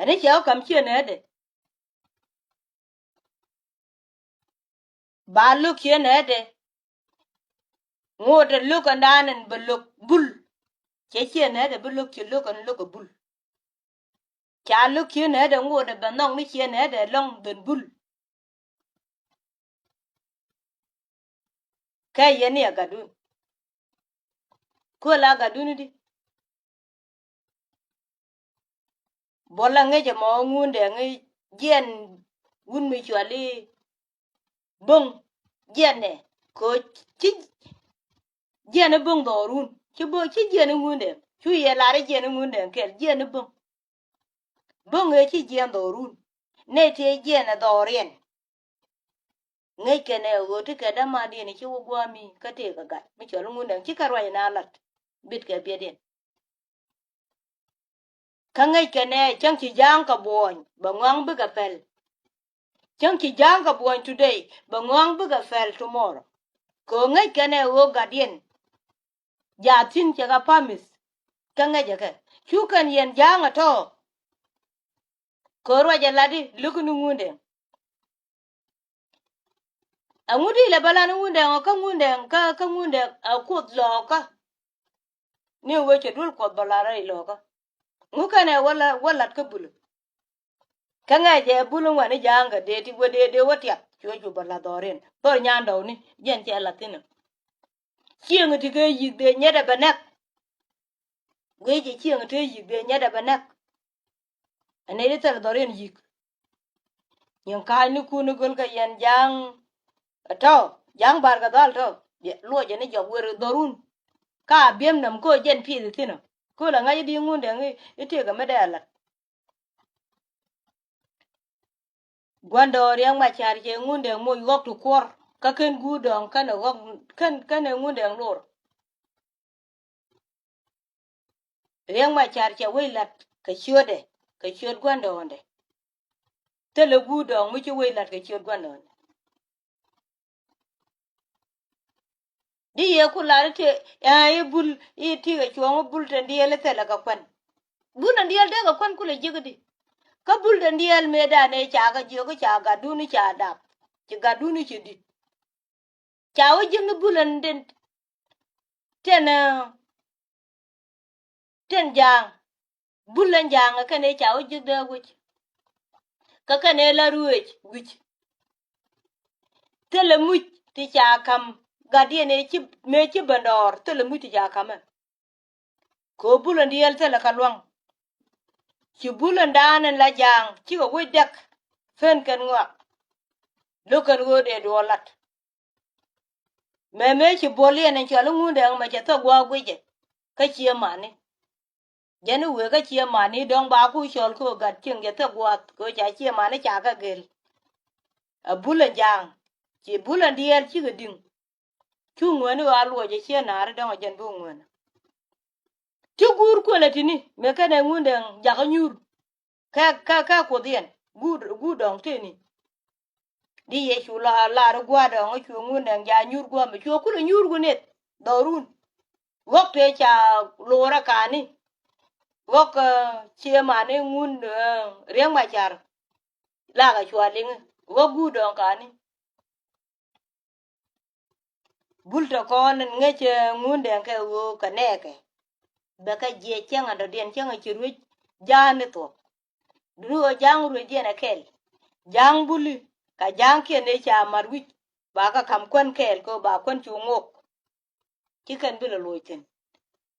Ɛn i̱ cɛ wä ka̱m ciɛ näätdɛ. Ba lo̱k ciɛ näätdɛ. Ŋot ɛ lo̱k ɛn da̱a̱n ɛn bɛ lo̱k bul. Cɛ ciɛ näätdɛ bi lo̱k ciɛ lo̱k ɛn lo̱k ɛ bul. Ca lo̱k ciɛ näätdɛ ŋot ɛ bɛ nhɔk ni ciɛ näätdɛ lɔ̱ŋ ben bul. Kɛ yɛn ni a gatdun. Köl a gatdun i̱di. Buɔl a ŋäc ɛmɔ ŋundɛ ŋäc jiɛn wun mi cuali bo̱ŋ jiɛn nɛ. Kɛ ɣöö ci jiɛn i̱ bo̱ŋ dhɔrun. Ci bo̱ŋ, ci jiɛn i̱ Ŋundɛŋ. Cu yɛ lar i̱ jiɛn i̱ Ŋundɛŋ kɛl, jiɛn i̱ bo̱ŋ. Bo̱ŋ ëë ci jiɛn dhɔrun. Nɛy tëë jiɛn ɛ dhɔriɛn. Ŋäc kɛnɛ ɣöö ti kɛ dämandiɛn i̱ ci wä gua̱a̱mi kä tëëkɛ gat mi cɔl i̱ Ŋundɛŋ, ci kɛ ruac ina lat. Bit kɛ biɛtdiɛn. Kä ŋäc kɛnɛ cäŋ ci ja̱a̱ŋ kɛ buɔ̱ny bɛ ŋɔaŋ bikɛ pɛl. Cäŋ ci ja̱a̱ŋ kɛ buɔ̱ny today bɛ ŋɔaŋ bikɛ pɛl tomorrow. Kɛ ɣöö ŋäc kɛnɛ ɣöö gatdiɛn jaathin cɛ kɛ pa̱mith. Kä ŋäcɛ kɛ cu kɛn yɛn ja̱a̱ŋ ɛ tɔ̱. Kɛ ɣöö ruacɛ lat i̱ luk ni Ŋundɛŋ. Ɛŋu di lɛ bä lan Ŋundɛŋ ɔ kä Ŋundɛŋ kä, kä Ŋundɛŋ ɛ Kuoth lɔɔkä. Ni wee cɛ duel Kuɔth bä lar rɛy lɔɔkä. Ŋu kɛnɛ wä la, wä lat kä Bul. Kä ŋɛcɛ Bul in wani ja̱a̱ŋ kɛ dee ti wä dee, dee wä tiap. Cuɛ cu bä la dhɔriɛn. Dhɔr nyan dɔwni. Jiɛn cɛ la thin ɔ. Cieŋ ti kɛ yi̱k dee nyɛt ɛ bɛ nɛk. Guic i̱ cieŋ tëë yi̱k dee nyɛt ɛ bɛ nɛk. Ɛ nɛy ti thil dhɔriɛn yi̱k. Nyin ka̱a̱cnikun i̱ göl kɛ yɛn ja̱a̱ŋ. Ɛ tɔ̱ ja̱a̱ŋ Bar kɛ dhal tɔ̱. Luɔcɛ ni jɔk wer dhɔrun. Ka biɛm nɔm kä jɛn pieth ithin ɔ. Köl ɛ ŋa̱c i̱ di Ŋundɛŋ i̱, i̱ tëëkɛ mi dee ɛ la̱t. Gua̱ndɔɔŋ Riɛk Macar cɛ Ŋundɛŋ moc ɣɔ̱k ti kuɔr. Kä ken guur dɔɔŋ kɛnɛ ɣɔ̱k, kɛn, kɛnɛ Ŋundɛŋ lor. Riɛk Macar cɛ wec la̱t kɛ ciötdɛ, kɛ ciöt gua̱ndɔɔŋdɛ. Thilɛ guur dɔɔŋ mi ci wec la̱t kɛ ciöt gua̱ndɔɔŋdɛ. Di yɛ ku lar i̱ ti, ɛ, i̱ Bul, i̱ ti kɛ cuɔ̱ɔ̱ŋ i̱ Bul tin diɛɛl i̱ thilɛ kɛ kuan. Bul tin diɛɛl dee kɛ kuan kulɛ jiäk i̱di. Kä Bul tin diɛɛl mëëdan ëë ca kɛ jiök i̱ ca gatdun i̱ ca dap. Ci gatdun i̱ ci di̱t. Ca wä jiäk ni Bul ɛn den. Tɛn, ɛ, tɛn ja̱a̱ŋ. Bul ɛn ja̱a̱ŋ ɛ kɛn ëë ca wä jiäk dee wi̱c. Kä kɛn ëë la ruëëc wi̱c. Thilɛ muc ti ca ka̱m gatdiɛn ëë ci, mëë ci bändɔɔr, thilɛ muc ti ca ka̱mɛ. Kɛ ɣöö Bul ɛn diɛɛl thilɛ kä lua̱ŋ. Ci Bul ɛn daan ɛn la ja̱a̱ŋ cikɛ wec dɛk. Pen kɛn ŋɔak. Lo̱k kɛn ɣöö dee duɔɔl lat. Mɛ mëë ci buɔl yɛn ɛn cɔal i̱ Ŋundɛŋ mɛ cɛ thok gua̱a̱k guicɛ. Kä ciɛ mani. Jɛn i̱ wëë kä ciɛ mani dɔ̱ŋ ba ku cɔl kɛ ɣöö gat cieŋ cɛ thok gua̱a̱th kɛ ɣöö ca ciɛ mani ca kɛ gel. Ɛ Bul ɛn ja̱a̱ŋ. Ci Bul ɛn diɛɛl cikɛ di̱ŋ. Cu ŋuäni ɣöö a luɔcɛ ciɛ na̱a̱ri dɔ̱ŋ ɛ jɛn bi ŋuäni. Ti guur kuëlɛ tini mëë kɛnɛ Ŋundɛŋ jakä nyuur. Kɛ, kɛ, kɛ Kuoth yɛn guur, guur dɔ̱ŋ tëëni. Di Yecu la, lar i̱ gua̱a̱r dɔ̱ŋ i̱ cu Ŋundɛŋ jakä nyuur gua̱a̱mɛ cu kulɛ nyuur gu nith dhɔrun. Ɣɔ̱k tëë ca lorä ka̱ni. Ɣɔ̱k, ɛ, ciɛ mani Ŋun, ɛ, Riɛk Macar. Lakɛ cua liŋi ɣɔ̱k guur dɔ̱ŋ ka̱ni. Bul tɔ kɔn in ŋäc, ɛ, Ŋundɛŋ kɛ ɣöö kɛ nɛɛkɛ. Bɛ kɛ jiɛc cäŋ a dɔ̱diɛn cäŋ a ci ruec ja̱a̱n ni thuɔ̱k. Duni ɣöö ja̱a̱ŋ ruecdiɛn ɛ kɛl. Ja̱a̱ŋ Buli, ka ja̱a̱ŋkiɛn ëë ca mat wi̱c. Ba kɛ ka̱m kuän kɛɛl kɛ ɣöö ba kuän cu ŋok. Ci kɛn bi lɛ loc thi̱n.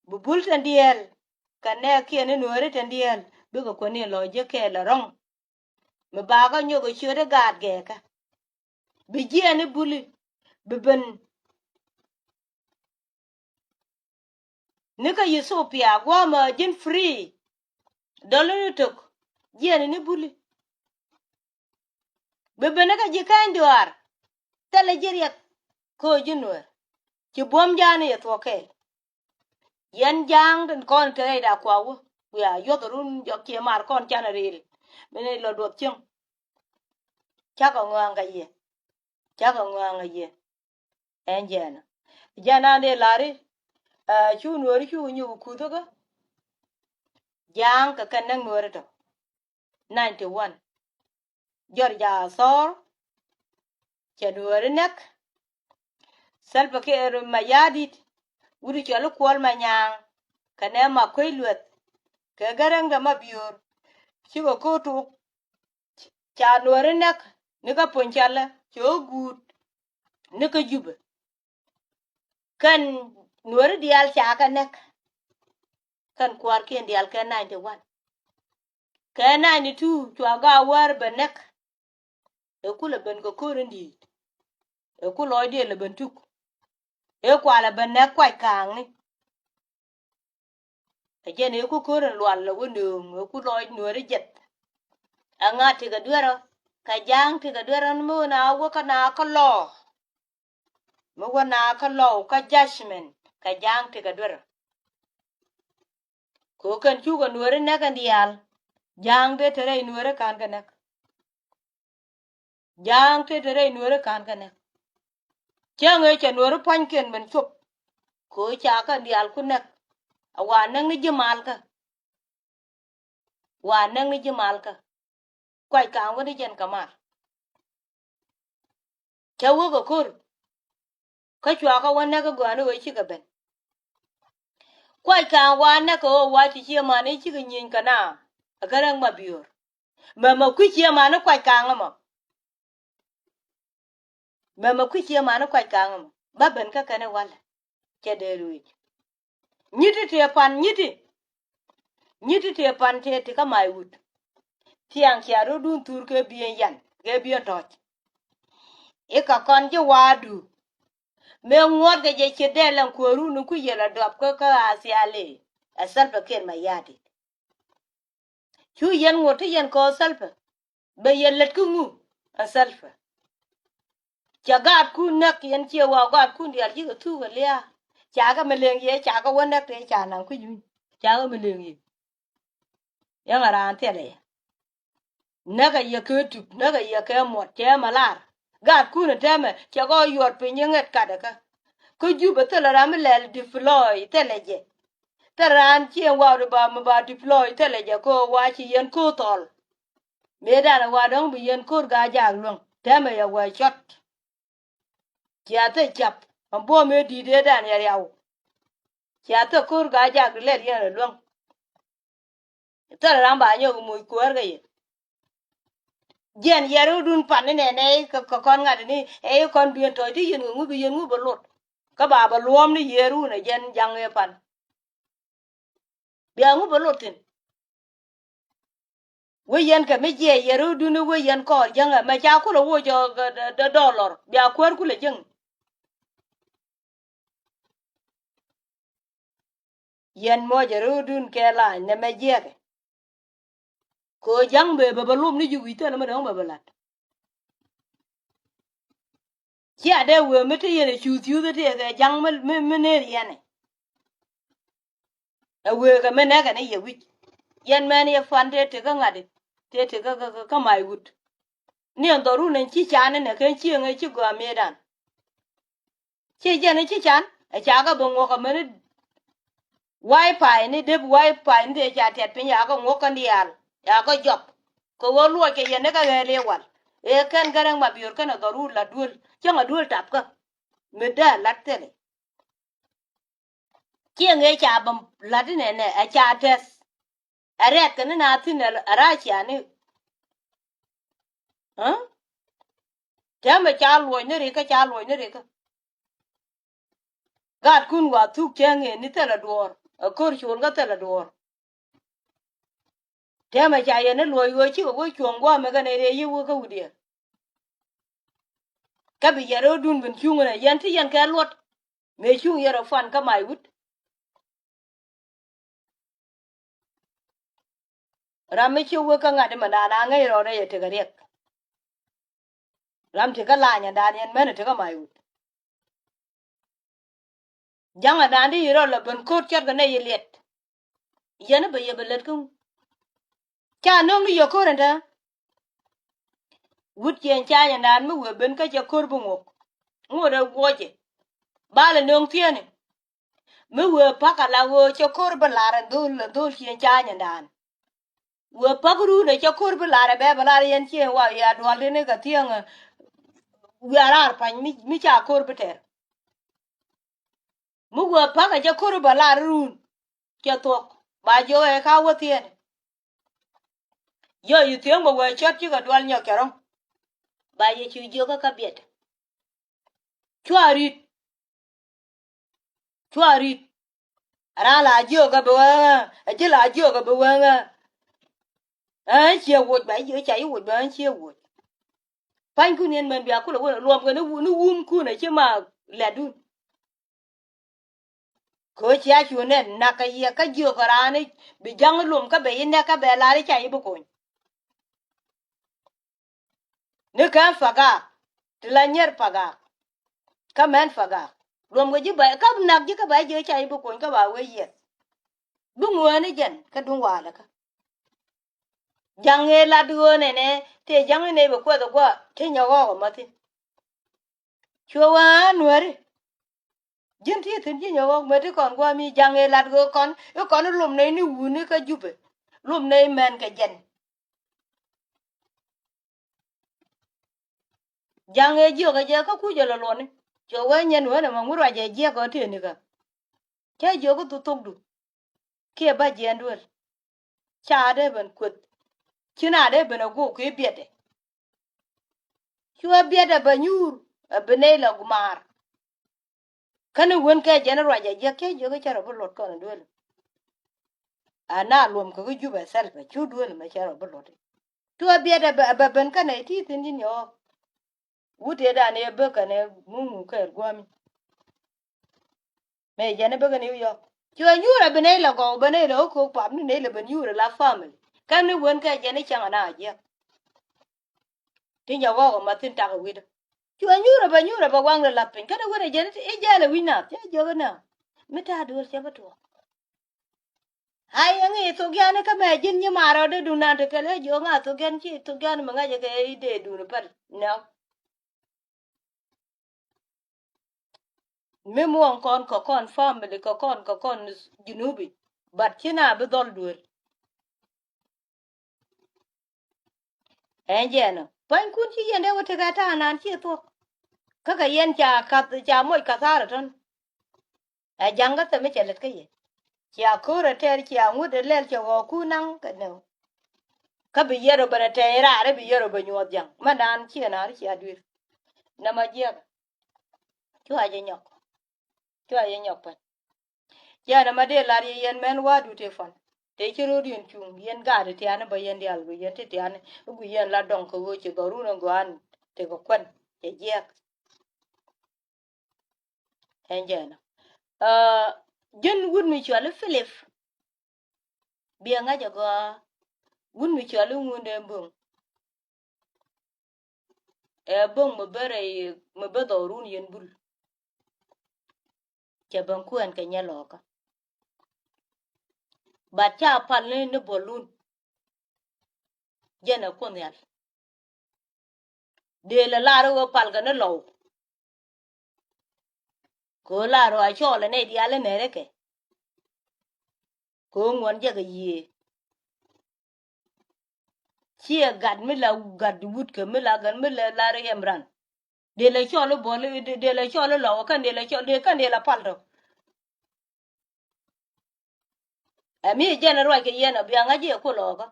Bi Bul tin diɛɛl, kɛ nɛɛkiɛn i̱ Nuääri tin diɛɛl, bikɛ kuän in lɔ jiäk kɛɛl ɛ rɔ̱ŋ. Mi ba kä nyɔk ɛ ciöt i̱ gaat gɛɛkä. Bi jiɛɛn i̱ Buli, bi ben. Ni kä Ethiopia guɔmɛ ji̱n free. Dɔl ni tök jiɛɛn ni Buli. Bi ben ni kä ji̱ kɛny duaar. Thilɛ ji̱ riɛk kä ji̱ Nuäär. Ci buɔ̱m ja̱a̱n i̱ yɛ thuɔ̱k kɛɛl. Yɛn ja̱a̱ŋ tin kɔn te rɛyda kua wä. Kuya yuɔth run jɔk ciɛ mar kɔn canɛ ril. Min ilɔ duɔth cieŋ. Cakɔ ŋɔaŋ kɛ yɛ. Cakɔ ŋɔaŋ kɛ yɛ. Ɛn jɛɛn. Jɛɛn an dee lari. Cu Nuääri cu nyuku kuth kä ja̱a̱ŋ kɛ kɛn näk Nuääri tɔ. Ninety one. Jɔr ja̱a̱ thɔɔr. Cɛ Nuääri näk. Salva Kiir Mayardit. Wut cɔl i̱ Kuɔl Manyaŋ. Kɛnɛ Makuei Lueth. Kɛ Gäräŋdɛ Mabiöör. Cikɛ ko̱r tuk. Ca Nuääri näk ni kä Puɔ̱ny Cɔalä cɛ wä guut ni kä Jubɛ. Kɛn Nuääri diaal ca kɛ näk. Kɛn kuäärkiɛn diaal kɛ ninety one. Kɛ ninety two cua Gaawaar bɛ näk. Ɛ kulɛ ben kɛ ko̱r in di̱i̱t. Ɛ ku lɔcdiɛn lɛ ben tuk. Ëë kualɛ ben nɛk Kuac Kaaŋni. Ɛ jɛn ëë ku ko̱r in lual lɛ wä nööŋ ëë ku lɔc Nuääri jiɛth. Ɛŋa tekɛ duerä? Kɛ Ja̱a̱ŋ tekɛ duerä mi wä na wä kä na kä lɔɔ. Mi wä na kä lɔw kä judgment kɛ Ja̱a̱ŋ tekɛ duerä. Kɛ ɣöö kɛn cukɛ Nuääri näk kɛn diaal. Ja̱a̱ŋ dee te rɛy Nuääri ka̱n kɛ näk. Ja̱a̱ŋ te te rɛy Nuääri ka̱n kɛ näk. Cäŋ ëë cɛ Nuääri pua̱nykiɛn ben cop. Kɛ ɣöö ca kɛn diaal ku näk. A wa näk ni ji̱ malkä. Wa näk ni ji̱ malkä. Kuac Kaaŋ wä ni jɛn kɛ mar. Cä wä kɛ ko̱r. Kä cua kä wä näk kä gɔaa ni ɣöö cikɛ ben. Kuac Kaaŋ wa näk kɛ ɣöö wa ci ciɛ man i̱ cikɛ nyieny kɛ na. Ɛ kä rɛŋ ma biöör. Mɛmɛ kui̱ ciɛ man i̱ Kuac Kaaŋ ɛmɔ. Mɛmɛ kui̱ ciɛ man i̱ Kuac Kaaŋ ɛmɔ ba ben kä kɛn i̱ walɛ. Cɛ dee ruëëc. Nyi̱ti tëë pan nyi̱ti. Nyi̱ti tëë pan tëë ti kä mac wut. Thiaŋ cia rotdun thur kɛ biɛn yan kɛ biɛn tɔ̱c. I̱ kɛ kɔn ji̱ wa̱a̱du. Mëë ŋuɔ̱tkɛ jɛ ciet dee lɛŋ kuäärun i̱ kui̱ yɛl a duap kä kä a thiali. Ɛ Salva Kiir Mayardit. Cu yɛn ŋot ti yɛn kɔɔk Salva. Bɛ yɛ lät kä ŋu ɛ Salva. Cɛ gaatkun näk yɛn ciɛ wa gaatkun diaal cikɛ thuk ɛ lia̱a̱. Ca kɛ mi leŋ yɛ ca kɛ wä näk tëë ca naŋ kui̱ juny. Ca kɛ mi leŋ yɛ. Yɛn a raan thilɛ yɛ. Näk a yɛ kɛ tup näk a yɛ kɛ muɔt cɛ mɛ lar. Gaatkun ɛ tɛmɛ cɛ kɔ yuɔt piny yɛ ŋɛt kat ɛ kä. Kä jup ɛ thilɛ ram mi lɛl deploy thilɛ jɛ. Thilɛ raan ciɛ wa ri ba mi ba deploy thilɛ jɛ kɛ wa ci yɛn ko̱o̱k thɔl. Mëëdan ɛ wa dɔ̱ŋ bi yɛn ko̱r Gaa-jaak luäŋ tɛmɛ yɛ wee cɔt. Cia thil cap ɛ buɔ̱m ëë di̱i̱t ëëdan yɛ riaw. Cia thil ko̱r Gaa-jaak di lɛt yɛn ɛ luäŋ. Thil ram ba nyɔk muc kuäär kɛ yɛ. Jiɛn yɛr i̱ dun pan ni nɛn ɛ kɛ kɔn ŋa̱t ni ɛ i̱ kɔn duëën tɔ̱c ti yɛn kɛ ŋu bi yɛn ŋu bɛ lot. Kä ba bɛ luɔ̱ɔ̱m ni yɛr wun ɛ jɛn ja̱ŋ ëë pan. Bia ŋu bä lot thi̱n. Wä yɛn kɛ mi jiɛc yɛ röödun i̱ wä yɛn kɔɔr jäŋɛ mɛ ca kulɛ woc ɔ dɔlɔr bia kuäär kulɛ jäŋ. Yɛn mɔcɛ röödun kɛ laany nɛ mɛ jiɛkɛ. Kɛ ɣöö ja̱ŋ bee bɛ bɛ lop ni ji̱ wi̱i̱ thilɛ mi dɔ̱ŋ bɛ bɛ la̱t. Cia dee wee mi te yɛn ɛ cu thiuth ti kɛ ja̱ŋ mi, mi, mi neer yɛn ɛ. Ɛ wee kɛ mi nɛkɛ ni yɛ wi̱c. Yɛn mɛn yɛ pan tëë tekä ŋa̱t i̱ tëë tekä kä, kä, kä mac wut. Ni ɛn dhɔrun ɛn ci can inɛ kɛn cieŋ ɛ ci gɔaa mëëdan. Ci jɛn i̱ ci can ɛ ca kɛ bi ŋuɔk ɛmɛni. Wifi ni dep wifi ni tëë ca tɛt piny ya kɛ ŋuɔk kɛn diaal ya kɛ jɔp. Kɛ ɣöö luɔc kɛ yɛn ni kɛ ɣɛɛl i̱ wal ëë kɛn Garaŋ Mabior kɛn ɛ dhɔrun la duel cäŋ ɛ duel tapkä. Mi dee lat thilɛ. Cieŋ ëë ca bi lat inɛnɛ ɛ ca tɛth. Ɛ rɛ̈t kɛ ni na thi̱n ɛ ra̱a̱ ciani. Täämɛ ca luɔc ni rikä ca luɔc ni rikä. Gatkun wa thuk cäŋ ëë ni thilɛ duɔ̱ɔ̱r ɛ ko̱r cuɔl kä thilɛ duɔ̱ɔ̱r. Täämɛ ca yɛn ni luɔc ɣöö cikɛ wä cuɔ̱ŋ gua̱a̱mɛ kɛnɛ rëë yiëë wä kä wi̱diɛ. Kä bi yɛn rɔ̱dun bin cuŋ inɛ yɛn ti yɛn kɛ luɔt. Mëë cuŋ yɛn rɔ puan kä mac wut. Ram mi ci wek kä ŋa̱t imɛ naan a ŋäc rɔɔdɛ yɛ tekɛ riɛk. Ram ti kä lany ɛn daan yɛn mɛn ɛ ti kä mac wut. Ja̱ŋ ɛn daan ti yi rɔɔd lɛ ben ko̱t cɛt kɛ nɛy yi liɛt. Yɛn i̱ bɛ yɛ bɛ lät kä ŋu. Ca nöŋ ni yɛ ko̱r ɛn täämɛ. Wut ciɛn ca nyɛ naan mi wëë ben kä cɛ ko̱r bi ŋuɔk. Ŋuɔt ɛ guɔcɛ. Bal ɛ nöŋ thieenɛ. Mi wëë pa̱k ala ɣöö cɛ ko̱r bi lar ɛn dho̱l ɛn dho̱l ciɛn ca nyɛ naan. Wëë pa̱k run ɛ cɛ ko̱r bi lar ɛ bɛ bɛ lar yɛn ciɛn wa ya dual tini kɛ thieenɛ. Wiaa raar pa̱ny mi, mi ca ko̱r bi tɛr. Mi wëë pa̱k ɛ cɛ ko̱r bɛ lar run. Cɛ thuɔ̱k ba jiök ɛ ka wä thieenɛ. Yɔ yi thiöŋ bɛ wee cɔt cikɛ dual nyɔk cɛ rɔ̱ŋ. Ba yɛ ci jiök kä kä biɛt. Cua ri̱t. Cua ri̱t. Raa la jiök kä bi wee ŋä ɛ ji̱ la jiök kä bi wee ŋä. Ɛ ciɛ woc ba yi ca yi woc ba ɛ ciɛ woc. Pa̱nykun yɛn män bia kulɛ wä luɔm kɛ ni wu-, ni wumkun a ci ma lɛtdun. Kɛ ɣöö cia cu nɛn nak kɛ yɛ kä jiök kɛ raan i̱ bi ja̱ŋ i̱ luɔm kä bɛ yi nɛk kä bɛ lar i̱ ca yi bi kony. Ni kɛn pagak ti la nyier pagak. Kä mɛn pagak luɔm kɛ ji̱ bɛ kä nak ji̱ kä bɛ jiök ca yi bi kony kä ba wee yieth. Bi ŋuääni jɛn kä duŋ walɛ kä. Ja̱ŋ ëë lat ɣöö nɛnɛ tëë ja̱ŋ inɛ bɛ kuɛth ɛ gua̱a̱ te nyɛ ɣɔɔk ɛ mäthin. Cuɛ wä ɣän nuääri. Ji̱n ti thi̱n ji̱ nyɛ ɣɔɔk mäti kɔn gua̱a̱ mi ja̱ŋ ëë lat ɣöö kɔn i̱ kɔn i̱ lom nɛy ni wuni kä Jubɛ. Lom nɛy mɛn kɛ jɛn. Ja̱ŋ ëë jiök ɛ jɛ kä kuc ɛ lɔ luɔni. Cuɛ wä nyɛn wä nɛ mɛ ŋut ruac ɛ jiɛk ɣöö tëë nikä. Cä jiök i̱ thuk thokdu. Kiɛ bä jiɛɛn duel. Ca dee ben kueth. Ci na dee ben a gok ki biɛtɛ. Cu a biɛtɛ bɛ nyuur a bi ney la gumaar. Kä ni wen kɛ jɛn ruac a jiäk cä jiök i̱ cä rɔ bi luɔt kɔn a duel. A na luɔm kɛ ki jup a thɛl kɛ cu duel mɛ cä rɔ bi luɔt. Cu a biɛtɛ bɛ ben kä ney ti thi̱n ji̱n yɛ ɣɔk. Wut tëëdan ëë bäkɛ nɛ ŋuŋu kɛɛl gua̱a̱mi. Mëë jɛn i̱ bäkɛ ni wi̱i̱ yɔ̱k cuɛ nyuur ɛ bi nɛy lɛ gɔw bä nɛy lɛ ɣä ko̱o̱k pam ni nɛy lɛ ben nyuur ɛ la family. Kɛn ni wen kɛ jɛn i̱ cäŋ ɛ na jiɛk. Ti nyɛ ɣɔk ɛ ma thi̱n tak ɛ wi̱dä. Cuɛ nyuur ɛ bɛ nyuur ɛ bɛ waŋ lɛ lath piny kɛn i̱ wen ɛ jɛn i̱ jɛɛl ɛ wi̱c nath cä jiök i̱ na. Mi ta̱a̱ duel cɛ bä tuɔɔk. Ay, ɛŋi̱ thokdian ikä mɛ ji̱n nyimaarä dee dun nan te kɛl ɛ jiök ŋa thokdian ci thokdian mi ŋa̱c ɛ kɛ i̱ dee dun päl nɛ. Mi muɔ̱ɔ̱ŋ kɔn kɛ kɔn family kɛ kɔn kɛ kɔn Junubi. But ci na bi dhɔl duel. Ɛn jɛn ɔ pua̱nykun ci yɛn dee wä tekɛ ta̱a̱ nan ci thuɔ̱k. Kä kɛ yɛn ca kath ca moc kathar ɛ tɔ̱n. Ɛ ja̱ŋ kä thɛmɛ cɛ lät kä yɛ. Cia ko̱r ɛ tɛɛr cia ŋut ɛ lɛl cɛ ɣɔɔku naŋ kɛ nɛw. Kä bi yɛr ɔ ben ɛ tɛɛr raar ɛ bi yɛr ɔ ben nyuɔth ja̱ŋ mɛ naan ciɛ naar cia dui̱r. Nɛmɛ jiɛk. Cua jɛ nyɔk. Cua jɛ nyɔk pɛn. Cia nɛmɛ dee lar yɛ yɛn mɛn wa̱a̱du tëë puan. Tëë ci ro̱o̱diɛn cuŋ yɛn gaat tiaani bä yɛn diaal guic yɛn ti tiaani i̱ guic yɛn la dɔŋ kɛ ɣöö ci dhɔrun ɛ gɔaan. Tëë kɛ kuɛn cɛ jiɛk. Ɛn jɛn ɔ ji̱n wut mi cuali Philip. Biɛ ŋa̱c agɔaa wut mi cuali ŋundɛ bo̱ŋ. Ɛ bo̱ŋ mi bä rɛy mi bä dhɔrun yɛn bul. Cɛ ben kuɛn kɛ nyɛ lɔɔkä. Bat ca pal ni ni bɔlun. Jɛn ɛ kun nhial. Dee lɛ lar iwä pal kɛ ni lɔw. Kɛ ɣöö lar iwä a cɔɔl ɛ nɛy diaal inɛɛrɛ kɛ. Kɛ ɣöö ŋuɔn jɛ kɛ yiëë. Ciɛ gat mi la gat wut kɛ mi la gat mi la lar iɛm ran. Dee lɛ cɔɔl ibuɔl dee lɛ cɔɔl ilɔw kɛn dee lɛ cɔɔl dee kɛn dee lɛ pal tɔ. Ɛ mi jɛn ruac kɛ yɛn ɔ bia ŋa̱c jɛ ku lɔɔkä.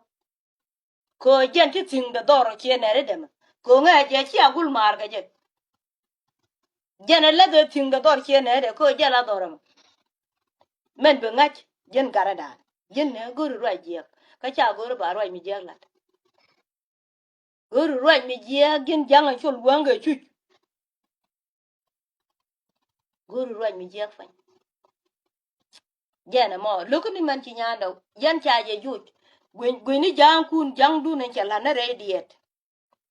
Kɛ ɣöö jɛn ti thi̱ŋ dɛ dhɔr ciɛ nɛri dɛmɛ kɛ ɣöö ŋɛ jɛ cia gul maar kɛ jɛ. Jɛn ɛ läth ɛ thi̱ŋ dɛ dhɔr ciɛ nɛri dɛ kɛ ɣöö jɛn la dhɔr ɛmɛ. Mɛn bi ŋa̱c jɛn gatdɛ da̱a̱n jɛn nɛ go̱ri ruac jiɛk kä ca go̱ri ba ruac mi jiɛk la̱t. Go̱ri ruac mi jiɛk ji̱n ja̱ŋ ɛ col wäŋ kɛ cuc. Go̱ri ruac mi jiɛk pany. Jɛn ɛmɔ lo̱k ni mɛn ci nyaandɛ yɛn ca jɛ juc. Guiny guiny ni ja̱a̱ŋkun ja̱ŋdun ɛn cɛ la̱t ni rɛy diɛt.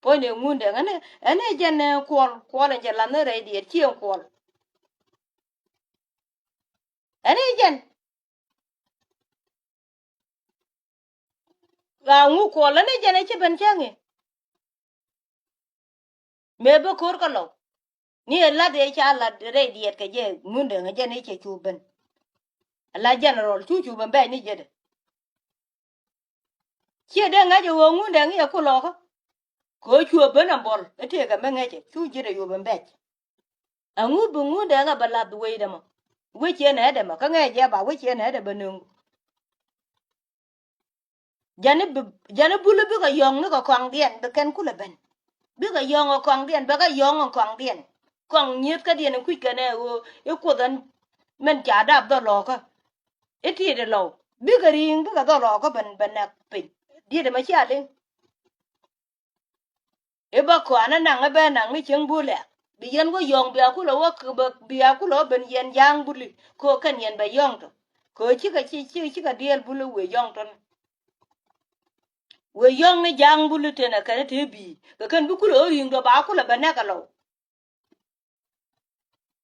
Puɔ̱ny ni ŋundɛ ɛn ɛn ɛ jɛn ɛ kuɔl kuɔl ɛn cɛ la̱t ni rɛy diɛt ci ɛn kuɔl. Ɛn ɛ jɛn. Ɣaa ŋu kuɔl ɛn ɛ jɛn ɛ ci ben cäŋ i̱. Mëë bä ko̱r kä lɔw ni ɛ la̱t ëë ca la̱t rɛy diɛt kɛ jɛ ŋundɛ ŋä jɛn i̱ cɛ cu ben. Ala general cu cu ben bɛc ni jɛdɛ. Ciɛ dee ŋa̱c ɛ ɣöö ŋundɛ ŋi̱ ɛ ku lɔkä. Kɛ ɣöö cuɛ ben ɛ bɔl ɛ tëëkɛ mi ŋäcɛ cu ji̱t ɛ yuɔp ɛn bɛc. Ɛŋu bi ŋundɛ ŋɛ bɛ lath wecdɛ mɔ? Wec ciɛ nɛɛdɛ mɔ kä ŋɛɛ jɛ ba wec ciɛ nɛɛdɛ bɛ nöŋ. Jɛn i̱ bi jɛn i̱ bul i̱ bikɛ yɔ̱ŋ ni kɛ kɔaŋdiɛn bi kɛn kulɛ ben. Bikɛ yɔ̱ŋ ɛ kɔaŋdiɛn bɛ kɛ yɔ̱ŋ ɛ kɔaŋdiɛn. Kɔaŋ nyieth kädiɛn in kui̱c kɛn ɛ ɣöö i̱ kuoth ɛn min ca dap dhɔl lɔɔkä. I̱ ti̱i̱t ɛ lɔw bikɛ ri̱i̱ŋ bikɛ dhɔl lɔɔkä ben ben nɛk piny. Diet ɛmɛ cia liŋ. I̱ bä kɔanä naŋ i̱ bɛ naŋ ni cieŋ bulɛ. Bi yɛn wä yɔ̱ŋ bia kulɛ wä, bia kulɛ wä ben yɛn ja̱a̱ŋ buli. Kɛ ɣöö kɛn yɛn bɛ yɔ̱ŋ tɔ. Kɛ ɣöö cikɛ ci, ci, cikɛ diɛɛl buli wëë yɔ̱ŋ tɔ̱ni. Wëë yɔ̱ŋ ni ja̱a̱ŋ buli tenɛ kɛn te bi̱i̱. Kɛ kɛn bi kulɛ wä ri̱i̱ŋ tɔ ba kulɛ bɛ nɛk alɔw.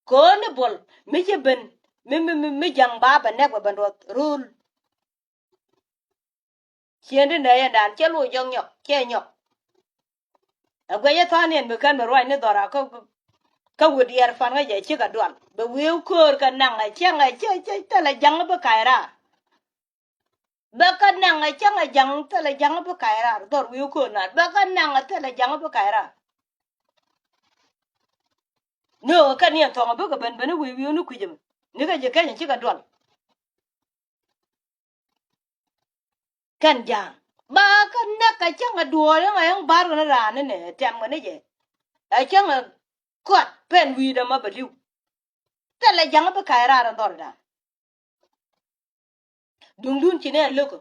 Kɛ ɣöö ni buɔl mi ci ben mi, mi, mi, mi ja̱ŋ ba bɛ nɛk bɛ ben ruɔth rööl. Ciëŋ ti nɛy ɛn dan cɛ loc jɔk nyɔk, cɛ nyɔk. Ɛ guɛc ɛ tha̱a̱ŋ niɛn bi kɛn bi ruac ni dhɔra kä, kä wut diɛɛr pan kä jɛ cikɛ dual. Bɛ wi̱i̱ köör kɛ naŋ ɛ cäŋ ɛ cä, cä, thilɛ ja̱ŋ bi ka̱c raar. Bɛ kä naŋ ɛ cäŋ ɛ ja̱ŋ thilɛ ja̱ŋ bi ka̱c raar. Dhɔr wi̱i̱ köör naan bɛ kä naŋ ɛ thilɛ ja̱ŋ bi ka̱c raar. Ni ɣöö kɛ niɛn thɔŋ ɛ bikɛ ben ben i̱ wi̱i̱ wi̱i̱ ni kui̱c ɛmɛ. Ni kä ji̱ keny ɛ cikɛ dual. Kɛn ja̱a̱ŋ ba kä näk kɛ cäŋ ɛ duɔɔr yäŋ ɛ yäŋ ba̱r kɛn raan ni nɛ tɛm kɛn ni jɛ. Ɛ cäŋ ɛ kuat pɛn wi̱i̱dɛ ma bɛ li̱w. Thilɛ ja̱ŋ bi ka̱c raar in dhɔr dan. Duŋdun ci nɛ lo̱k.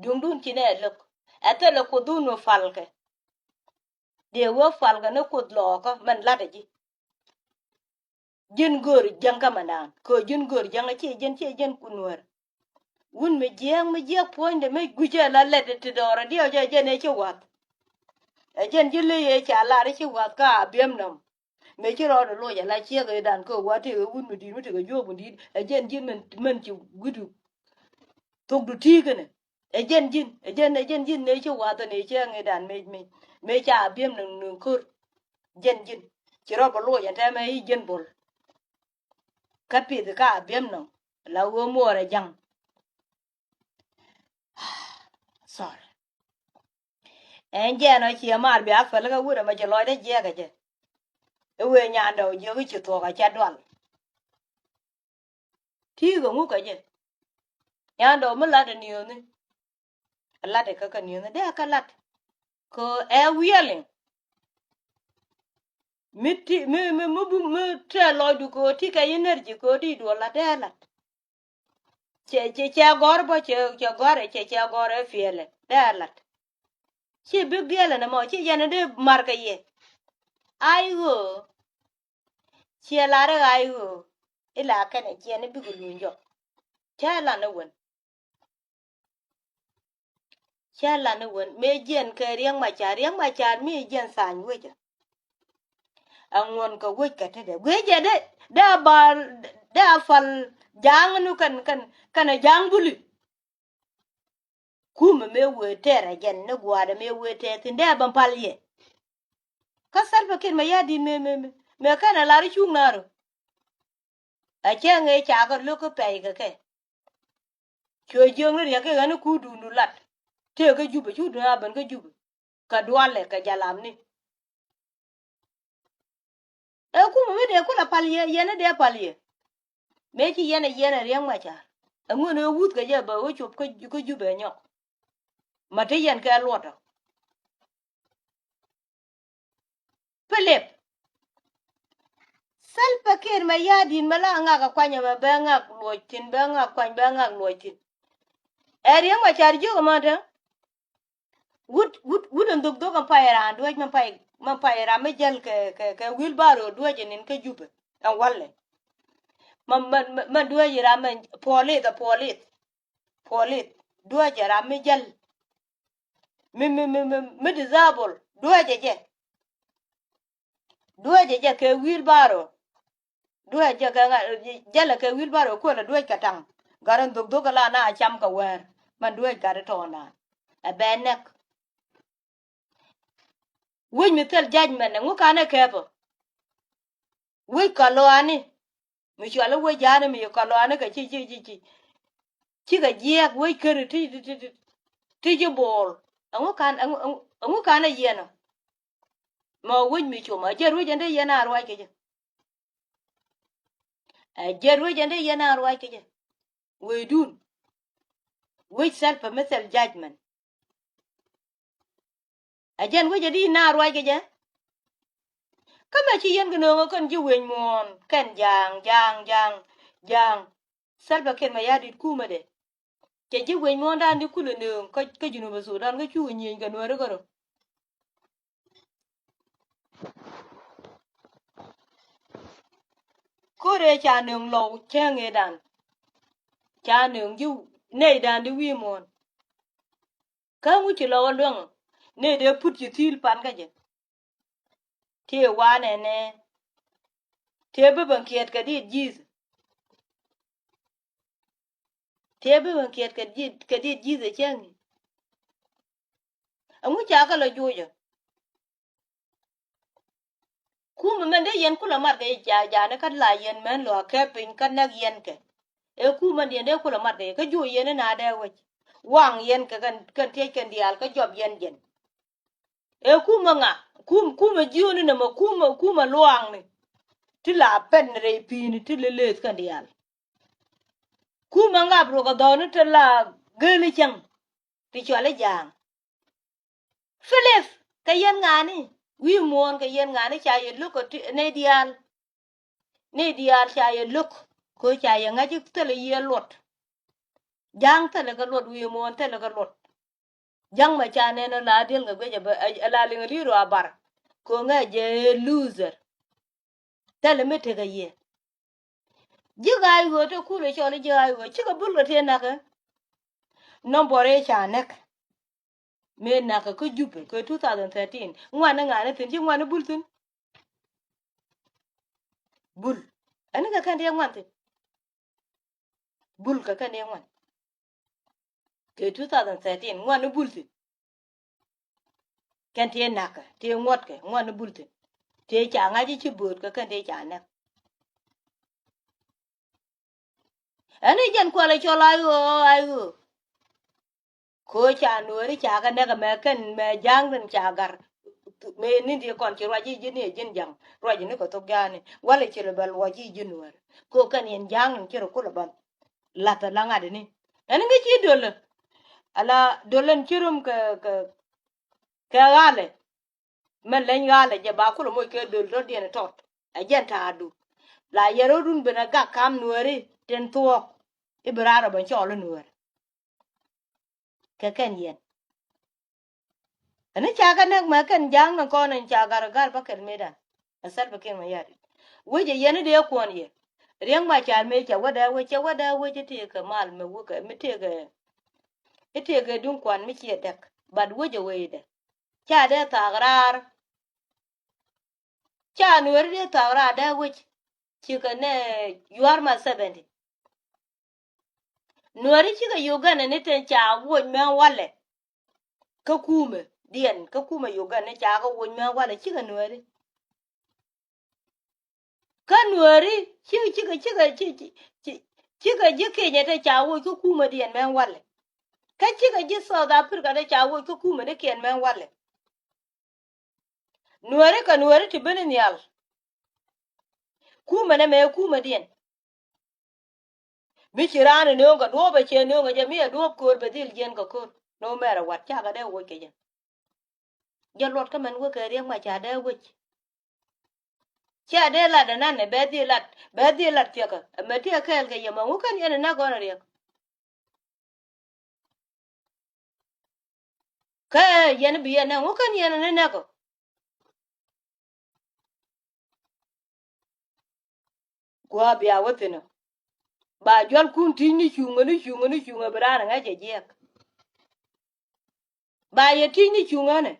Duŋdun ci nɛ lo̱k. Ɛ thilɛ kuoth dun wä falkɛ. Dee wä falkɛ ni kuoth lɔɔkä mɛn la̱tɛ ji̱. Ji̱n gör jäŋ kä mɛndan kɛ ji̱n gör jäŋ a ciɛ ji̱n ciɛ ji̱n kun nuäär. Wun mi jiääk mi jiääk puɔ̱nydɛ mi gui̱cɛ la lɛt ti dɔɔr a diɛw jɛ jɛn ëë ci wa̱th. Ɛ jɛn ji̱ ley ëë ca lar i̱ ci wa̱th ka a biɛm nɔm. Mëë ci rɔɔdɛ loc ala ciek ëëdan kä wa̱th tëëk ɛ wun mi di̱i̱t mi tëëk ɛ juɔ̱ɔ̱k mi di̱i̱t ɛ jɛn ji̱n mɛn mɛn ci gui̱du. Thokdu ti̱i̱ kɛnɛ ɛ jɛn ji̱n ɛ jɛn ɛ jɛn ji̱n mëë ci wa̱th ɛ nëë ciek ëëdan mëë mëë mëë ca a biɛm nɔm nööŋ ko̱r. Jɛn ji̱n ci rɔɔdɛ loc ɛn tɛmɛ i̱ jɛn bo̱l. Kä pith ka a biɛm nɔ la ɣöö muɔɔr ɛ ja̱ŋ. Sorry. Ɛn jɛn ɔ ciɛ maar bia päl kä wut ɛmɛ ci lɔcdä jiɛɛk ɛ jɛ. I̱ wëë nyandɛ ɔ jiök i̱ ci thuɔ̱k ɛ cɛ dual. Ti̱i̱ kɛ ŋuk kɛ jɛ. Nyandɛ ɔ mi lat ɛ niööni. Ɛ lat ɛ kä kɛ niööni dee ɛ kä lat. Kɛ ɛ wiɛliŋ. Mi ti mi mi mi bu mi tɛ lɔcdu kɛ ɣöö ti kɛ energy kɛ ɣöö di duɔl la dee lat. Cɛ cɛ cɛ gɔr bä cɛ cɛ gɔr cɛ cɛ gɔr ɛ fiɛlɛ dee lat. Ci big deal ɛn ɛmɔ ci yɛn ɛ dee mar kɛ yɛ. Ay ɣöö ciɛ lar ɛ ay ɣöö ila kɛnɛ ciɛ ni bik luny jɔk. Cɛ lan ɛ wen. Cä lan i̱ wen mëë jiɛn kɛ Riɛk Macar, Riɛk Macar mi jiɛn tha̱a̱ny wecä. Aŋuɔn kɛ wec kɛ tetdɛ guiecɛ dee dee a bal dee a pal ja̱a̱ŋ ni kɛn kɛn kɛn a ja̱a̱ŋ buli. Kumɛ mëë wee tɛɛr a jɛn ni gua̱a̱dɛ mëë wee tɛɛr thi̱n dee a bä pal yɛ. Kä Salva Kiir mɛ ya̱di̱t mëë mëë mëë mëë kɛn a lar i̱ cuŋ na̱a̱r ɔ. A cɛ ŋee ca kɛ lo̱k kä pɛy kɛ kɛ. Cuɛ jiökni riɛk kɛ ɣän i̱ kuudun du lat. Tëë kä Jubɛ cudun a ben kä Jubɛ kɛ dualɛ kɛ jalamni. Ɛ kumɛ mi dee kulɛ pal yɛ yɛn i̱ dee pal yɛ. Mëë ci yɛn ɛ yɛn ɛ Riɛk Macar ɛŋuɛn ɛ wuth kɛ jɛ bɛ wä cop kä Jubɛ nyɔk. Ma te yɛn kɛ luɔtɔ. Philip. Salva Kiir mɛ ya̱a̱ di̱t mɛ la ŋak a kuany ɛmɛ bɛ ŋak luɔc thi̱n bɛ ŋak kuany bɛ ŋak luɔc thi̱n. Ɛ Riɛk Macar jiök ɛmɔ te. Wut wut wut ɛn dhok dhok ɛn pay raan duec mɛn pay mɛn pay raan mi jäl kɛ kɛ kɛ wheelbarrow duec ɛn in kä Jubɛ ɛn walɛ. Mɛn mɛn mɛn duec raan mɛn puɔlith ɛ puɔlith. Puɔlith duec ɛ raan mi jäl. Mi mi mi mi mi disable duec ɛ jɛ. Duec ɛ jɛ kɛ wheelbarrow. Duec jɛ kɛ ŋa jälɛ kɛ wheelbarrow kuɔlɛ duec kɛ taŋ. Gat in dhok dhok kɛ la na cam kɛ wäär. Mɛn duec gat in tɔɔndan ɛ bɛ nɛk. Wec mi thil judgment ɛŋu kanɛ kɛpä. Wec kɔlɔani mi cuali wec ja̱a̱ni mi ci kɔlɔani kɛ ci ci ci ci. Cikɛ jiɛɛk wec käri ti ti ti ti ci bo̱o̱l. Ɛŋu kan ɛŋu ɛŋu ɛŋu kanɛ yiɛn ɔ. Mɛ wec mi com a jɛ ruec ɛn dee yɛn a ruac kɛ jɛ. Ɛ jɛ ruec ɛn dee yɛn a ruac kɛ jɛ. Wecdun. Wec Salva mi thil judgment. Ɛ jɛn wec ɛ di na ruac kɛ jɛ. Kä mɛ ci yɛn kɛ nööŋä kɛn ji̱ wec muɔ̱ɔ̱n kɛn ja̱a̱ŋ ja̱a̱ŋ ja̱a̱ŋ ja̱a̱ŋ. Salva Kiir mɛ ya̱a̱ di̱t kumä dɛ. Cɛ ji̱ wec muɔ̱ɔ̱n da̱a̱n di kulɛ nööŋ kä kä Junub Sudan kä cukɛ nyieny kɛ nuääri kärö. Ko̱rɛ ca nööŋ lɔw cäŋ ëëdan. Ca nööŋ ji̱ nɛy dan di wi̱i̱ muɔ̱ɔ̱n. Kä ŋuci lɔw a luäŋ ni dee put ci thi̱i̱l pan kä jɛ. Tëë wanɛ nɛ tëë bi ben kiɛt kɛ dit ji̱th. Tëë bi ben kiɛt kɛ dit, kɛ dit ji̱th ɛ cäŋ. Ɛŋu ca kä lɔ juucä? Kumɛ mɛn dee yɛn kulɛ mat kɛ yɛ ca ja̱a̱ni kä la yɛn mɛn lɔ a kɛ piny kä nɛk yɛn kɛ. Ɛ kumɛ diɛn dee kulɛ mat kɛ yɛ kä juuc yɛn in a dee wec. Waŋ yɛn kɛ kɛn, kɛn tiec kɛn diaal kä jɔp yɛn jɛn. Ɛ kumɛ ŋa? Kum, kumɛ jiöni nɛ mɛ kumɛ, kumɛ luaŋni. Ti la pɛn rɛy pi̱i̱ni ti lɛ leth kɛn diaal. Kumɛ ŋap rukɛ dhɔni ti la geli cäŋ. Ti cuali ja̱a̱ŋ. Philip, kɛ yɛn ŋa̱a̱ni wi̱i̱ muɔ̱ɔ̱n kɛ yɛn ŋa̱a̱ni ca yɛ lo̱k kɛ ti nɛy diaal. Nɛy diaal ca yɛ lo̱k kɛ ca yɛ ŋa̱c thilɛ yiëë luɔt. Ja̱a̱ŋ thilɛ kɛ luɔt wi̱i̱ muɔ̱ɔ̱n thilɛ kɛ luɔt. Ja̱ŋ mɛ ca nɛn ɛ la diel ŋɛ guic ɛ bä ɛ la liŋ ɛ li̱i̱r ɔ a bar. Kɛ ŋɛ jɛ loser. Thilɛ mi tekɛ yɛ. Ji̱ ɣaac ɣöö te kulɛ cɔl i̱ ji̱ ɣaac ɣöö cikɛ bul kɛ tëë nakä. Nɔmbɔr i̱ ca näk. Mëë nakä kä Jupɛ kɛ two thousand thirteen ŋuan i̱ ŋa̱n i̱ thi̱n ci ŋuan i̱ bul thi̱n. Bul ɛn i̱ kɛ kɛn tëë ŋuan thi̱n. Bul kɛ kɛn tëë ŋuan. Kɛ two thousand thirteen ŋuan i̱ bul thi̱n. Kɛn tëë nakä tëë ŋuɔ̱tkɛ ŋuan i̱ bul thi̱n. Tëë ca ŋa̱c i̱ ci bööt kɛ kɛn tëë ca näk. Ɛn i̱ jɛn kualɛ cɔl ay ɣöö ay ɣöö. Ko̱ ca nuɔ̱ɔ̱ri ca kɛ näk ɛmɛ kɛn mɛ ja̱a̱ŋ rin ca ga̱r. Mëë ni̱n ti kɔn ci ruac i̱ ji̱n i̱ ji̱n ja̱ŋ ruac ni kɛ thok ja̱a̱ni walɛ ci lɛ bɛ luɔc i̱ ji̱n nuɔ̱ɔ̱ri. Ko̱ kɛn yɛn ja̱a̱ŋ rin ci rɛ kulɛ bä la̱th ala ŋa̱t ini. Ɛn ŋi̱ ci dolɛ ala dolɛ ɛn ci rom kɛ kɛ kɛ ɣalɛ. Mɛ leny ɣalɛ jɛ ba kulɛ moc kɛ döl dɔ̱diɛn tɔt ɛ jɛn ta̱a̱du. La yɛ rɔ̱dun ben ɛ gak kam nuääri tin thuɔ̱k. I̱ bi raar ɛ ben cɔɔl i̱ nuäär. Kɛ kɛn yɛn ɛn i̱ ca kɛ nɛk mɛ kɛn ja̱a̱ŋ ni kɔn in ca gar gar bä kɛl mëëdan. Ɛ Salva Kiir Mayardit wec ɛ yɛn i̱ dee kuɔn yɛ. Riɛŋ Macar mëë cɛ wädɛ wec cɛ wädɛ wec i̱ tëëkɛ mal mɛ wekɛ mi tëëkɛ. I̱ tëëkɛ duŋ kuan mi ciɛ däk. But wec ɛ wecdɛ. Ca dee thaak raar. Ca nuääri dee thaak raar dee wec. Cikɛ nɛ yua̱r ma seventy. Nuääri cikɛ Uganda ni ten ca woc mɛ walɛ. Kä kumɛ diɛn kä kumɛ Uganda ni ca kɛ woc mɛ walɛ cikɛ nuääri. Kä nuääri cikɛ cikɛ cikɛ cikɛ ji̱ Kenya te ca woc kä kumɛ diɛn mɛ walɛ. Kä cikɛ ji̱ South Africa te ca woc kä kumɛ ni kiɛn mɛ walɛ. Nuääri kɛ nuääri ti ben i̱ nhial. Kumɛ nɛ mɛ kumɛ diɛn. Mi ci raan in nööŋ kɛ duɔ̱ɔ̱p ɛ cɛ nööŋ ɛ jɛ mi ɛ duɔ̱ɔ̱p köör bɛ dhil jiɛn kɛ köör. No matter what cakɛ dee woc kɛ jɛ. Jɛ luɔt kä mɛn wek kɛ Riɛk Macar dee wec. Cɛ dee lat ɛnan ɛ bɛ dhil lat bɛ dhil lat thiɛkä ɛmɛ ti ɛ kɛɛl kɛ yɛ mɛ ŋu kɛn yɛn ɛ näk gɔn ɛ Riɛk. Kä yɛn bi yɛn nɛ ŋu kɛn yɛn ni nɛk ɔ. Gua̱a̱ bia wä thi̱n ɔ. Ba jual kun ti̱c ni cuŋä ni cuŋä ni cuŋä bi raan ŋäc jɛ jiɛk. Ba yɛ ti̱c ni cuŋä ni.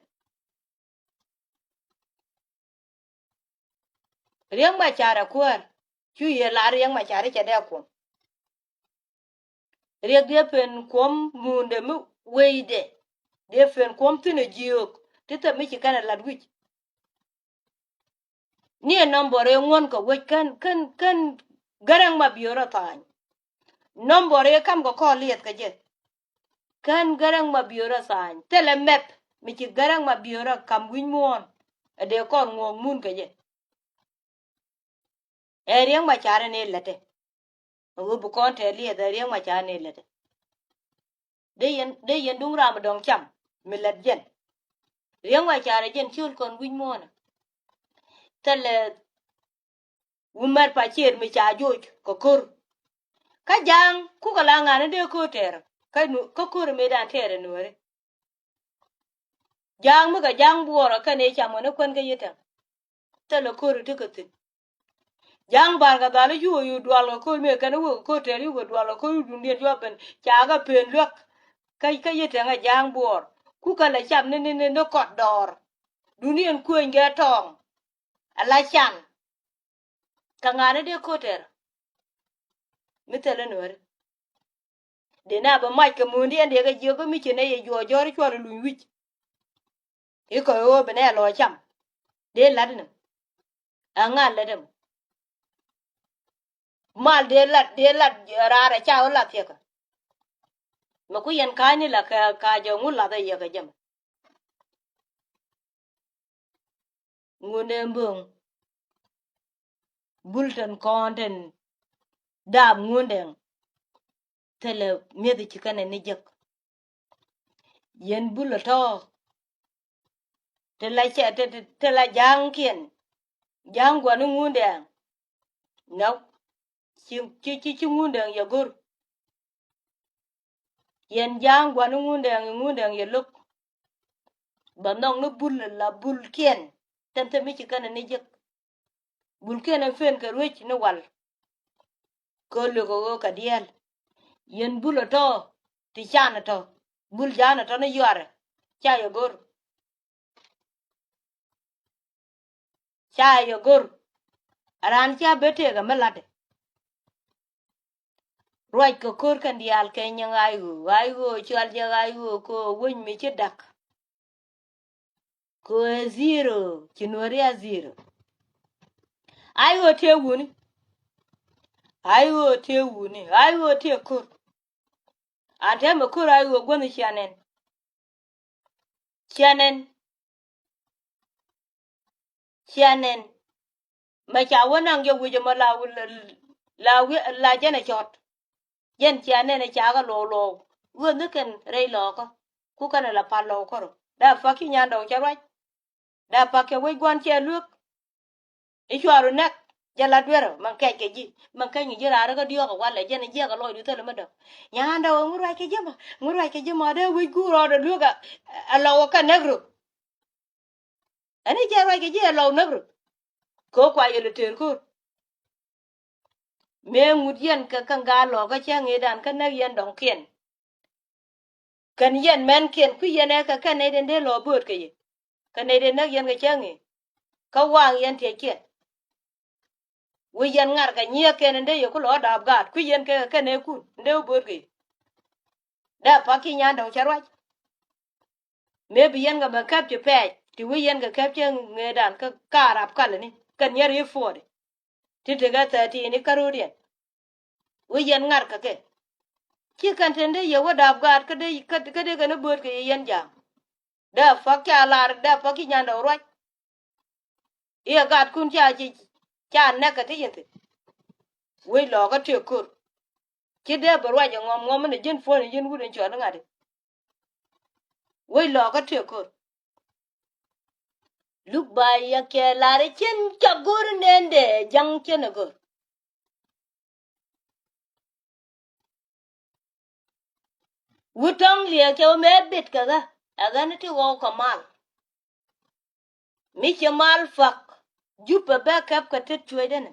Riɛk Macar ɛ kuäär cu yɛ lar Riɛk Macar i̱ cɛ dee kuɔm. Riɛk diɛ pen kuɔm muundɛ mi weydɛ. Diɛ pen kuɔm thi̱n ɛ jiöök ti thɛp mi ci kɛn ɛ lat wi̱c. Ni ɛ nɔmbɔr ëë ŋuɔ̱n kɛ wec kän kän kän Gäräŋ Mabiöör ɛ tha̱a̱ny. Nɔmbɔr ëë ka̱m kɛ kɔɔl liɛth kɛ jɛ. Kän Gäräŋ Mabiöör ɛ tha̱a̱ny thilɛ mɛp mi ci Gäräŋ Mabiöör ɛ ka̱m wi̱c muɔ̱ɔ̱n. Ɛ dee kɔn ŋuɔ̱ɔ̱k mun kɛ jɛ. Ɛ Riɛk Macar ɛn ëë lätdɛ. Ɛ ɣöö bi kɔn tɛth liɛth ɛ Riɛk Macar ɛn ëë lätdɛ. Dee yɛn dee yɛn duŋ ram dɔ̱ŋ cam mi lät jɛn. Riɛk Macar ɛ jɛn ciöl kɔn wi̱c muɔ̱ɔ̱nɛ. Thilɛ wumɛr pa ciëër mi ca joc kɛ ko̱r. Kä ja̱a̱ŋ kukɛ la ŋa̱n ni dee ko̱r tɛɛr kä nu kä ko̱r mëëdan tɛɛr ɛ nuääri. Ja̱a̱ŋ mi kɛ ja̱a̱ŋ buɔɔrä kɛn ëë cam ɣän i̱ kuän kä yi̱tɛŋ. Thilɛ ko̱r i̱ tekɛ thi̱n. Ja̱a̱ŋ Ba̱a̱r kɛ dhal i̱ yukɛ yuk dual kɛ ko̱r mi kɛn i̱ wek kɛ ko̱r tɛɛr yukɛ dual kɛ ko̱r i̱ duŋdiɛn cuɔ ben ca kɛ pen luäk. Kä kä yi tɛŋɛ Ja̱a̱ŋ Buɔɔr kukɛ lɛ cam ni ni ni ni kɔt dɔɔr. Duŋdiɛn kueeny kɛ tɔɔŋ. Ala can. Kɛ ŋa̱ni dee ko̱r tɛɛr. Mi thilɛ nuääri. Dee na bɛ mac kɛ muundiɛn dee kɛ jiök kä mi ci nɛ yɛ juɔc jɔ̱ɔ̱r cuɔl i̱ luny wi̱c. I̱ kɔc ɣöö bi nɛ lɔɔc cam. Dee la̱t inɛ. Aŋa lät ɛmɔ. Mal dee lat dee lat raar ɛ ca ɣöö lath yɛkä. Mɛ ku yɛn ka̱a̱cni la kɛ ka̱a̱c ɛ ŋu lath ɛ yɛkä jɛ mɛ. Ŋundɛ mbo̱o̱ŋ. Bul tɛn kɔn tɛn daap ŋundɛ. Thilɛ mi̱eth ci kɛnɛ ni jek. Yɛn bul ɛ tɔ̱. Ti la cɛ ti ti ti la ja̱a̱ŋkiɛn. Ja̱a̱ŋ gua̱n i̱ ŋundɛ. Nɔ ci ci ci ci ŋundɛ yɛ go̱r. Yɛn ja̱a̱ŋ gua̱n i̱ ŋundɛ i̱ ŋundɛ yɛ lo̱k. Bɛ nhɔk ni bul la bulkiɛn. Tɛn thɛ mi ci kɛnɛ ni jek. Bulkiɛn ɛn pen kɛ ruec ni wal. Kɛ luk ɛ ɣöö kɛ diɛɛl. Yɛn bul ɛ tɔ̱ ti can ɛ tɔ̱. Bul ja̱a̱n ɛ tɔ̱ ni yuarɛ. Ca yɛ go̱r. Ca yɛ go̱r. Raan ca ben tëëkɛ mi la̱tdɛ. Ruac kɛ ko̱r kɛn diaal kɛ nyin ɣa̱c ɣöö ɣa̱c ɣöö cual jɛ ɣa̱c ɣöö kɛ wec mi ci da̱k. Kɛ zero ci nuɔ̱ri a zero. Ɣa̱c ɣöö tëë wuni. Ɣa̱c ɣöö tëë wuni ɣa̱c ɣöö tëë ko̱r. An tɛmɛ ko̱r ɣa̱c ɣöö guänh cia nɛn. Cia nɛn. Cia nɛn. Mɛ ca wä naŋ jɛ wi̱c ɛmɔ la wi̱c la wi̱c la jɛn ɛ cɔt. Jɛn cia nɛn ɛ ca kɛ luɔw luɔw. Ɣöö ni kɛn rɛy lɔɔkä ku kɛn ɛ la pal lɔw kärɔ. Dee pak ci nyan dɔw cɛ ruac. Dee pak cɛ wec gua̱n cɛ luek. I̱ cuaru nɛk jɛ la duerä mɛn kɛc kɛ ji̱ mɛn kɛc ŋi̱ ji̱ raar kä diɔ̱ɔ̱k ɛ walɛ jɛn jiɛk ɛ lɔcdu thilɛ mi dɔ̱k. Nya̱a̱ndɛ ɣöö ŋu ruac kɛ ji̱ ma ŋu ruac kɛ ji̱ ma dee wi̱c guur rɔɔdɛ lueek ɛ lɔw ɛ kä nɛk ruk. Ɛn i̱ jɛ ruac kɛ ji̱ ɛ lɔw nɛk ruk. Kɛ ɣöö kua yɛl ɛ tëër ko̱r. Mëë ŋut yɛn kɛ kä gaa lɔɔkä cä ŋi̱i̱cdan kä näk yɛn dɔ̱ŋkiɛn. Kɛn yɛn mɛnkiɛn kui̱ yɛn ɛ kɛ kɛn nɛy den dee lɔ bööt kɛ yɛ. Kɛ nɛy den näk yɛn kɛ cä ŋi̱i̱c. Kä waŋ yɛn tiɛckiɛn. Wec yɛn ŋa̱r kɛ nyiëëkiɛn in dee yɛ ku lɔ dap gaat kui̱ yɛn kɛ kɛ nɛy kun in dee wä bööt kɛ yɛ. Dee pak ci nyan dɔ̱ŋ cɛ ruac. Mëë bi yɛn kɛ ben käp ci pɛɛc ti wec yɛn kɛ käp cɛ ŋeedan kä kaarap kalä ni kɛn nyɛr i̱ puɔɔdi. Ti tekɛ thirteen i̱ käröödiɛn. Wec yɛn ŋa̱r kɛ kɛ. Ci kɛn ten dee yɛ wä dap gaat kä dee kä dee kɛn i̱ bööt kɛ yɛ yɛn ja̱a̱ŋ. Dee pak ca lar dee pak ci nyandɛ ruac. I̱ ɛ gaatkun ca ci ca nɛk kɛ ti yɛn thi̱n. Wec lɔɔkä tëë ko̱r. Ci dee bɛ ruac ɛ ŋɔm ŋɔm ni ji̱n puɔ̱n ni ji̱n wut in cɔl iŋa̱di. Wec lɔɔkä tëë ko̱r. Luk ba yɛ kɛ lar i̱ cin ca go̱r inɛndɛ ja̱ŋ cin ɛ go̱r. Wut tɔ̱ŋ liɛɛk cɛ wä mëë bit kɛ ɣä ɛ ɣän ti ɣɔw kɛ mal. Mi ci mal puak jupɛ bɛ kɛp kɛ tet cuecdɛn.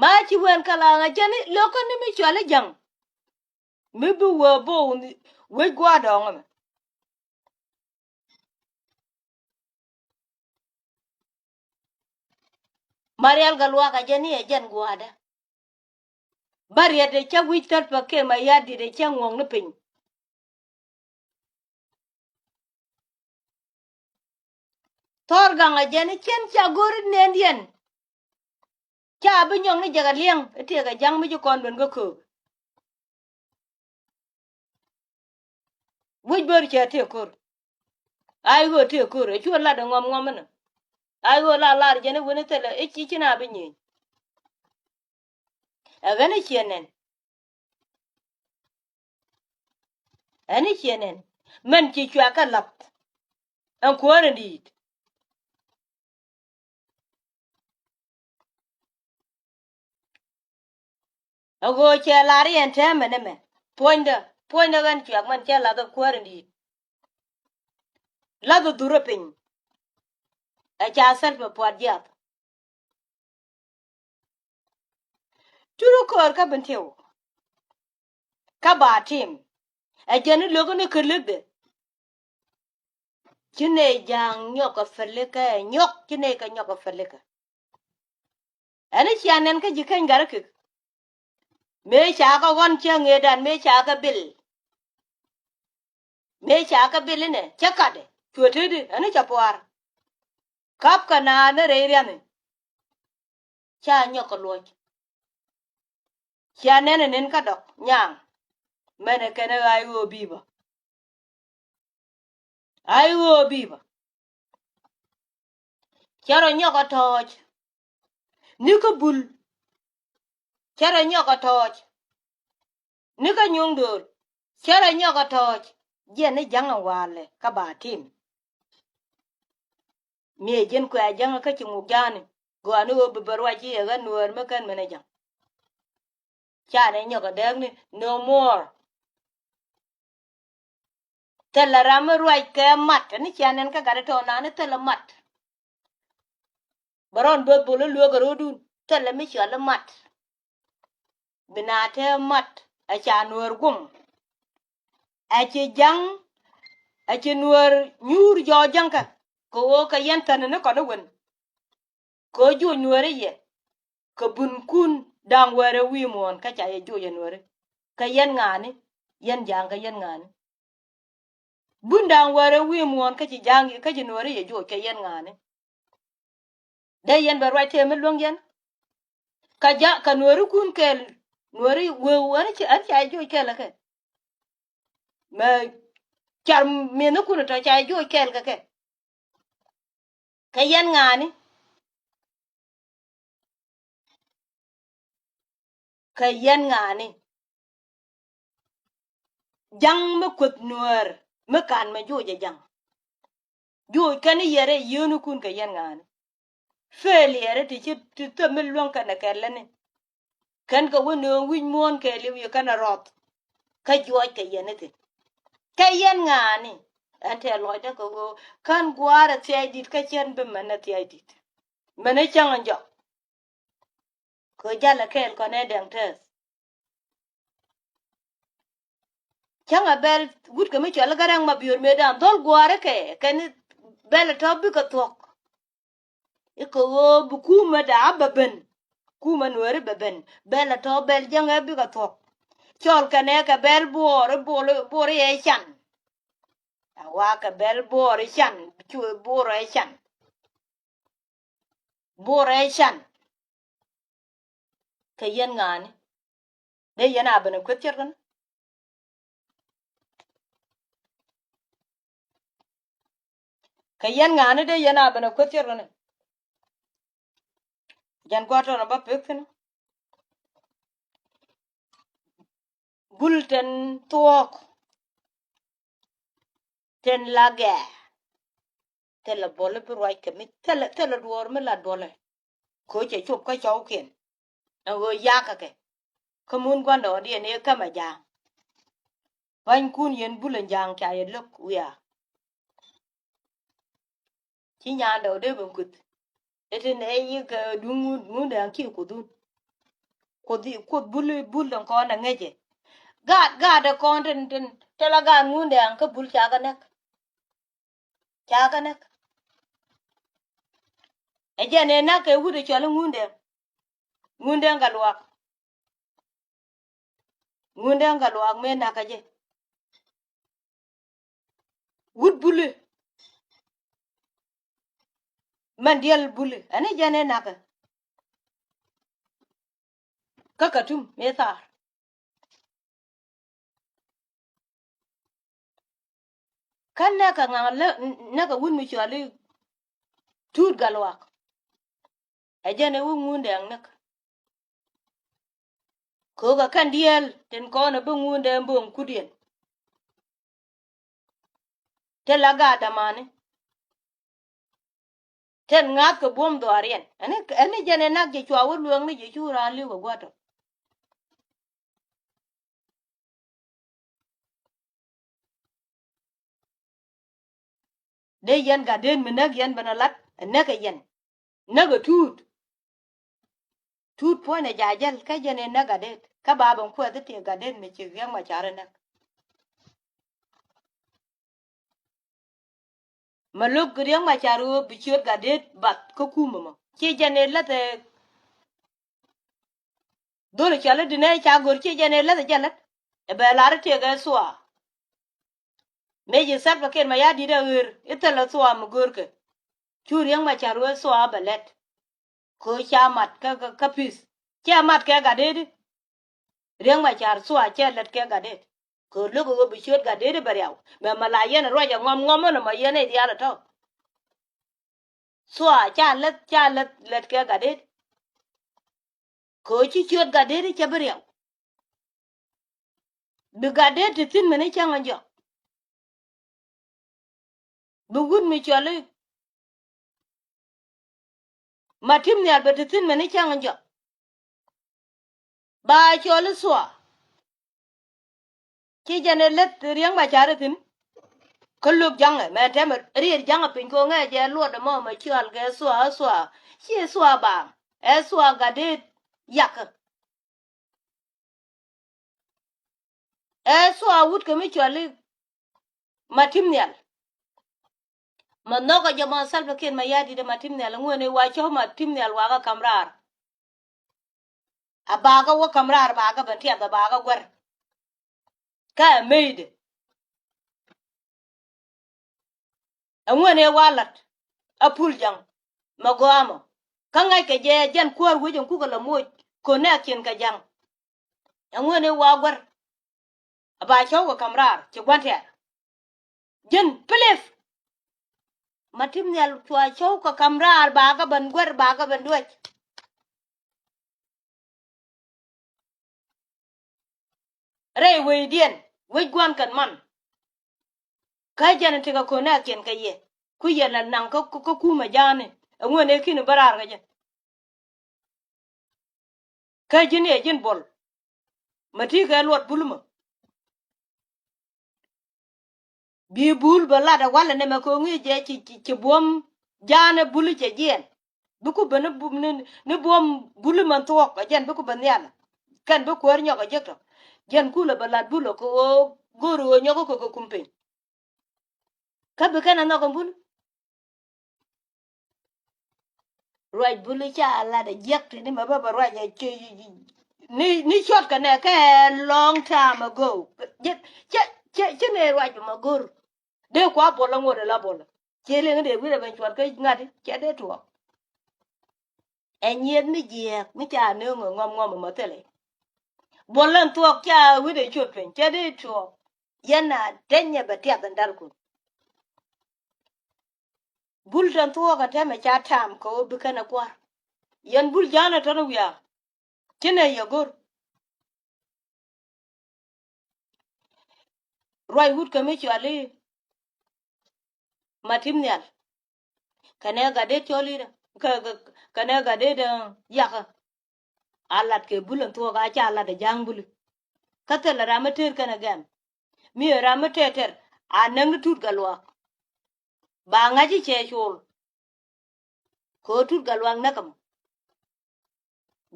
Ma ci wen kɛ la ŋa jɛn i̱ lo̱kä ni mi cuali ja̱ŋ. Mi bi wee bo̱o̱ wec gua̱a̱r dɔ̱ŋ ɛmɛ. Marial gɛ luaak a jɛ ni ɛ jɛn gua̱a̱dä. Bä riɛt ɛ cä wi̱c thäl pä kɛ ma ya̱r di̱t ɛ cä ŋuɔ̱k ni piny. Thɔr gaŋ a jɛ ni cɛn ca go̱r i̱ nɛn yɛn. Ca bi nyɔŋ ni jɛ kɛ liɛŋ i̱ tiɛɛk ɛ ja̱ŋ mi ci kɔn ben kä köök. Wec bör cɛ tëë ko̱r. Ay ɣöö tëë ko̱r ɛ cuɛ lat ɛ ŋɔm ŋɔm inɔ. Ay ɣöö la lar jɛn i̱ wen i̱ thilɛ i̱ ci ci na bi nyieny. Ɛ ɣän i̱ ciɛ nɛn. Ɣän i̱ ciɛ nɛn mɛn ci cuɛ kɛ la̱p. Ɛn kuäär in di̱i̱t. A ɣöö cɛ lar yɛn täämɛ ni mɛ puɔ̱nydä puɔ̱nydä ɣän cuɛk mɛn cɛ lath ɛ kuäär in di̱i̱t. Lath dhurä piny. Ɛ ca Salva puat jiath. Turu ko̱r kä Bentiu. Kä ba tim. Ɛ jɛn i̱ lo̱k ni kä lek de. Ci nɛy ja̱a̱ŋ nyɔk kä pälikä, nyɔk ci nɛy kɛ nyɔk kä pälikä. Ɛn i̱ cia nɛn kä ji̱ keny gat ikek. Mëë ca kɛ ɣɔn cä ŋëëdan mëë ca kɛ bil. Mëë ca kɛ bil inɛ cä katdɛ cuɛ tetdi ɛn i̱ cɛ pua̱a̱r. Kap kɛ naath ni rɛy ria̱ni. Ca nyɔk kɛ luɔc. Cia nɛn ɛ nɛn kä dɔk nyaŋ. Mɛnɛ kɛn ɛ ɣa̱c ɣöö bi̱i̱ bä. Ay ɣöö bi̱i̱ bä. Cä rɔ nyɔk ɛ tɔ̱ɔ̱c. Ni kä bul. Cä rɔ nyɔk ɛ tɔ̱ɔ̱c. Ni kä nyuŋ do̱r. Cä rɔ nyɔk ɛ tɔ̱ɔ̱c. Jiɛn ni ja̱ŋ ɛ walɛ kä ba tim. Miɛ ji̱n kuɛ ja̱ŋ kä ci ŋuk ja̱a̱ni. Gɔaa ni ɣöö bi bä ruac ci ɛ ɣän nuäär mi kän mɛn ɛ ja̱ŋ. Ca nɛ nyɔk ɛ dääkni no more. Thilɛ ram mi ruac kɛ mat, ni cia nɛn kä gat itɔɔna ni thilɛ mat. Bɛ rɔn böth bol iluek ɛ ro̱dun, thilɛ mi cɔal imat. Bi na te mat, ɛ ca nuäär guɔ̱m. Ɛ ci ja̱ŋ, ɛ ci nuäär nyuur jɔɔk ja̱ŋkä, kɛ ɣöö kɛ yɛn thän ni kɔn iwen. Kɛ ɣöö joc nuääri yɛ kɛ bunkun da̱ŋ wäärɛ wi̱i̱ muɔ̱ɔ̱n kä ca yɛ joc ɛ nuääri. Kɛ yɛn ŋa̱a̱ni, yɛn ja̱a̱ŋ kɛ yɛn ŋa̱a̱ni. Bun da̱ŋ wäärɛ wi̱i̱ muɔ̱ɔ̱n kä ci ja̱a̱ŋ kä ci nuääri yɛ joc kɛ yɛn ŋa̱a̱ni. Dee yɛn bɛ ruac tëë mi luäŋ yɛn. Kä ja̱ kä nuäärikun kɛɛl, nuääri wëë wëë ni ci ɛn ca yɛ joc kɛɛl ɛ kɛ. Mɛ car mi̱thnikun tɔ ca yɛ joc kɛɛl kɛ kɛ. Kɛ yɛn ŋa̱a̱ni. Kɛ yɛn ŋa̱a̱ni. Ja̱ŋ mi kueth nuäär mi ka̱n mɛ joc ɛ ja̱ŋ. Joc kɛn i̱ yɛrɛ yio̱o̱nikun kɛ yɛn ŋa̱a̱ni. Failure ti ci ti thöp mi luäŋ kɛn ɛ kɛn lätni. Kɛn kɛ wä nööŋ wi̱c muɔ̱ɔ̱n kɛɛliw yɛ kɛn a rɔth. Kä juɔc kɛ yɛn i̱ thi̱n. Kɛ yɛn ŋa̱a̱ni. Ɛn tɛɛ lɔcdä kɛ ɣöö kän gua̱a̱r ɛ thia̱y di̱t kä cän bi män ɛ thia̱y di̱t. Män ɛ cäŋ ɛn jɔk. Kɛ jalɛ kɛɛl kɔn ɛ dɛŋ tɛth. Cäŋ a bɛl wut kɛ mi cɔal i̱ Garaŋ Mabiöör mëëdan dhɔl gua̱a̱r ikɛ kɛn bɛl ɛ tɔ̱ bikɛ thuɔ̱k. Ikɛ ɣöö bi kumɛ da̱a̱ bɛ ben. Kumɛ nuääri bɛ ben bɛl ɛ tɔ̱ bɛl jäŋɛ bikɛ thuɔ̱k. Cɔl kɛnɛ kɛ bɛl buɔɔr i̱ buɔɔr i̱ buɔɔr i̱ ɛ can. A wa kɛ bɛl buɔɔr i̱ can cu buɔɔr ɛ can. Buɔɔr ɛ can. Kɛ yɛn ŋa̱a̱ni. Dee yɛn a ben ɛ kueth cär kɛn. Kɛ yɛn ŋa̱a̱ni dee yɛn a ben ɛ kueth cär kɛn. Jɛn gua̱a̱r tɔnɔ ba pek thi̱n. Bul tin thuɔ̱k. Tin la gɛɛ. Thilɛ buɔli bi ruac kɛ mi thilɛ, thilɛ duɔɔr mi la duɔlɛ. Kɛ ɣöö cɛ cop kä cɔwkiɛn. Ɛn ɣöö yakä kɛ. Kä mun gua̱ndɔɔŋdiɛn ëë kämɛ ja̱a̱ŋ. Banykun yɛn bul ɛn ja̱a̱ŋ ca yɛ lo̱k wiaa. Ci nyandɛ wä dee ben kueth. Ɛ ti nɛ yi kɛ duŋ ŋun, ŋundɛ an ki kuoth wun. Kuoth, kuoth bul, bul dɔ̱ŋ kɔn ɛ ŋäcɛ. Gaat, gaat ɛ kɔn tin, tin, tɛlɛ gaat ŋundɛ an kä bul ca kɛ näk. Ca kɛ näk. Ɛ jɛn ɛ näk kɛ wut ɛ cɔl i̱ ŋundɛ. Ŋundɛ kä luak. Ŋundɛ kä luak mëë nakä jɛ. Wut buli. Mɛn diɛl buli. Ɛn i̱ jɛn i̱ nakä. Kä Katum mëë thaar. Kä nɛkɛ ŋa̱ŋ lä, nɛkɛ wut mi cuali Tuut Gatluak. Ɛ jɛn ɛ wut Ŋundɛŋ näk. Kɛ ɣöö kɛ kɛn dieel tin kɔn ɛ bi Ŋundɛŋ bo̱o̱ŋ kut yɛn. Te la gaat dämani. Ten ŋa̱th kɛ buɔ̱m dhuaariɛn. Ɛn, ɛn ni jɛn ɛ nak jɛ cua wä lueŋni jɛ cu raan li̱w kɛ gua̱tɔ. Dee yɛn Gatdet mi näk yɛn ben a lat ɛ näk ɛ yɛn. Näk ɛ Tuut. Tuut puɔ̱nydɛ ja̱ jäl kä jɛn ɛ näk Gatdet. Kä ba ben kuɛth i̱ tiɛ Gatdet mi ci Riɛk Macar ɛ näk. Mɛ lo̱k Riɛk Macar ɣöö bi ciöt Gatdet bath kä kumɛ mɔ. Ci jɛn ɛ läth ɛ dhol cɔal i̱ Dinɛ ca go̱r ci jɛn ɛ läth ɛ jɛ lät. Ɛ bɛ lar i̱ tiɛk ɛ Thua. Mëë ci Salva Kiir Mayardit ɛ ɣer i̱ thilɛ Thua mi go̱rkɛ. Cu Riɛk Macar wee Thua bɛ lɛt. Kɛ ɣöö ca mat kä, kä, kä peace. Cɛ mat kɛ Gatdet i̱ Riɛk Macar Thua cɛ lät kɛ Gatdet. Kɛ ɣöö lo̱k ɛ ɣöö bi ciöt Gatdet i̱ bɛ riaw. Mɛ mɛ la yɛn ruac ɛ ŋɔm ŋɔm ɛn ɛmɔ yɛn ɛ diaal ɛ tɔ̱. Thua ca lät, ca lät, lät kɛ Gatdet. Kɛ ɣöö ci ciöt Gatdet i̱ cɛ bi riaw. Bi Gatdet ti thi̱n mɛn i̱ cäŋ ɛ jɔk. Bi wut mi cɔl i̱ Matim Nhial bɛ ti thi̱n mɛn i̱ cäŋ ɛ jɔk. Ba cɔl i̱ Thua. Ci jɛn ɛ lät Riɛk Macar ɛ thi̱n. Kä lo̱k ja̱ŋɛ mɛ tɛmɛ riet ja̱ŋɛ piny kɛ ɣöö ŋɛ jɛ luɔt ɛmɔ mɛ cɔal kɛ Thua, Thua. Ci Thua baaŋ ɛ Thua Gatdet yakä. Ɛ Thua wut kɛ mi cɔal i̱ Matim Nhial. Mɛ nhɔkɛ jɛ mɔ Salva Kiir Mayardit ɛ Matim Nhial ŋuɛn i̱ wa cɔw Matim Nhial wakä ka̱m raar. A bakä wä ka̱m raar bakä ben tiɛth a bakä guär. Kä ɛ meydɛ. Ɛŋuɛn ëë wa la̱t a Pul Ja̱ŋ mɛ gɔaa mɔ. Kä ŋa̱ckɛ jɛ jɛn kuäär wec ɛn kukɛ la moc connection kɛ Ja̱ŋ. Ɛŋuɛn ëë wa guär. A ba cɔw kɛ ka̱m raar ci gua̱n tɛ̈r. Ji̱n Pilip. Matim Nhial cua cɔw kɛ ka̱m raar bakä ben guär bakä ben duäc. Rɛy wecdiɛn wec gua̱n kɛn man. Kä jɛn tekɛ connection kɛ yɛ ku yɛ la naŋ kä, kä, kä kumɛ ja̱a̱ni. Ɛŋuɛn ëë ki̱n bä raar kɛ jɛ. Kä ji̱n ɛ ji̱n Bol. Mɛ ti kɛ luɔt Bul mɔ. Bi Bul bɛ lat ɛ walɛ nɛmɛ kɛ ɣöö ŋi̱i̱c jɛ ci, ci, ci buɔ̱m ja̱a̱n ɛ Bul cɛ jiɛɛn. Bikɛ ben ni bu-, ni, ni buɔ̱m Bul mɛn thuɔ̱k ɛ jɛn bikɛ ben nhial. Kɛn bi kuäär nyɔk ɛ jek tɔ. Jɛn kulɛ bɛ lat Bul ɛ kɛ ɣöö go̱o̱r ɣöö nyɔk ɛ kɛ kɛ kum piny. Kä bi kɛn ɛ nhɔk ɛ Bul. Ruac Bul ca lat ɛ jiäk tini mɛ bä bɛ ruac ɛ ci, ni, ni cuɔt kɛ nɛ kɛ long time ago. Cɛ, cɛ, cɛ nɛ ruac mɛ go̱r. Dee kua Bol ɛ ŋot ɛ la Bol. Ciɛ liŋ dee wi̱rɛ ben cuɔt kä ŋa̱t cɛ dee tuɔɔk. Ɛ nyieth mi jiɛɛk mi ca nööŋ ɛ ŋɔm ŋɔm mɛ thilɛ. Bol ɛn thuɔɔk ca wi̱dɛ cut piny cɛ dee tuɔɔk. Yɛn a tenyɛ bɛ tiath ɛn darkun. Bul tɛn thuɔɔk ɛ tɛmɛ ca tam kɛ ɣöö bi kɛn ɛ kua̱r. Yɛn Bul ja̱a̱n ɛ tɔ̱n wiaa. Ci nɛ yɛ go̱r. Ruac wut kɛ mi cuali Matim Nhial. Kɛnɛ gat dee cɔl i̱ kɛ, kɛ, kɛnɛ gat dee dee yakä. A lat kɛ Bul ɛn thuɔɔk a ca lat ɛ ja̱a̱ŋ Bul. Kä thilɛ ram mi tëër kɛnɛ gɛm. Mi ɛ ram mi tɛɛr tɛr a näk ni Tut Gatluak. Ba ŋa̱c i̱ cɛ col. Kɛ ɣöö Tut Gatluak näk ɛmɔ.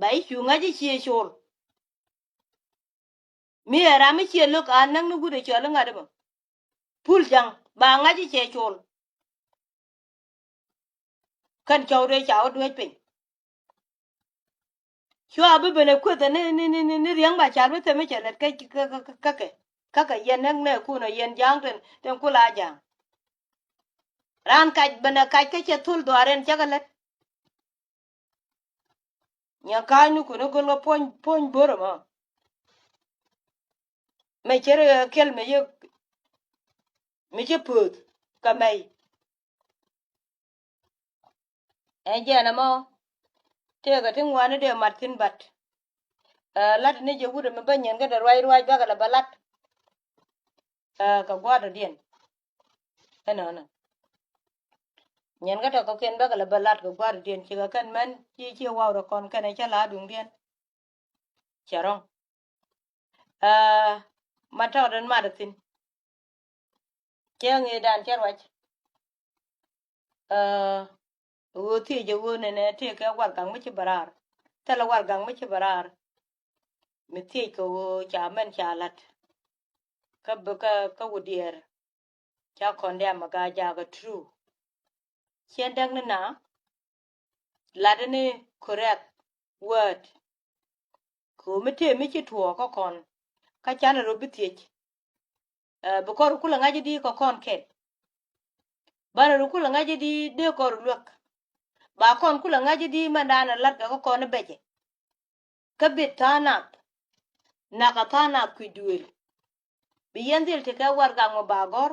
Ba i̱ cu ŋa̱c i̱ ciɛ col. Mi ɛ ram mi ciɛ lo̱k a näk ni wut ɛ cɔl i̱ ŋa̱t ɛmɔ. Pul Ja̱ŋ ba ŋa̱c i̱ cɛ col. Kɛn cɔw rɛy ca wä duec piny. Cua bi ben ɛ kueth ni, ni, ni, ni, ni Riɛk Macar bi thɛm i̱ cɛ lät kä, kä, kä, kä, kä kɛ. Kä kɛ yɛn näk nɛ kun ɔ yɛn ja̱a̱ŋ tin, tin kula ja̱a̱ŋ. Raan kac ben ɛ kac kä cɛ thul dhuaar ɛn cä kɛ lät. Nyɛ ka̱a̱cni kun i̱ gölkä puɔ̱ny, puɔ̱ny bo̱r ɛmɔ. Mɛ cɛ rɛ kɛl mɛ yɛ, mɛ cɛ pöth kɛ mɛy. Ɛn jɛn ɛmɔ tëëkɛ ti ŋuani dee mat thi̱n bat. Ɛ, lat ni jɛ wut ɛmɛ bä nyɛn kä dee ruac ruac bakɛ lɛ bä lat. Ɛ, kɛ gua̱a̱r dɔ̱diɛn. Ɛnɔnɔ. Nyɛn kä tɔ̱ kɔ̱kiɛn bakɛ lɛ bä lat kɛ gua̱a̱r dɔ̱diɛn cikɛ kɛn mɛn ci, ci waw rɔ kɔn kɛn ɛ cä la duŋdiɛn. Cɛ rɔ̱ŋ. Ɛ, ma tɔɔt ɛn mat ɛ thi̱n. Cɛ ŋi̱i̱cdan cɛ ruac. Ɛ ɣöö thiec ɛ ɣöö nɛnɛ tëëkɛ warɛgak mi ci bɛ raar. Thilɛ warɛgak mi ci bɛ raar. Mi thiec kɛ ɣöö ca mɛn ca la̱t kä bi kä kä Wut Diɛɛr. Ca kɔn dɛ̈m ɛ Gaa Jaak ɛ true. Ciɛ däkni na latdä ni correct word. Kɛ ɣöö mi tëë mi ci tuɔɔk kä kɔn kä canɛ rɔ bi thiec. Ɛ bi kɔn rɔ kulɛ ŋa̱c i̱di kɛ kɔn kɛl. Banɛ rɔ kulɛ ŋa̱c i̱di dee kɔn rɔ luäk. Ba kɔn kulɛ ŋa̱c i̱di mɛndanɛ la̱t kɛ kä kɔn i̱ bɛcɛ. Kä bit tha̱a̱ŋ nath. Nakä tha̱a̱ŋ nath kui̱ duëël. Bi yɛn dhil tekɛ warɛgak mi ba gɔ̱r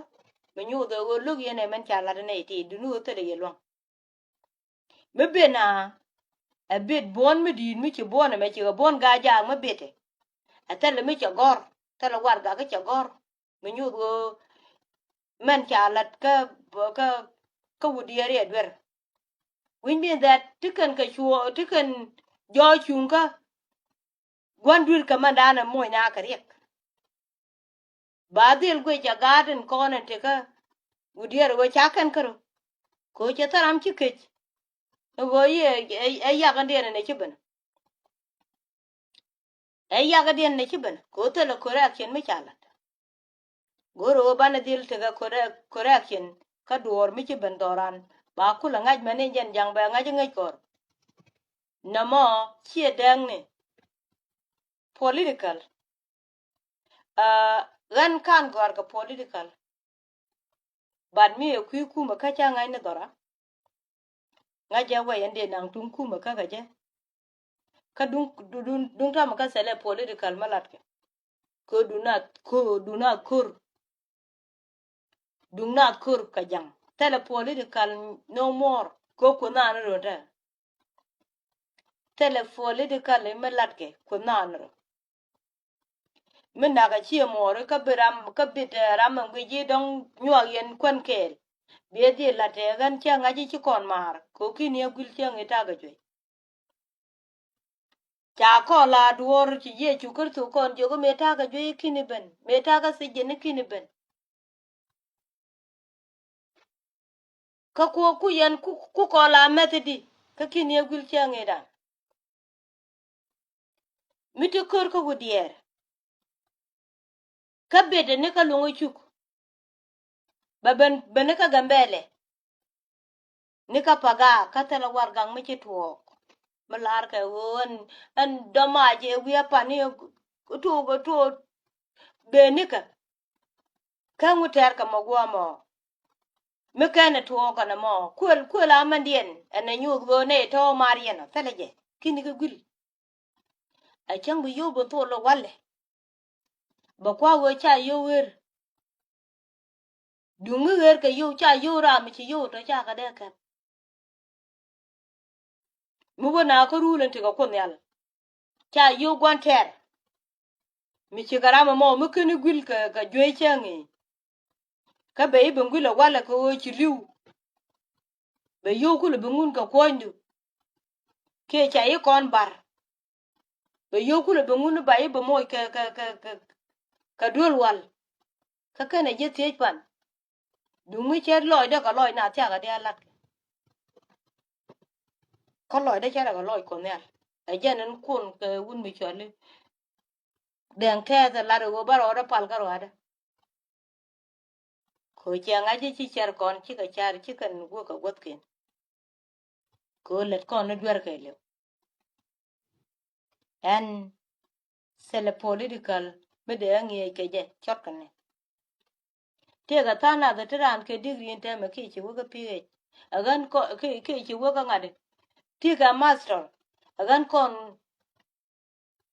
mi nyuuth ɛ ɣöö lo̱k yɛn ɛ mɛn ca la̱t ɛ nɛy ti duni ɣöö thilɛ yɛ luäŋ. Mi ben a ɛ bit buɔ̱n mi di̱i̱t mi ci buɔ̱n ɛmɛ cikɛ buɔ̱n Gaa Jaak mi bitɛ. Ɛ thilɛ mi cɛ gɔ̱r, thilɛ warɛgak cɛ gɔ̱r mi nyuuth ɣöö mɛn ca la̱t kä kä kä Wut Diɛɛr ɛ duer. Which means that ti kɛn kɛ cuɔ ti kɛn jɔɔc cuŋ kä gua̱n dui̱r kɛ mɛndanɛ moc na kɛ riɛk. Ba dhil guic a gaat in kɔn in tekä Wut Diɛɛr ɣöö ca kɛn kärö. Kɛ ɣöö cɛ thil ram ci kec. Ɛ ɣöö yi ɛ yak in diɛn in ɛ ci ben. Ɛ yak in diɛn in ɛ ci ben kɛ ɣöö thilɛ correction mi ca la̱t. Go̱o̱rɛ ɣöö banɛ dhil tekɛ correc- correction kä duɔ̱ɔ̱r mi ci ben dhɔran. Ba kulɛ ŋa̱c mɛn in jɛn ja̱ŋ bɛ ŋa̱c in ŋäc kɔr. Nɔmɔ ciɛ dääkni political. Aa ɣän /ka̱n gɔ̱a̱r kɛ political. But mi ɛ kui̱ kumɛ kä ca ŋa̱c ni dhɔra. Ŋa̱c jɛ wɛy ɛn dee naŋ tuŋ kumɛ kä kɛ jɛ. Kä duŋ duŋ duŋ tamɛ kä thilɛ political mi latkɛ. Kɛ duŋ na kɛ duŋ na ko̱r. Duŋ na ko̱r kɛ ja̱ŋ thilɛ political no more. Kɛ kuoth naan rötɛ. Thilɛ political mi latkɛ kuoth naan rö. Mi nak a ciɛ muɔɔri kä bi ram kä bit ɛ ram ɛn guic ji̱ dɔ̱ŋ nyuak yɛn kuän kɛɛl. Bi ɛ dhil la̱t ɛ ɣän cä ŋa̱c i̱ ci kɔn maar kɛ ɣöö ki̱n yɛ guil cäŋ i̱ ta̱a̱ kɛ juey. Ca kɔn la duɔ̱ɔ̱r ci Yecu Kritho kɔn jiök i̱ mëë ta̱a̱ kɛ juey i̱ ki̱n i̱ ben, mëë ta̱a̱ kɛ thiec jɛn i̱ ki̱n i̱ ben. Kä ku ku yɛn ku ku kɔn la mɛth i̱di kä ki̱n yɛ guil cäŋ i̱dan. Mi ti ko̱r kä Wut Diɛɛr. Kä bit ni kä luŋ i̱ cuk. Bɛ ben ben ni kä Gambɛlɛ. Ni kä Pagak kä thilɛ warɛgak mi ci tuɔɔk. Mi lar kɛ ɣöö ɛn ɛn dɔ̱mac ɛ wi̱i̱ apan ni tuɔɔk tuɔɔk. Ben ni kä. Kä ŋu tɛr kɛ mɔ guɔ mɔ. Mi kɛn ɛ tuɔɔk kɛn ɛmɔ kuël kuël a mɛndiɛn ɛn ɛ nyuuth ɣöö nɛ tɔ̱ mar yɛn ɔ thilɛ jɛ ki̱n kɛ guil. Ɛ cäŋ bi yio̱w bi thol ɛ walɛ. Bɛ kua̱ ɣöö ca yio̱w ɣer. Duŋ mi ɣer kɛ yio̱w ca yio̱w ram mi ci yio̱w tɔ ca kɛ dee kɛp. Mi wä na kä rul in ti kɛ Kuoth Nhial. Ca yio̱w gua̱n tɛr. Mi ci kɛ ram ɛmɔ mi ken i̱ guil kɛ kɛ juey cäŋ i̱. Kä bɛ i̱ ben guil ɛ walɛ kɛ ɣöö ci li̱w. Bɛ yio̱w kulɛ bi ŋun kɛ kuɔ̱nydu. Kiɛ ca i̱ kɔn bar. Bɛ yio̱w kulɛ bi ŋun i̱ ba i̱ bɛ moc kɛ kɛ kɛ kɛ kɛ duel wal. Kä ken ɛ ji̱ thiec pan. Duŋ mi cɛ lɔcdä kɛ lɔc na thiakä diaal lat kɛ. Kä lɔcdä cɛ rɛ kɛ lɔc Kuoth Nhial. Ɛ jɛn ɛn kun kɛ wun mi cɔl i̱ Dɛŋ tɛth ɛ lat ɛ ɣöö bä rɔɔdä pal kä ruaadä. Kɛ ɣöö ciɛ ŋa̱c i̱ ci cär kɔn cikɛ car cikɛn guäk kɛ guäthkiɛn. Kɛ ɣöö lät kɔn ni duer kɛ liw. Ɛn thilɛ political mi dee ŋiɛc kɛ jɛ cɔt kɛ ni. Tëëkɛ tha̱a̱ŋ nath ti raan kɛ degree in tɛmɛ kiɛ ci wä kä P H. Ɛ ɣän kɔ kiɛ kiɛ ci wä kä ŋa̱t. Tëëkɛ master. Ɛ ɣän kɔn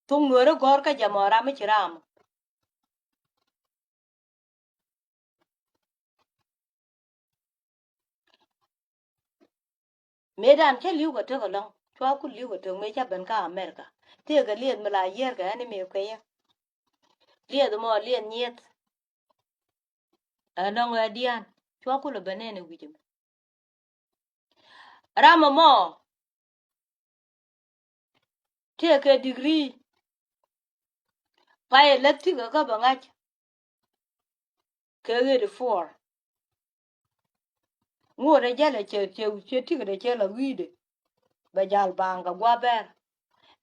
thok nueeri gɔ̱r kä jɛ mɔ ram mi ci ram. Mëëdan cä li̱w kɛ tek ɛlɔ̱ŋ cua ku li̱w kɛ tek mëë cä ben kä America. Tëëkɛ lieth mi la yiër kɛ ɛn i̱ mëë kuecä. Lieth mɔ lieth nyieth. Ɛlɔ̱ŋ ɛ diaan cua ku lɛ ben ɛn i̱ wi̱c ɛmɛ. Ram ɛmɔ tëëkɛ degree. Pay ɛ lät thikä kä bɛ ŋa̱c. Kɛ ɣet i̱ four. Ŋuɔ̱t ɛ jälɛ cɛ, cɛ, cɛ tikɛ dee cɛ la wi̱i̱dɛ. Bɛ jal baaŋ kɛ gua̱a̱ bɛr.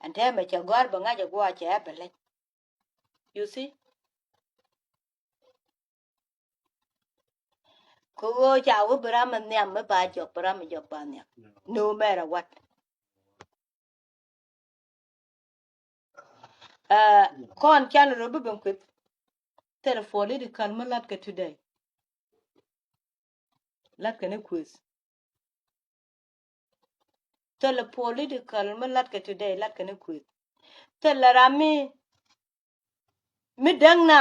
Ɛn tɛmɛ cɛ gɔ̱a̱r bɛ ŋa̱c ɛ gua̱a̱ cɛ ɛ bɛ leny. You see? Kɛ ɣöö ca wä bi ram mi nhiam mi ba jɔk, bi ram mi jɔk ba nhiam. No matter what. Ɛ, kɔn can rɔ bi ben kueth. Thilɛ political mi latkɛ today. Latkɛ ni kueth. Thilɛ political mi latkɛ today, latkɛ ni kueth. Thilɛ ram mi, mi däŋ na.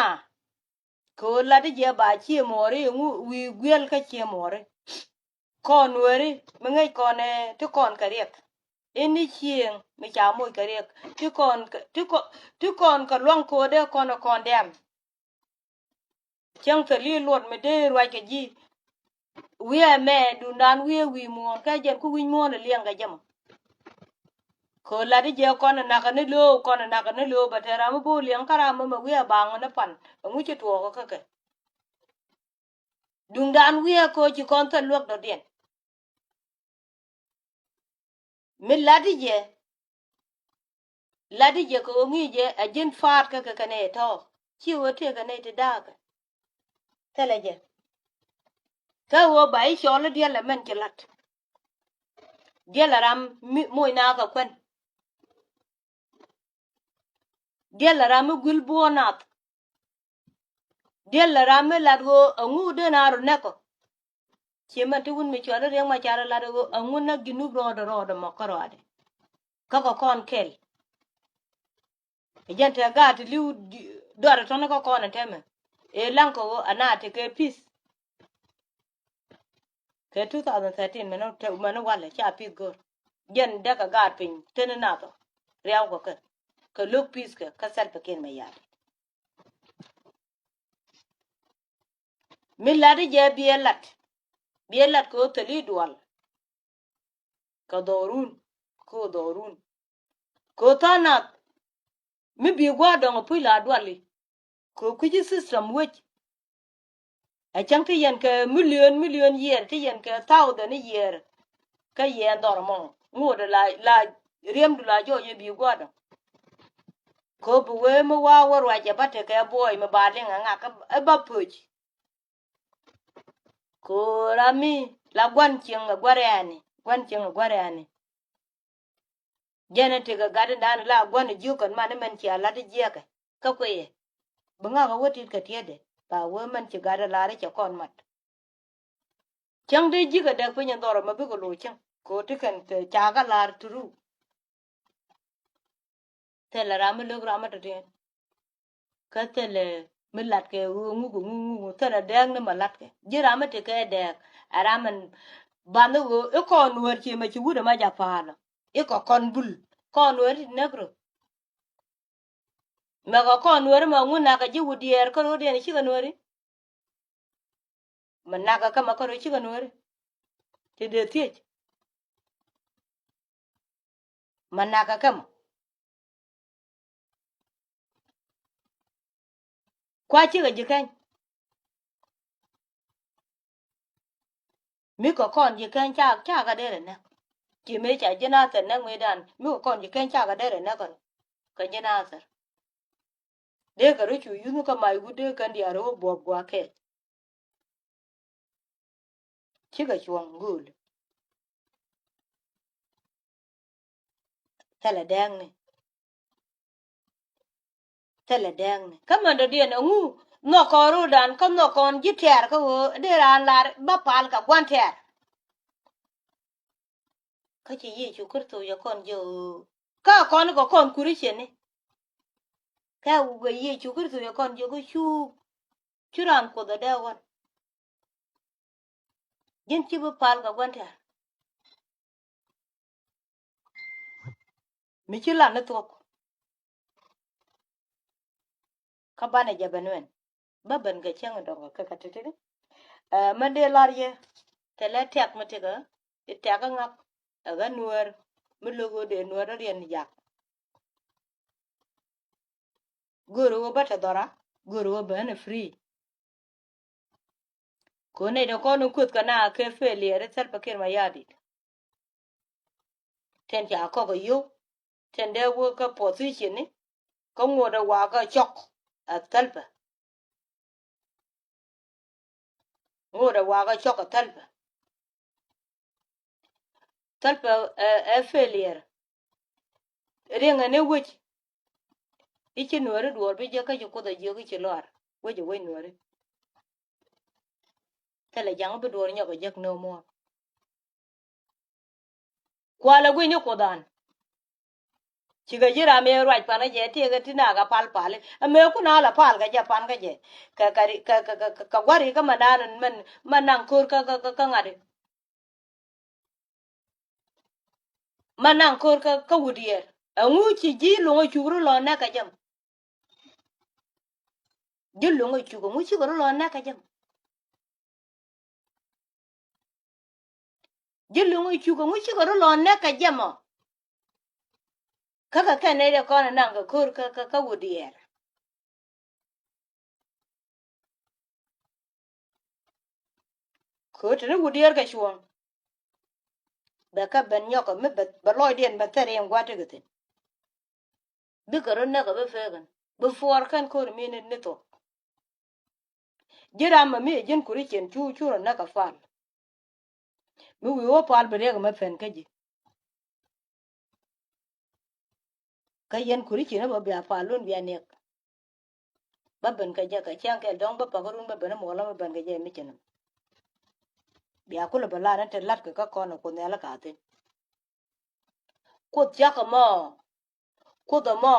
Kɛ ɣöö lat i̱ jɛ ba cie muɔɔri iŋu wi̱i̱ guiɛl kä cie muɔɔri. Kɔn weri mi ŋäc kɔn ɛ ti kɔn kɛ riɛk. Ini cieŋ mi ca moc kɛ riɛk ti kɔn kɛ, ti kɔn, ti kɔn kɛ luaŋ ko̱o̱dɛ kɔn ɛ kɔn dɛm. Cäŋ thil i̱ luɔt mi dee ruac kɛ ji̱. Wi̱i̱ ɛmɛ duundan wi̱i̱ wi̱i̱ muɔ̱ɔ̱n kɛ jɛn ku wi̱c muɔ̱ɔ̱n ɛ liɛŋ kɛ jɛ mɔ. Kɛ ɣöö lat i̱ jɛ kɔn ɛ nakä ni lo̱o̱, kɔn ɛ nakä ni lo̱o̱ bɛ te ram mi bo̱o̱ liɛŋ kä ram mi mɛ wi̱i̱ ɛ baŋ ni pan. Ɛŋu ci tuɔɔk kä kɛ. Duŋdan wi̱i̱ ɛ ko̱ ci kɔn thil luäk dɔ̱diɛn. Mi lat i̱ jɛ, lat i̱ jɛ kɛ ɣöö ŋi̱i̱c jɛ a ji̱n pa̱a̱t kä kɛ kɛnɛ tɔ̱. Ci ɣöö tëëkɛ nɛy ti da̱a̱kɛ. Thilɛ jɛ. Kä ɣöö ba i̱ cɔl i̱ diɛl ɛ mɛn ci la̱t. Diɛl ɛ ram mi moc naath ɛ kuɛn. Diɛl ɛ ram mi guil buɔ̱ɔ̱r naath. Diɛl ɛ ram mi lat ɣöö ɛŋu dee naath rɔ nɛk ɔ. Ci mɛn ti wun mi cual i̱ Riɛk Macar ɛ lat ɣöö ɛŋu näk Junub rɔɔdɛ rɔɔdɛ mɔk kä rɔɔdɛ. Kä kɛ kɔn kɛl. Ɛ jɛn te gaat ti li̱w di-, dɔar tɔ̱ni kä kɔn ɛ tɛmɛ. Ëë laŋ kɛ ɣöö ana tekɛ peace. Kɛ two thousand thirteen mɛn te, mɛn walɛ ca peace go̱r. Jɛn dee kɛ gaat piny teni nath ɔ. Riaw kɛ kɛ. Kɛ lo̱k peace kɛ, kä Salva Kiir Mayardit. Mi lat i̱ jɛ biɛ lat. Biɛ lat kɛ ɣöö thil i̱ dual. Kɛ dhɔrun, kɛ ɣöö dhɔrun. Kɛ ɣöö tha̱a̱ŋ nath mi bi gua̱a̱r dɔ̱ŋ ɛ puc la duali. Kɛ ɣöö kui̱ci system wec. Ɛ cäŋ ti yɛn kɛ million, million year, ti yɛn kɛ thousand year. Kä yɛn dhɔr mɔ ŋot la, la riemdu la jɔɔc ɛ bi gua̱a̱r dɔ̱ŋ. Kɛ ɣöö bi wee mi wa̱a̱ wä ruac ɛ ba tekɛ buɔy mi ba liŋ ɛ ŋak ɛ ba pöc. Ko̱ra mi la gua̱n cieŋ ɛ gua̱r ɛni, gua̱n cieŋ ɛ gua̱r ɛni. Jɛn ɛ tekɛ gatdan la gua̱n jiök kɛn man mɛn cia lat jiɛkɛ. Kä kuiyɛ bi ŋak ɛ wä tit kɛ tiɛtdɛ ba wee mɛn ci gat ɛ lar cɛ kɔn mat. Cäŋ dee ji̱ kɛ dɛk piny in dhɔrɔ mɛ bikɛ lo̱c cäŋ ko̱ ti kɛn kɛ ca kä lar turu. Thilɛ ram mi lo̱k ram mi tɔ̱tiɛn. Kä thilɛ mi latkɛ ɣöö ŋuk ŋuk ŋuk, thilɛ dɛɛk ni mɛ latkɛ. Ji̱ ram mi tekɛ dɛɛk ɛ ram min banhi ɣöö i̱ kɔn nuäär ci mɛ ci wut ɛmɛ ja̱ pa̱a̱lɔ. I̱ kɔ kɔn bul kɔn nuäär ti näk rɔ. Mɛ kɔ kɔn nuäär mɛ ŋun nakä ji̱ wut diɛɛr kä ro̱diɛn cikɛ nuääri. Mɛ nakä kä mɛ kä ro̱ cikɛ nuääri. Ti dee thiec. Mɛ nakä kä mɛ. Kua cikɛ ji̱ keny. Mi kɛ kɔn ji̱ keny ca, ca kɛ derɛ näk. Ci mëë ca ji̱ Nathɛr näk mëëdan mi kɛ kɔn ji̱ keny ca kɛ derɛ näk kɛ, kɛ ji̱ Nathɛr. Dee kɛ rɔ cu yuth mi kä mac wut dee kɛn diaal rɔ wä buɔp gua̱a̱ kɛɛl. Cikɛ cuɔ̱ŋ gööl. Thilɛ dɛɛŋni. Thilɛ dɛɛŋni. Kä mɛn dɔ̱diɛn ɛŋu nhɔk kɔn ro̱o̱dan kä nhɔk kɔn ji̱ tɛ̈r kä ɣöö dee raan lar bä pal kɛ gua̱n tɛ̈r. Kä ci Yecu Kritho yɛ kɔn jiök ɣöö kä kɔn kɛ kɔn Kuricɛni. Kä wukɛ Yecu Kritho yɛ kɔn jiök ɣöö cu, cu raan Kuoth ɛ dee ɣɔn. Ji̱n ci bi pal kɛ gua̱n tɛ̈r. Mi ci lat ni thuɔ̱k. Kä banɛ jɛ bɛ nuɛn bä ben kɛ cäŋ dɔ̱ŋ kɛ kɛ ti̱ti̱. Ɛ mɛn dee lar yɛ thilɛ tɛ̈k mi tikä i̱ tɛ̈k i̱ ŋak ɛ ɣän nuäär mi lo̱k ɣöö dee nuäär dɔ̱diɛn jak. Go̱o̱r ɣöö bä te dhɔra, go̱o̱r ɣöö bä ɣän ɛ free. Kɛ nɛy dee kɔn in kueth kɛ na kɛ failure i̱ Salva Kiir Mayardit. Tin ca kɔk a yio̱w, tin dee wä kä position ni, kä ŋot a wakä cɔk a Salva. Ŋot a wakä cɔk a Salva. Salva ɛ, ɛ failure. Riɛŋɛ ni wec. I̱ ci Nuääri duɔɔr bi jɛ kä ci Kuoth a jiök i̱ ci lɔaar. Wec a wec Nuääri. Thilɛ ja̱ŋ bi duɔɔr nyɔk a jek no more. Kualɛ gui̱ny ni Kuoth an. Cikɛ ji̱ ram yɛ ruac pa̱n kä jɛ tiɛɛkɛ ti nak a pal pal i̱. Ɛ mëë kun a la pal kɛ jɛ pa̱n kä jɛ. Kɛ, kɛ, kɛ, kɛ, kɛ, kɛ gua̱ri kä ma naan mɛn, ma naŋ ko̱r kä, kä, kä, kä ŋa̱t i̱. Ma naŋ ko̱r kä, kä Wut Diɛɛr. Ɛŋu ci ji̱ luŋ a cuk rɔ lɔ nɛk kɛ jɛ mɔ? Ji̱ luŋ a cuk, ɛŋu cikɛ rɔ lɔ nɛk kɛ jɛ mɔ? Ji̱ luŋ a cuk, ɛŋu cikɛ rɔ lɔ nɛk kɛ jɛ mɔ? Kä kɛ kɛn nɛy dee kɔn a naŋ kɛ ko̱r kä, kä, kä Wut Diɛɛr. Kɛ ɣöö te ni Wut Diɛɛr kɛ cuɔ̱ɔ̱ŋ. Bɛ kä ben nyɔkɛ mi bɛ, bɛ lɔcdiɛn bɛ thɛr in gua̱a̱th tekɛ thi̱n. Bikɛ rɔ näk ɛ bi pek ɛn bi puɔr kɛn ko̱r mi ni, ni thuɔ̱k. Ji̱ ram mi ɛ ji̱n Christian cu, cu rɔ näk ɛ pal. Mi wi̱i̱ wä pal bi riɛk ɛmɛ pen kä ji̱. Kä yɛn Christian ni bä bia pal lun bia niɛk. Bä ben kɛ jɛ kɛ cäŋ kɛl dɔ̱ŋ bä pakä run bä ben muɔlä bä ben kɛ jɛ mi cɛ ni. Bia kulɛ bä lar ni te la̱t kɛ kä kɔn ɛ Kuoth Nhial kä thi̱n. Kuoth cak ɛmɔ. Kuoth ɛmɔ.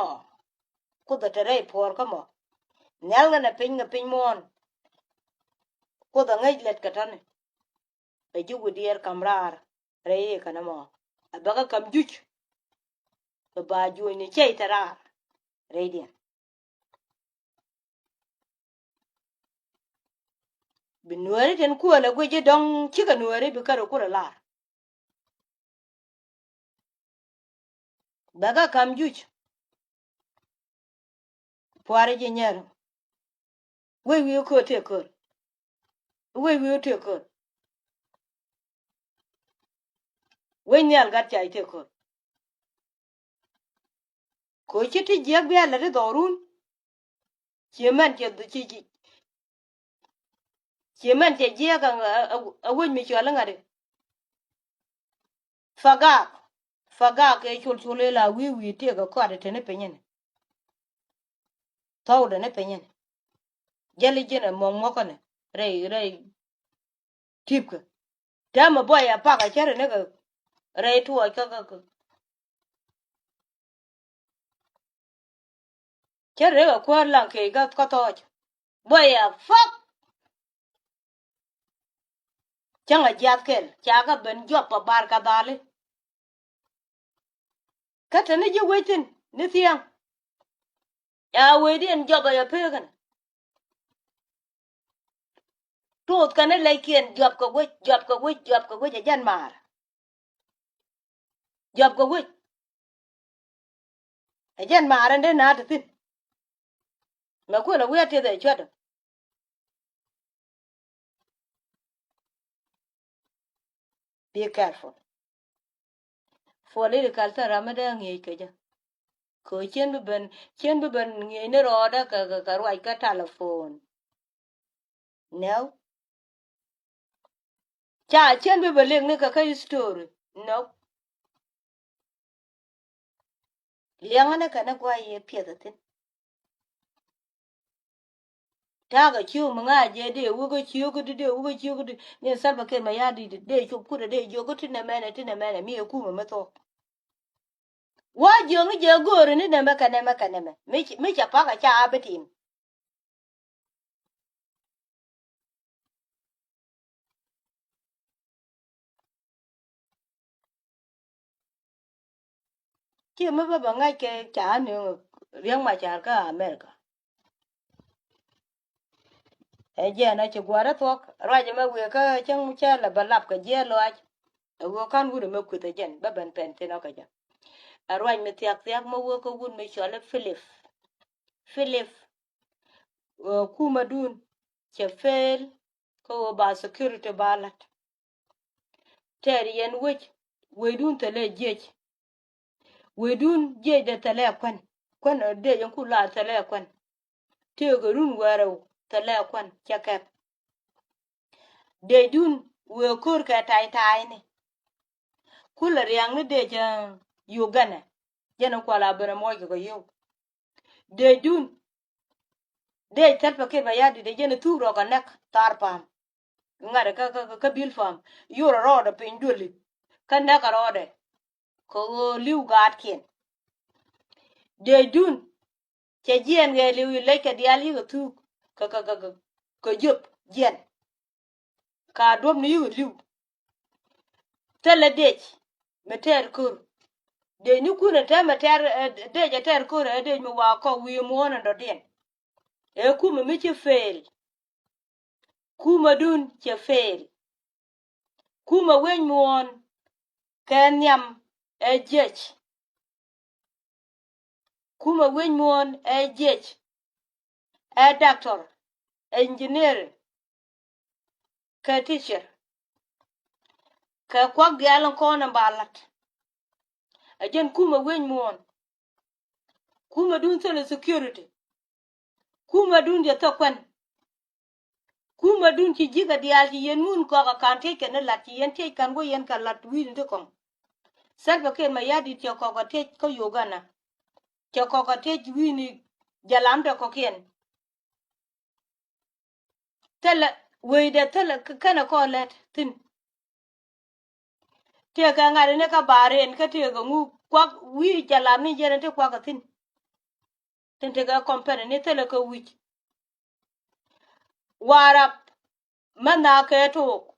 Kuoth ɛ te rɛy puɔr kä mɔ. Nhial ŋän ɛ piny ŋɛ piny muɔ̱ɔ̱n. Kuoth ɛ ŋäc lɛt kɛ täni. Ɛ ji̱ Wut Diɛɛr ka̱m raar rɛy i̱ kɛn ɛmɔ. Ɛ bäkä ka̱m juc. Bɛ ba juɔ̱nyni cɛy te raar rɛydiɛn. Bi Nuääri tin kuäl ɛ guic ji̱ dɔ̱ŋ cikɛ Nuääri bi kärɛ kulɛ lar. Bäkä ka̱m juc. Pua̱ri ji̱ nyɛr. Wec wi̱i̱ ko̱r tëë ko̱r. Wec wi̱i̱ tëë ko̱r. Wec nhial gat cay tëë ko̱r. Ko̱ ci ti jiäk bia lät i̱ dhɔrun. Ci mɛn cɛ, ci, ci, ci mɛn cɛ jiɛk a, a, a wec mi cual iŋa̱t i̱. Fagak, fagak kɛ cul cul ila wi̱i̱ wi̱i̱ tiek a kɔat ɛ te ni piny ɛn. Thɔw dɛ ni piny ɛn. Jäli ji̱n ɛ muɔk muɔk kɛnɛ rɛy, rɛy tipkɛ. Täämɛ buɔy a pak a cärɛ ni kɛ rɛy tuɔɔc kä, kä, kä. Cä rek a kuäär laŋ kec kä, kä thɔɔc. Buɔy a fuck. Cäŋ a jiath kɛl ca kɛ ben juɔp a bar ka dhali. Kä te ni ji̱ wec thi̱n ni thia̱a̱ŋ. Ya wecdiɛn juɔp a yɛ pek kɛn. Tuɔth kɛn ilɛckiɛn juɔp kɛ wec, juɔp kɛ wec, juɔp kɛ wec, ɛ jɛn maar. Juɔp kɛ wec. Ɛ jɛn maar ɛn dee naat ti thi̱n. Mɛ kuël ɛ wi̱i̱ a tieth ɛ cuätdä. Be careful. Political thil ram mi dee ŋi̱eec kɛ jɛ. Kɛ cien bi ben, cien bi ben ŋi̱eec ni rɔɔdɛ kɛ, kɛ, kɛ ruac kä telephone. No. Ca cien bi ben liŋ ni kɛ kä history. No. Liɛŋä ni kɛn ni guay yɛ piɛth a thi̱n. Ta̱a̱ kɛ ciök mi ŋa̱c jɛ dee wä kä ciök kä di, dee wä kä ciök kä di. Ni Salva Kiir Mayardit dee cop kutdɛ dee jiök kä ti nɛmɛnɛ, ti nɛmɛnɛ mi ɛ kumɛ mi thuɔ̱k. Wä jiök ni jɛ go̱o̱ri ni nɛmɛ kɛ nɛmɛ kɛ nɛmɛ. Mi, mi cɛ pa̱k a ca a bi tim. Ci mi bä bä ŋa̱c kɛ ca ni Riek Machar kä America. Ɛ jɛn a ci gua̱a̱r ɛ thuɔ̱k ruac ɛmɛ wëë kä cäŋ cä lɛ bä lap kɛ jiɛɛl lɔaac. Ɛ ɣöö ka̱n wut ɛmɛ kueth ɛ jɛn bä ben pɛn thi̱n ɔ kɛ jɛ. Ɛ ruac mi thia̱k thia̱k mi wä kä wut mi cɔl i̱ Philip. Philip. Ɛ kumädun cɛ fail. kä ɣöö ba security ba la̱t. Tɛɛr yɛn wec, wecdun thilɛ jiec. Wecdun jiecdɛ thilɛ kuän. Kuän, dec in ku la thilɛ kuän. Tëëkɛ run wäl rɛw thilɛ kuän cɛ kɛp. Dec dun wëë ko̱r kɛ tay tayni. Kulɛ riaŋni dec, eh, Uganda. Jɛn in kual a ben a muɔc kɛ kɛ yio̱w. Dec dun. Dec Salva Kiir Mayardit dee jɛn thuk rɔ kɛ nɛk thar pam. Ŋa̱t kä, kä, kä, kä Bilpam. Yorɛ rɔɔdɛ piny duɔli. Kä nɛk rɔɔdɛ. Kɛ ɣöö li̱w gaatkiɛn. Dec dun. Cɛ jiɛn ɣɛɛ li̱w ilɛc kɛ diaal yikɛ thuk. Kɛ, kɛ, kɛ, kɛ, kɛ jop jiɛn. Ka duɔ̱p ni yikɛ li̱w. Thilɛ dec mi tɛɛr ko̱r. Dec ni kun ɛ tɛmɛ tɛɛr, eh, dec ɛ tɛɛr ko̱r ɛ dec mi wa kɔk wi̱i̱ muɔ̱ɔ̱n ɛ dɔ̱diɛn. Ɛ kumɛ mi ci fail. Kumɛ dun cɛ fail. Kumɛ wec muɔ̱ɔ̱n kɛ nhiam ɛ jiec. Kumɛ wec muɔ̱ɔ̱n ɛ jiec, ɛ doctor, ɛ engineer, kɛ teacher. Kɛ kuak diaal in kɔn in ba la̱t. Ɛ jɛn kumɛ wec muɔ̱ɔ̱n. Kumɛ dun thilɛ security. Kumɛ dun jɛ thok kuɛn. Kumɛ dun ci ji̱ kɛ diaal ci yɛn mun kɔk a ka̱n tiec kɛn ni lat ci yɛn tiec ka̱n wä yɛn kɛ lat wi̱i̱ni ti kɔŋ. Salva Kiir Mayardit cɛ kɔk a tiec kä Uganda. Cɛ kɔk a tiec wi̱i̱ni jɛ lam tɛ kɔkiɛn. Thilɛ wecdɛ thilɛ kɛnɛ kɔn lɛt thi̱n. Tëëkɛ ŋa̱t ni kä bar in kä tëëkɛ ŋu kuak wi̱i̱ jɛ lam ni jɛn in ti kuak a thi̱n. Tin tekɛ company ni thilɛ kɛ wi̱c. Warap mɛ na kɛ tok.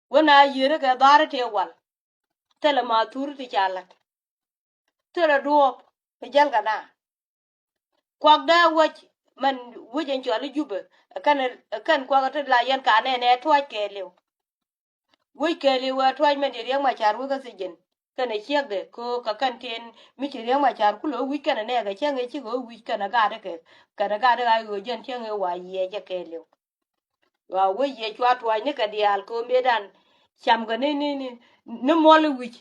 Wä na yieri kɛ dhari tëë wal. Thilɛ ma thuri ti ca lat. Thilɛ duɔp mi jɛl kɛ na. Kuak dee wec mɛn wec in cuali Jubɛ. Kɛn, kɛn kuak ti la yɛn ka nɛnɛ tuac kɛ liw. Wec kɛɛliw ɛ tuac mɛn ti Riɛk Macar wek kä thijin. Kɛnɛ ciekdɛ kɛ ɣöö kɛ kɛn tin mi ci Riɛk Macar kulɛ wä wi̱c kɛnɛ nɛɛkɛ cäŋ ëë cikɛ wä wi̱c kɛnɛ gaatdɛ kɛ kɛnɛ gaatdɛ ɣa̱c ɣöö jɛn cäŋ ëë wa yiɛcɛ kɛɛliw. Wa wec yɛ cua tuac ni kɛ diaal kɛ ɣöö mëëdan camkɛ ni ni ni ni muɔl i̱ wi̱c.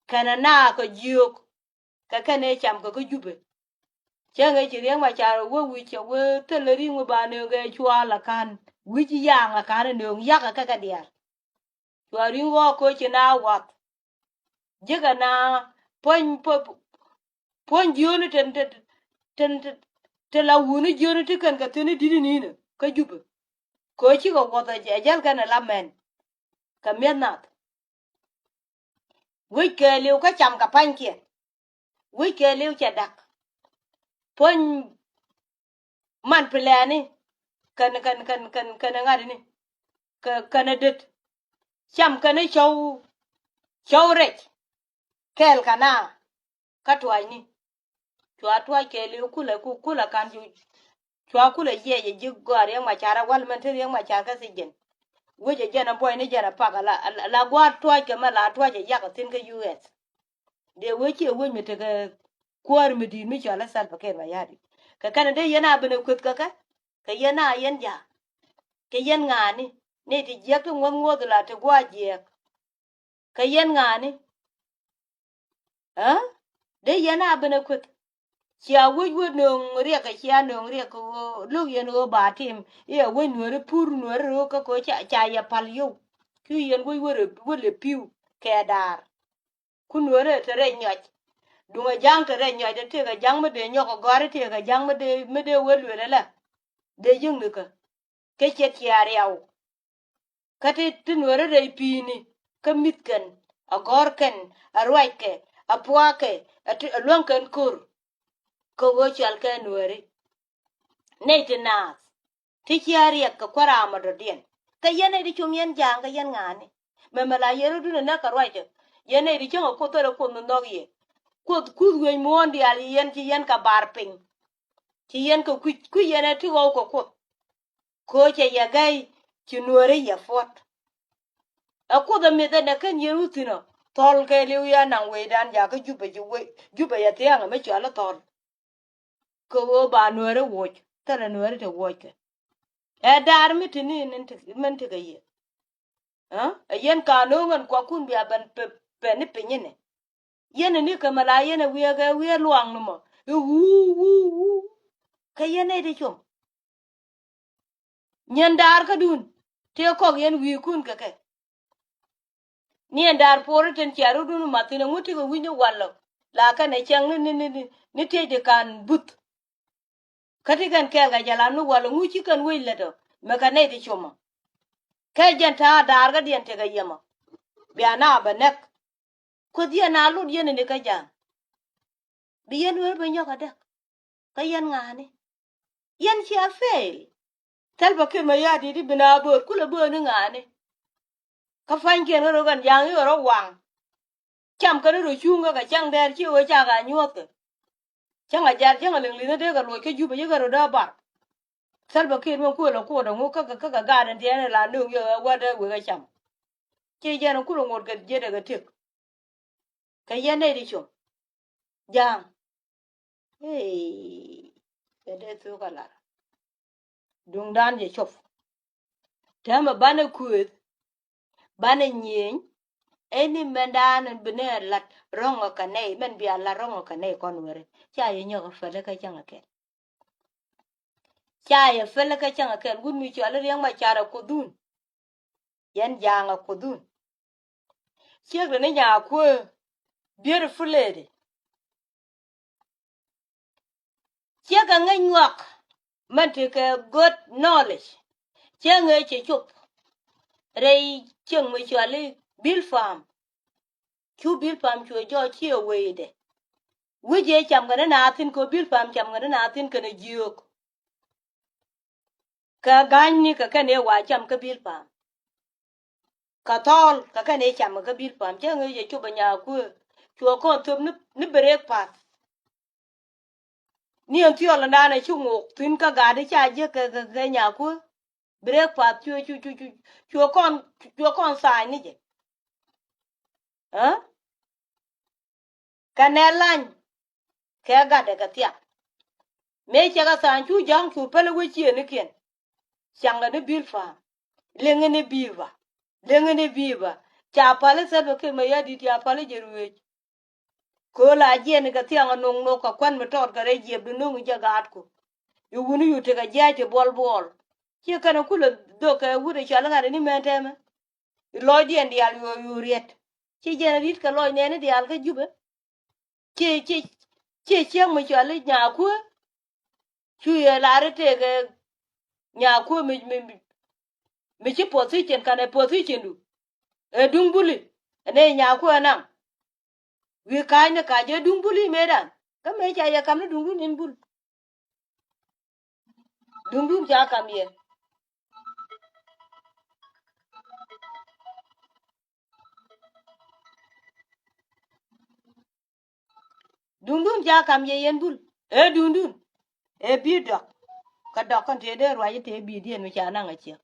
Kɛnɛ naak kɛ jiök. Kɛ kɛn ëë cam kɛ kä Jubɛ. Cäŋ ëë ci Riɛk Macar wä wi̱c cɛ wee thilɛ ri̱ŋ wä ba nööŋ kɛ cua la ka̱n wi̱c ya̱a̱ŋ a ka̱n ɛ nööŋ ya̱kä kɛ kɛ diaal. Cua ri̱ŋ ɣɔɔk koci na wath. Ji̱kɛ na puɔ̱ny puɔ̱ny jiöni tin tin tin tin la wuni jiöni ti kɛn kɛ thi̱n i̱ di̱t i̱ ni̱n kä Jubɛ. Kɛ cikɛ wuɔth ɛ jäl kɛn ɛ la mɛn. Kɛ mi̱eth nath. Wec kɛɛliw kä cam kɛ pa̱nykiɛn. Wec kɛɛliw cɛ da̱k. Puɔ̱ny man pilɛɛni kɛn kɛn kɛn kɛn kɛn ŋa̱tni kɛ kɛn ɛ det. Cam kɛn ɛ cɔw cɔw rɛc kɛɛl kɛ na kä tuacni. Cua tuac kɛɛliw kulɛ ku kulɛ ka̱n cu cua kulɛ yiɛc ɛ ji̱ gɔaa Riɛk Macar ɛ wal mɛn te Riɛk Macar kä thijin. Wec ɛ jɛn ɛ buɔyni jɛn ɛ pak ɛ la la gua̱a̱r tuac kɛ mɛ la tuac ɛ yak ɛ thi̱n kä U S. Dee wec ciɛ wec mi tekɛ kuäär mi di̱i̱t mi cɔal ɛ Salva Kiir Mayardit. Kɛ kɛn dee yɛn a ben ɛ kueth kɛ kɛ kɛ yɛn a yɛn ja̱a̱k. Kɛ yɛn ŋa̱a̱ni ni ti jiäk ti ŋuɔ̱th ŋuɔ̱th la ti gua̱a̱ jiɛɛk. Kɛ yɛn ŋa̱a̱ni. Aa dee yɛn a ben ɛ kueth. Cia wec wä nööŋ riɛk kɛ cia nööŋ riɛk kɛ ɣöö lo̱k yɛn ɣöö ba tim i̱ ɛ wec nueeri pur nueeri ro̱o̱k kä kɛ ɣöö ca ca yɛ pal yio̱w. Cu yɛn wec wä rɛ wä lɛ pi̱w kɛ daar. Ku nueeri te rɛy nyɔc. Duŋ ɛ ja̱ŋ te rɛy nyɔc dee tëëk ɛ ja̱ŋ mi dee nyɔk ɛ gɔ̱a̱ri tëëk ɛ ja̱ŋ mi dee mi dee wee lueel ɛlɛ. Dee yiëŋni kä kɛ ciɛ tiaar yaw. Kä ti ti nueeri rɛy pi̱i̱ni kä mi̱th kɛn ɛ gɔ̱r kɛn ɛ ruackɛ ɛ puaakɛ ɛ ti ɛ luäŋ kɛn ko̱r. Kä ɣöö cɔal kɛ nueeri nɛy ti naath. Ti cia riɛk kɛ kuäär amɔ dɔ̱diɛn. Kɛ yɛn nɛy ti cum yɛn ja̱a̱ŋ kɛ yɛn ŋa̱a̱ni. Mɛmɛ la yɛn rɔ̱dun ɛ näk kɛ ruac tɔ. Yɛn nɛy ti cäŋ ɛ kuoth thilɛ kuoth mi nhɔk yɛ. Kuoth kuth wec muɔ̱ɔ̱n diaal yɛn ci yɛn kɛ bar piny. Ci yɛn kɛ kui̱c kui̱c yɛn ɛ ti ɣɔw kɛ kuoth. Ko̱cɛ yɛ gɛy ci nueeri yɛ puɔ̱t. Ɛ kuoth ɛ mith ɛn ɛ kɛn yɛn wuthin ɔ thɔl kɛɛliw yɛ naŋ wecdan jakä Jubɛ ci wec Jubɛ yɛ thia̱a̱ŋ ɛ mi cɔal i̱ thɔl. Kɛ ɣöö ba nueeri woc thilɛ nueeri te wockɛ. Ɛ daar mi te ni, ni te, min tekɛ yɛ. Ɛ yɛn ka no̱o̱ŋ ɛn kuakun bia ben pɛ, pɛ ni piny inɛ. Yɛn ni kɛ mɛ la yɛn ɛ wiee kɛ wiee luaŋ ni mɔ. I̱ wuu, wuu, wuu. Kɛ yɛn nɛy ti com. Nyin daar kädun tëë kɔk yɛn wi̱i̱kun kɛ kɛ. Ni ɛn daar puɔr i̱ tin cia rutdun math thi̱n ɛŋu ti kɛ wi̱c ni walɔ. La kɛn ɛ cɛŋ ni, ni, ni, ni, ni tiecdi ka̱n buth. Kä ti kɛn kɛɛl kɛ jɛ lam ni walɔ ŋu ci kɛn wec lät ɔ mɛ kɛ nɛy ti com ɔ. Kɛ jɛn ta̱a̱ daar kädiɛn tekɛ yɛmɔ. Bia na bɛ nɛk. Kuoth yɛn a lut yɛn ni kä ja̱a̱ŋ. Bi yɛn wee bɛ nyɔk a däk. Kä yɛn ŋa̱a̱ni. Yɛn cia fail. Thɛl bä ki̱n mɛ ya̱a̱ di̱t i̱ bi na böör kulɛ böör ni ŋa̱a̱ni. Kä pa̱nykiɛn kä rot kɛn ja̱a̱ŋ i̱ ɣä rɔ waŋ. Cam kɛn i̱ rɔ cuŋ kä kɛ cäŋ dɛɛr ci ɣöö cakɛ a nyuɔ̱thkɛ. Cäŋ a jar cäŋ a liŋ li̱n i̱ dee kɛ luɔc kä Jupɛ ci kɛ rot dee bar. Thɛl bä ki̱n mɛ kuël ɛ kuɔt ɛŋu kä kɛ, kä kɛ gaat ɛn tiɛɛn ɛ la nööŋ yɛ ɣä wä dee wek ɛ cam. Ci jɛn ɛ kulɛ ŋot kɛ jiɛt ɛ kɛ tëk. Kɛ yɛn nɛy ti com. Ja̱a̱ŋ. Ee, kɛ dee thuk a lar. Duŋdan jɛ cop. Täämɛ banɛ kuëth, banɛ nyieny, ɛn ni mɛndan bi nɛ lat rɔ̱ŋ ɔ kɛ nɛy, mɛn bia lat rɔ̱ŋ ɔ kɛ nɛy kɔn weri. Ca yɛ nyɔk ɛ päl kä cäŋ ɛ kɛl. Ca yɛ päl kä cäŋ ɛ kɛl, wut mi cɔal i̱ Riɛk Macar ɛ kuothun. Yɛn ja̱a̱ŋ ɛ kuothun. Ciek ri ni nyakuëë, beautiful lady. Ciek kɛ ŋäc nyuak mɛn ti kɛ good knowledge. Ciek ŋäc cɛ cop rɛy cieŋ mi cɔal i̱ Bilpam. Cu Bilpam cuɛ jɔɔc ciɛ wecdɛ. Wi̱c ëë cam kɛn i̱ na thi̱n kɛ Bilpam cam kɛn i̱ na thi̱n kɛn ɛ jiöök. Kɛ ga̱nyni kɛ kɛn ëë wa cam kä Bilpam. Kɛ thɔɔl kɛ kɛn ëë cam kä Bilpam cä ŋäc jɛ cop ɛ nyakuëë. Cuɛ kɔn thöp ni, ni breakfast. Ni ɛn thiɔl ɛn da̱a̱n ɛ ci ŋok thi̱n kä gat i̱ ca jiäk kɛ, kɛ, kɛ nyakuëë. Breakfast cuɛ, cu, cu, cu, cuɛ kɔn, cuɛ kɔn tha̱a̱ny ni jɛ. Ɛ? Kɛ nɛ lany kɛ gatdɛ kɛ thiak. Mëë cɛ kɛ tha̱a̱ny cu ja̱ŋ cu päl wec ciëënikiɛn. Caŋkɛ ni Bilpam. Liŋi ni bi̱i̱ bä. Liŋi ni bi̱i̱ bä. Ca päl i̱ Salva Kiir Mayardit ca päl i̱ jɛ ruëëc. Kööl a jiɛn kɛ thiaŋ a no̱ŋ no̱k kɛ kuan mi tɔɔt kɛ rɛy jiɛpdu no̱ŋ i̱ jɛ gaatku. I̱ wuni yu tekɛ jia̱a̱c ti buɔl buɔl. Ciɛ kɛn a kulɛ dhok kɛ wut i̱ cɔal i̱ ŋa̱t i̱ ni mɛn tɛmɛ. I̱ lɔcdiɛn diaal yu, yu riɛt. Ci jɛn ri̱t kɛ lɔc nɛɛni diaal kä Jubɛ. Ci, ci, ci cieŋ mi cɔal i̱ nyakuëë. Cu yɛ lar i̱ tëëkɛ nyakuëë mi, mi, mi, mi ci position kanɛ position du. Ɛ duŋ buli. Ɛn ɛ nyakuëë naŋ. Wi̱i̱ ka̱a̱cni ka̱a̱c ɛ duŋ buli mëëdan. Kä mëë ca yɛ kam ni duŋdun in bul. Duŋdun ca kam yɛ. Duŋdun ca kam yɛ yɛn bul. Ɛ duŋdun. Ɛ bi̱i̱ dɔk. Kä dɔk kɔn tëë dee ruac i̱ tëë bi̱i̱diɛn mi ca naŋ a ciɛk.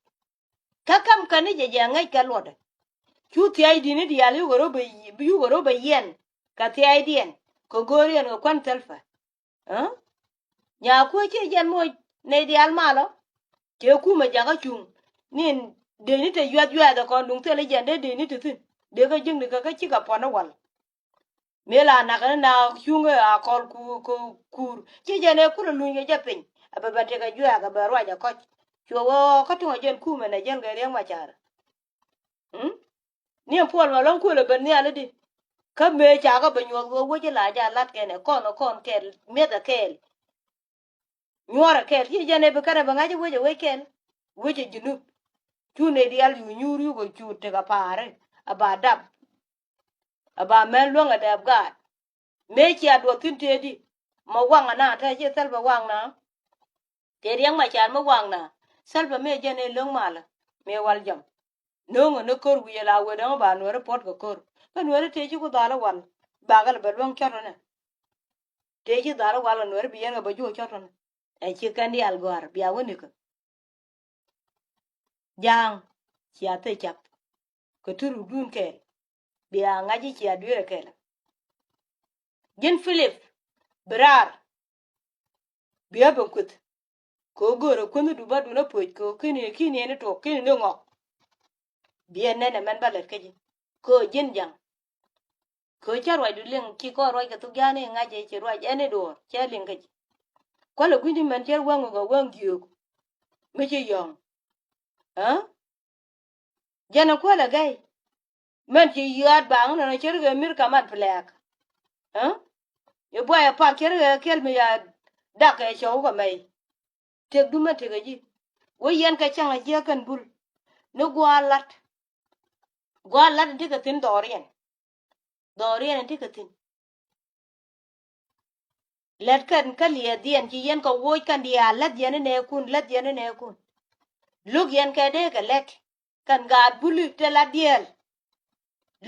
Kä kam kɛn ni jɛ jɛ ŋäc kɛ luɔtdɛ. Cu thia̱cdi̱n i̱ diaal yukɛ rɔ bɛ, yukɛ rɔ bɛ yɛn. Kɛ thia̱cdiɛn. Kɛ go̱o̱riɛn kɛ kuan thilpɛ. Ɛ? Nyakuëë ciɛ jɛn moc nɛy diaal malɔ. Cɛ kumɛ jakä cuŋ. Nin dee ni te yuath yuath ɛ kɔn duŋ thil i̱ jɛn dee dee ni te thi̱n. Dee kä ji̱kni kä kä cikɛ puɔ̱n i̱ wal. Mëë la nakä ni na cuŋ ɛ a kɔl ku, ku, kuur. Ciɛ jɛn ɛ kulɛ luny kɛ jɛ piny. Ɛ bɛ bɛ tekɛ juɛɛk ɛ bɛ ruac ɛ kɔc. Cuɛ wä kä tuŋ ɛ jɛn kumɛ nɛ jɛn kɛ Riɛk Macar. Mm? Ni ɛn puɔl ma lɔ̱ŋ kuël ɛ ben nhial i̱di. Kä mëë ca kä ben nyuɔth ɣöö wec i̱ la ja lat kɛn ɛ kɔn ɛ kɔn kɛɛl mi̱eth ɛ kɛɛl. Nyuɔr ɛ kɛɛl ci jɛn ɛ bi kɛn ɛ bi ŋa̱c i̱ wec ɛ wec kɛɛl. Wec ɛ Junub. Cu nɛy diaal cu nyuur yuk ɛ cu tek ɛ pa̱a̱ri. Ɛ ba dap. Ɛ ba mɛn luäŋ ɛ dɛɛp gaat. Mëë cia duɔth thi̱n tëëdi. Mɛ waŋ ɛ na te ci Salva waŋ na. Tëë Riɛk Macar mi waŋna. Salva mëë jɛn ëë lo̱ŋ malä. Mëë wal jam. No̱o̱ŋ ɛ ni ko̱r wi̱i̱ ɛ la wee dɔ̱ŋ ba nuääri puɔ̱t kɛ ko̱r. Kä nuääri tëë ci ku dhal i̱ wal. Bakɛ lɛ bɛ luäŋ cɔt ɛ nɛ. Tëë ci dhal i̱ wal kɛ nuääri bi yɛn kɛ bɛ juɔk cɔt ɛ nɛ. Ɛ ci kɛn diaal gɔ̱a̱r bia wä nikä. Ja̱a̱ŋ cia thil cap. Kɛ turukdun kɛɛl. Bia ŋa̱c i̱ cia dueerɛ kɛɛl. Ji̱n Philip bi raar. Bia ben kueth. Kɛ ɣöö görɛ kuändädu ba duŋ a puɔ̱c kɛ ɣöö kini, kini ɛn i̱ tuɔk kini ni ŋɔk. Biɛ nɛn ɛmɛn ba lät kä ji̱ kɛ ɣöö ji̱n ja̱ŋ. Kɛ ɣöö cä ruacdu liŋ ci kɔn ruac kɛ thok ja̱a̱ni ŋa̱c ɛ ci ruac ɛn i̱ duɔ̱ɔ̱r cɛ liŋ kä ji̱. Kualɛ gui̱cni mɛn cɛ wäŋ kɛ wäŋ jiök mi ci yɔ̱ŋ. Aa? Jɛn ɛ kuäl ɛ gɛy. Mɛn ci yiaat baŋ nɔnɔ ce̱tkɛ mir kamat plɛɛk. Aa? I̱ buayɛ pak ce̱tkɛ kɛl mi ya dak kɛ cɔw kɛ mɛy. Tëkdu mɛ tëkɛ ji̱. Wä yɛn kɛ cäŋ a jiäk kɛn bul. Ni gua̱a̱r la̱t. Gua̱a̱r la̱t in tekɛ thi̱n dhɔriɛn. Dhɔriɛn in tekɛ thi̱n. Lät kɛn kä liɛɛthdiɛn ci yɛn kɛ woc kɛn diaal, läth yɛn inɛɛkun, läth yɛn inɛɛkun. Lo̱k yɛn kɛ dee kɛ lät kɛn gaat buli te la diɛɛl.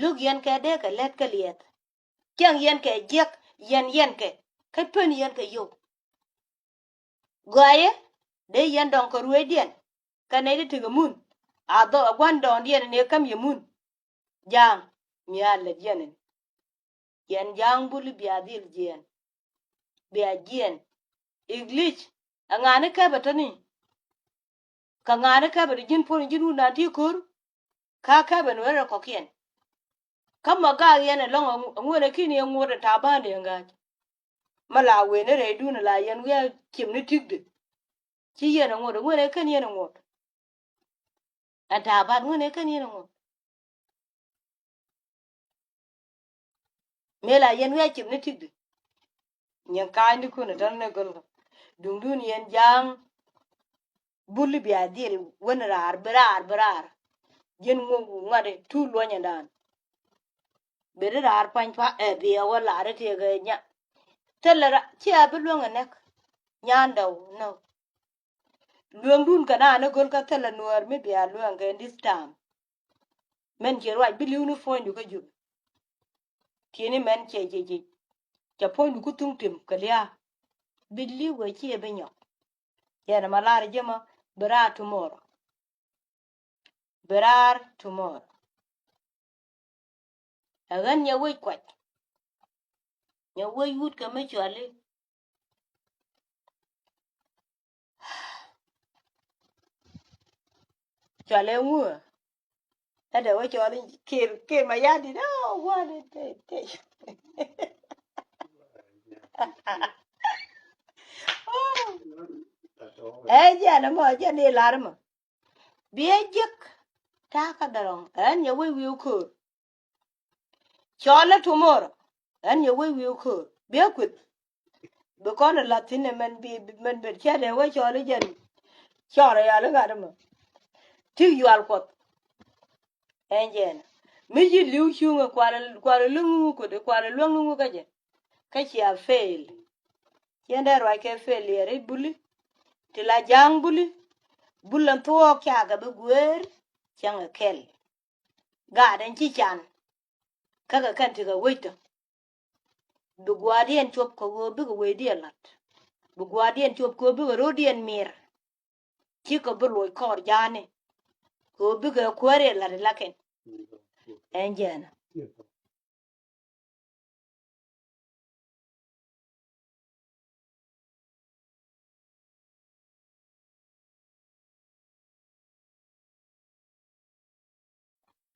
Lo̱k yɛn kɛ dee kɛ lät kä liɛɛth. Cäŋ yɛn kɛ jiäk, yɛn yɛn kɛ kä pän yɛn kɛ yio̱w. Gɔaaɛ dee yɛn dɔ̱ŋ kɛ ruëëcdiɛn kɛ nɛy ti tekɛ mun. A dhɔ ɛ gua̱n dɔ̱ŋdiɛn ni ɛ käm yɛ mun. Ja̱a̱ŋ mi a lät yɛn ɛn. Yɛn ja̱a̱ŋ buli bia dhil jiɛɛn. Bia jiɛɛn. Iglic ɛ ŋa̱a̱ni kɛpɛ tɔ̱ni. Kɛ ŋa̱a̱ni kɛpɛ ti ji̱n puɔ̱n ji̱n wun naan ti ko̱r. Ka kɛpɛ ni wee rɛ kɔ̱kiɛn. Kä ma gak yɛn ɛlɔ̱ŋ ɛ ŋuɔ̱n ɛ ki̱n yɛ ŋuɔ̱t ɛ ta̱a̱ ba̱a̱n dee ŋa̱c. Ma la wen ni rɛydun la yɛn wi̱i̱ a cim ni tikdi. Ci yɛn ɛ ŋuɔ̱t ɛ ŋuɔ̱n ɛ kän yɛn ɛ ŋuɔ̱t. Ɛn ta̱a̱ ba̱a̱n ŋuɔ̱n ɛ kän yɛn ɛ ŋuɔ̱t. Mëë la yɛn wi̱i̱ a cim ni tikdi. Nyin ka̱a̱cnikun ɛ tɔ̱n ni gölkä. Duŋdun yɛn ja̱a̱ŋ. Buli bia dhil wen raar bi raar bi raar. Ji̱n ŋuɔ̱k ŋua̱t i̱ tuul luɔ̱nyɛ dan. Beri raar pa̱ny pa ɛ bi ɛ wä lar i̱ tiɛkɛ nya. Thilɛ ra cia bi luäŋ ɛ nɛk. Nyandɛ wä nä. Lueŋdun kɛ naan ni göl kä thilɛ nuäär mi bia lueŋ kɛ in this time. Mɛn ciɛ ruac bi li̱w ni puɔ̱nydu kä Jubɛ. Tieni mɛn ciɛ ciɛ ciɛ cɛ puɔ̱nydu ku thuŋ tim kɛ lia̱a̱. Bi li̱w kɛ ciɛ bi nyɔk. Yɛn ɛmɛ lar ji̱ mɔ bi raar tomorrow. Bi raar tomorrow. Ɛ ɣän nyɛ wec kuac. Nyɛ wec wut kɛ mi cuali. Cuali ŋuä. Ɛ dee wä cɔl in kir kir ma yadi dee wä ni te te. Ɛ jɛn mɔ jɛn ilar mɔ. Biɛ jiäk ta̱a̱ kä dhɔrɔŋ ɛn yɛ wec wi̱i̱ ko̱o̱r. Cɔl ɛ tomorrow ɛn yɛ wec wi̱i̱ ko̱o̱r biɛ kueth. Bi kɔn ɛ la̱th thi̱n ɛmɛn bi mɛn ben cɛ dee wä cɔl ɛ jɛn. Cɔl ɛ yal i̱ gat ɛmɔ. Tik yual kuɔth. Ɛn jɛn mi ji̱ li̱w cuŋ ɛ kual ɛ luäŋ ni ŋu kueth ɛ kual ɛ luäŋ ni ŋu kä jɛ. Kä cia fail. Ciɛn dee ruac kɛ failure i̱ buli. Ti la ja̱a̱ŋ buli. Bul ɛn thuɔɔk cakɛ bi gueer. Cäŋ ɛ kɛl. Gaat ɛn ci can. Kä kɛ kɛn ti kɛ wec tɔ. Bi gua̱a̱rdiɛn cuɔp kɛ ɣöö bikɛ wecdiɛn la̱t. Bi gua̱a̱rdiɛn cuɔp kɛ ɣöö bikɛ ro̱diɛn miɛr. Cikɛ bi luɔc kɔɔr ja̱a̱ni. Kɛ ɣöö bikɛ kuääri la̱t ilakɛn. Ɛn jɛɛnä.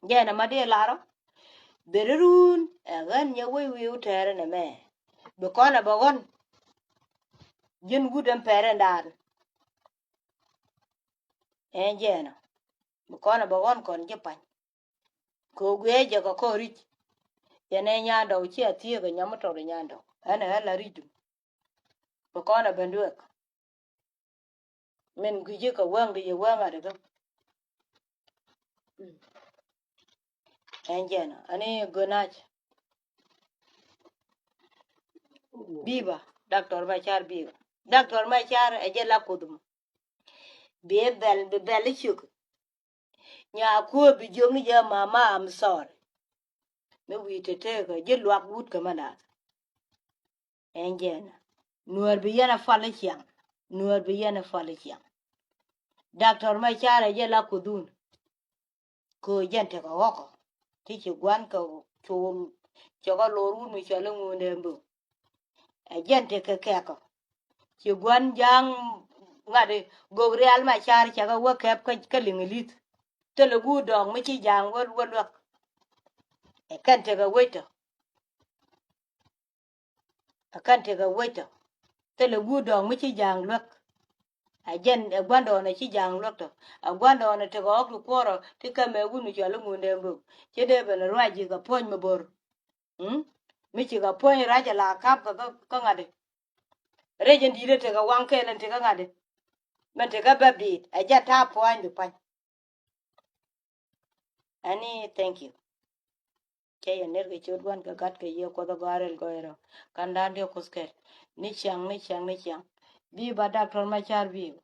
Jɛn ɛmɔ di larɔ. Beri run ɛ ɣän nyɛ wec wi̱i̱ wä tɛɛrɛ nɛ mɛ. Bi kɔn ɛ bɛ ɣɔn. Ji̱n wut ɛn pɛrɛ ndan. Ɛn jɛn ɛ bi kɔn ɛ bɛ ɣɔn kɔn ji̱ pa̱ny. Kɛ ɣöö guiɛ jɛ kɛ kɔn ri̱c. Yɛn ɛ nyandɔw ci a thieek ɛ nyam mi tɔt ɛ nyandɔw ɛn ɛ ɣän la ri̱c dum. Bi kɔn ɛ ben dueek. Min gui̱ci kɛ wäŋ di yɛ wäŋ a di kä. Ɛn jɛn ani gönac. Biba, Doctor Macar Biba. Doctor Macar ɛ jɛ la kuoth mɔ. Bi bɛl, bi bɛl i̱ ciök. Nya kuäär bi jiök ni jɛ mama, I'm sorry. Mi wi̱i̱ te tekä ji̱ luak wut kä mɛ da̱a̱k. Ɛn jɛn. Nuäär bi yɛn a pal i̱ ciaŋ. Nuäär bi yɛn a pal i̱ ciaŋ. Doctor Macar ɛ jɛ la kuoth wun. Kɛ ɣöö jɛn tekɛ ɣɔ̱kɔ ti ci gua̱n kɛ cuɔl. Cɛ kɔ lor wut mi cɔl i̱ ŋundɛ mbök. Ɛ jɛn tekɛ kɛkɔ ci gua̱n ja̱a̱ŋ. ŋa̱t i̱ Gok Rial Macar cakɛ wä kɛp kä, kä liŋ ilith. Thilɛ guur dɔɔŋ mi ci ja̱a̱ŋ wä, wä luäk. Ɛ kɛn tekɛ wec tɔ. Ɛ kɛn tekɛ wec tɔ. Thilɛ guur dɔɔŋ mi ci ja̱a̱ŋ luäk. Ɛ jɛn ɛ gua̱ndɔɔŋ ɛ ci ja̱a̱ŋ luäk tɔ. Ɛ gua̱ndɔɔŋ ɛ tekɛ ɣɔ̱k ti kuɔrɔ ti kɛmɛ wun mi cɔal i̱ Ŋundɛŋ Bök. Ci dee ben ruac ji̱ kɛ puɔ̱ny mi bo̱r. Mm? Mi ci kɛ puɔ̱ny rac ɛ la kap kɛ, kɛ, kɛ ŋa̱t i̱. Rɛc in di̱i̱t ɛ tekɛ waŋ kɛɛl in tekɛ ŋa̱t i̱. Mɛn tekɛ bɛp di̱i̱t ɛ jɛn ta̱a̱ pua̱ny bi pa̱ny. Ɛni, thank you. Cɛ yɛ ner kɛ ciöt Gua̱n kɛ Gat kɛ Yiëë Kuɔth ɛ gɔaa rɛl gɔaa rɛw. Ka̱n da̱a̱n diɛ Kuoth kɛl. Ni ciaŋ, ni ciaŋ, ni ciaŋ. Biba Doctor Macar biba.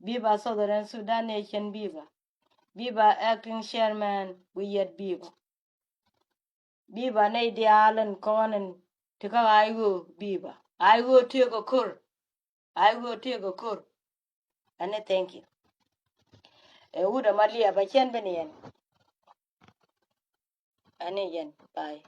Biba Southern Sudan Nation biba. Biba Acting Chairman Wi̱i̱ Yɛt biba. Biba nɛy diaal ɛn kɔn ɛn ti kä I O biba. I O tëëk ɛ ko̱r. I O tëëk ɛ ko̱r. Ɛni, thank you. Ɛ wut ɛmɔ liɛp ɛ cɛn ben yɛn. Ɛni yɛn, bye.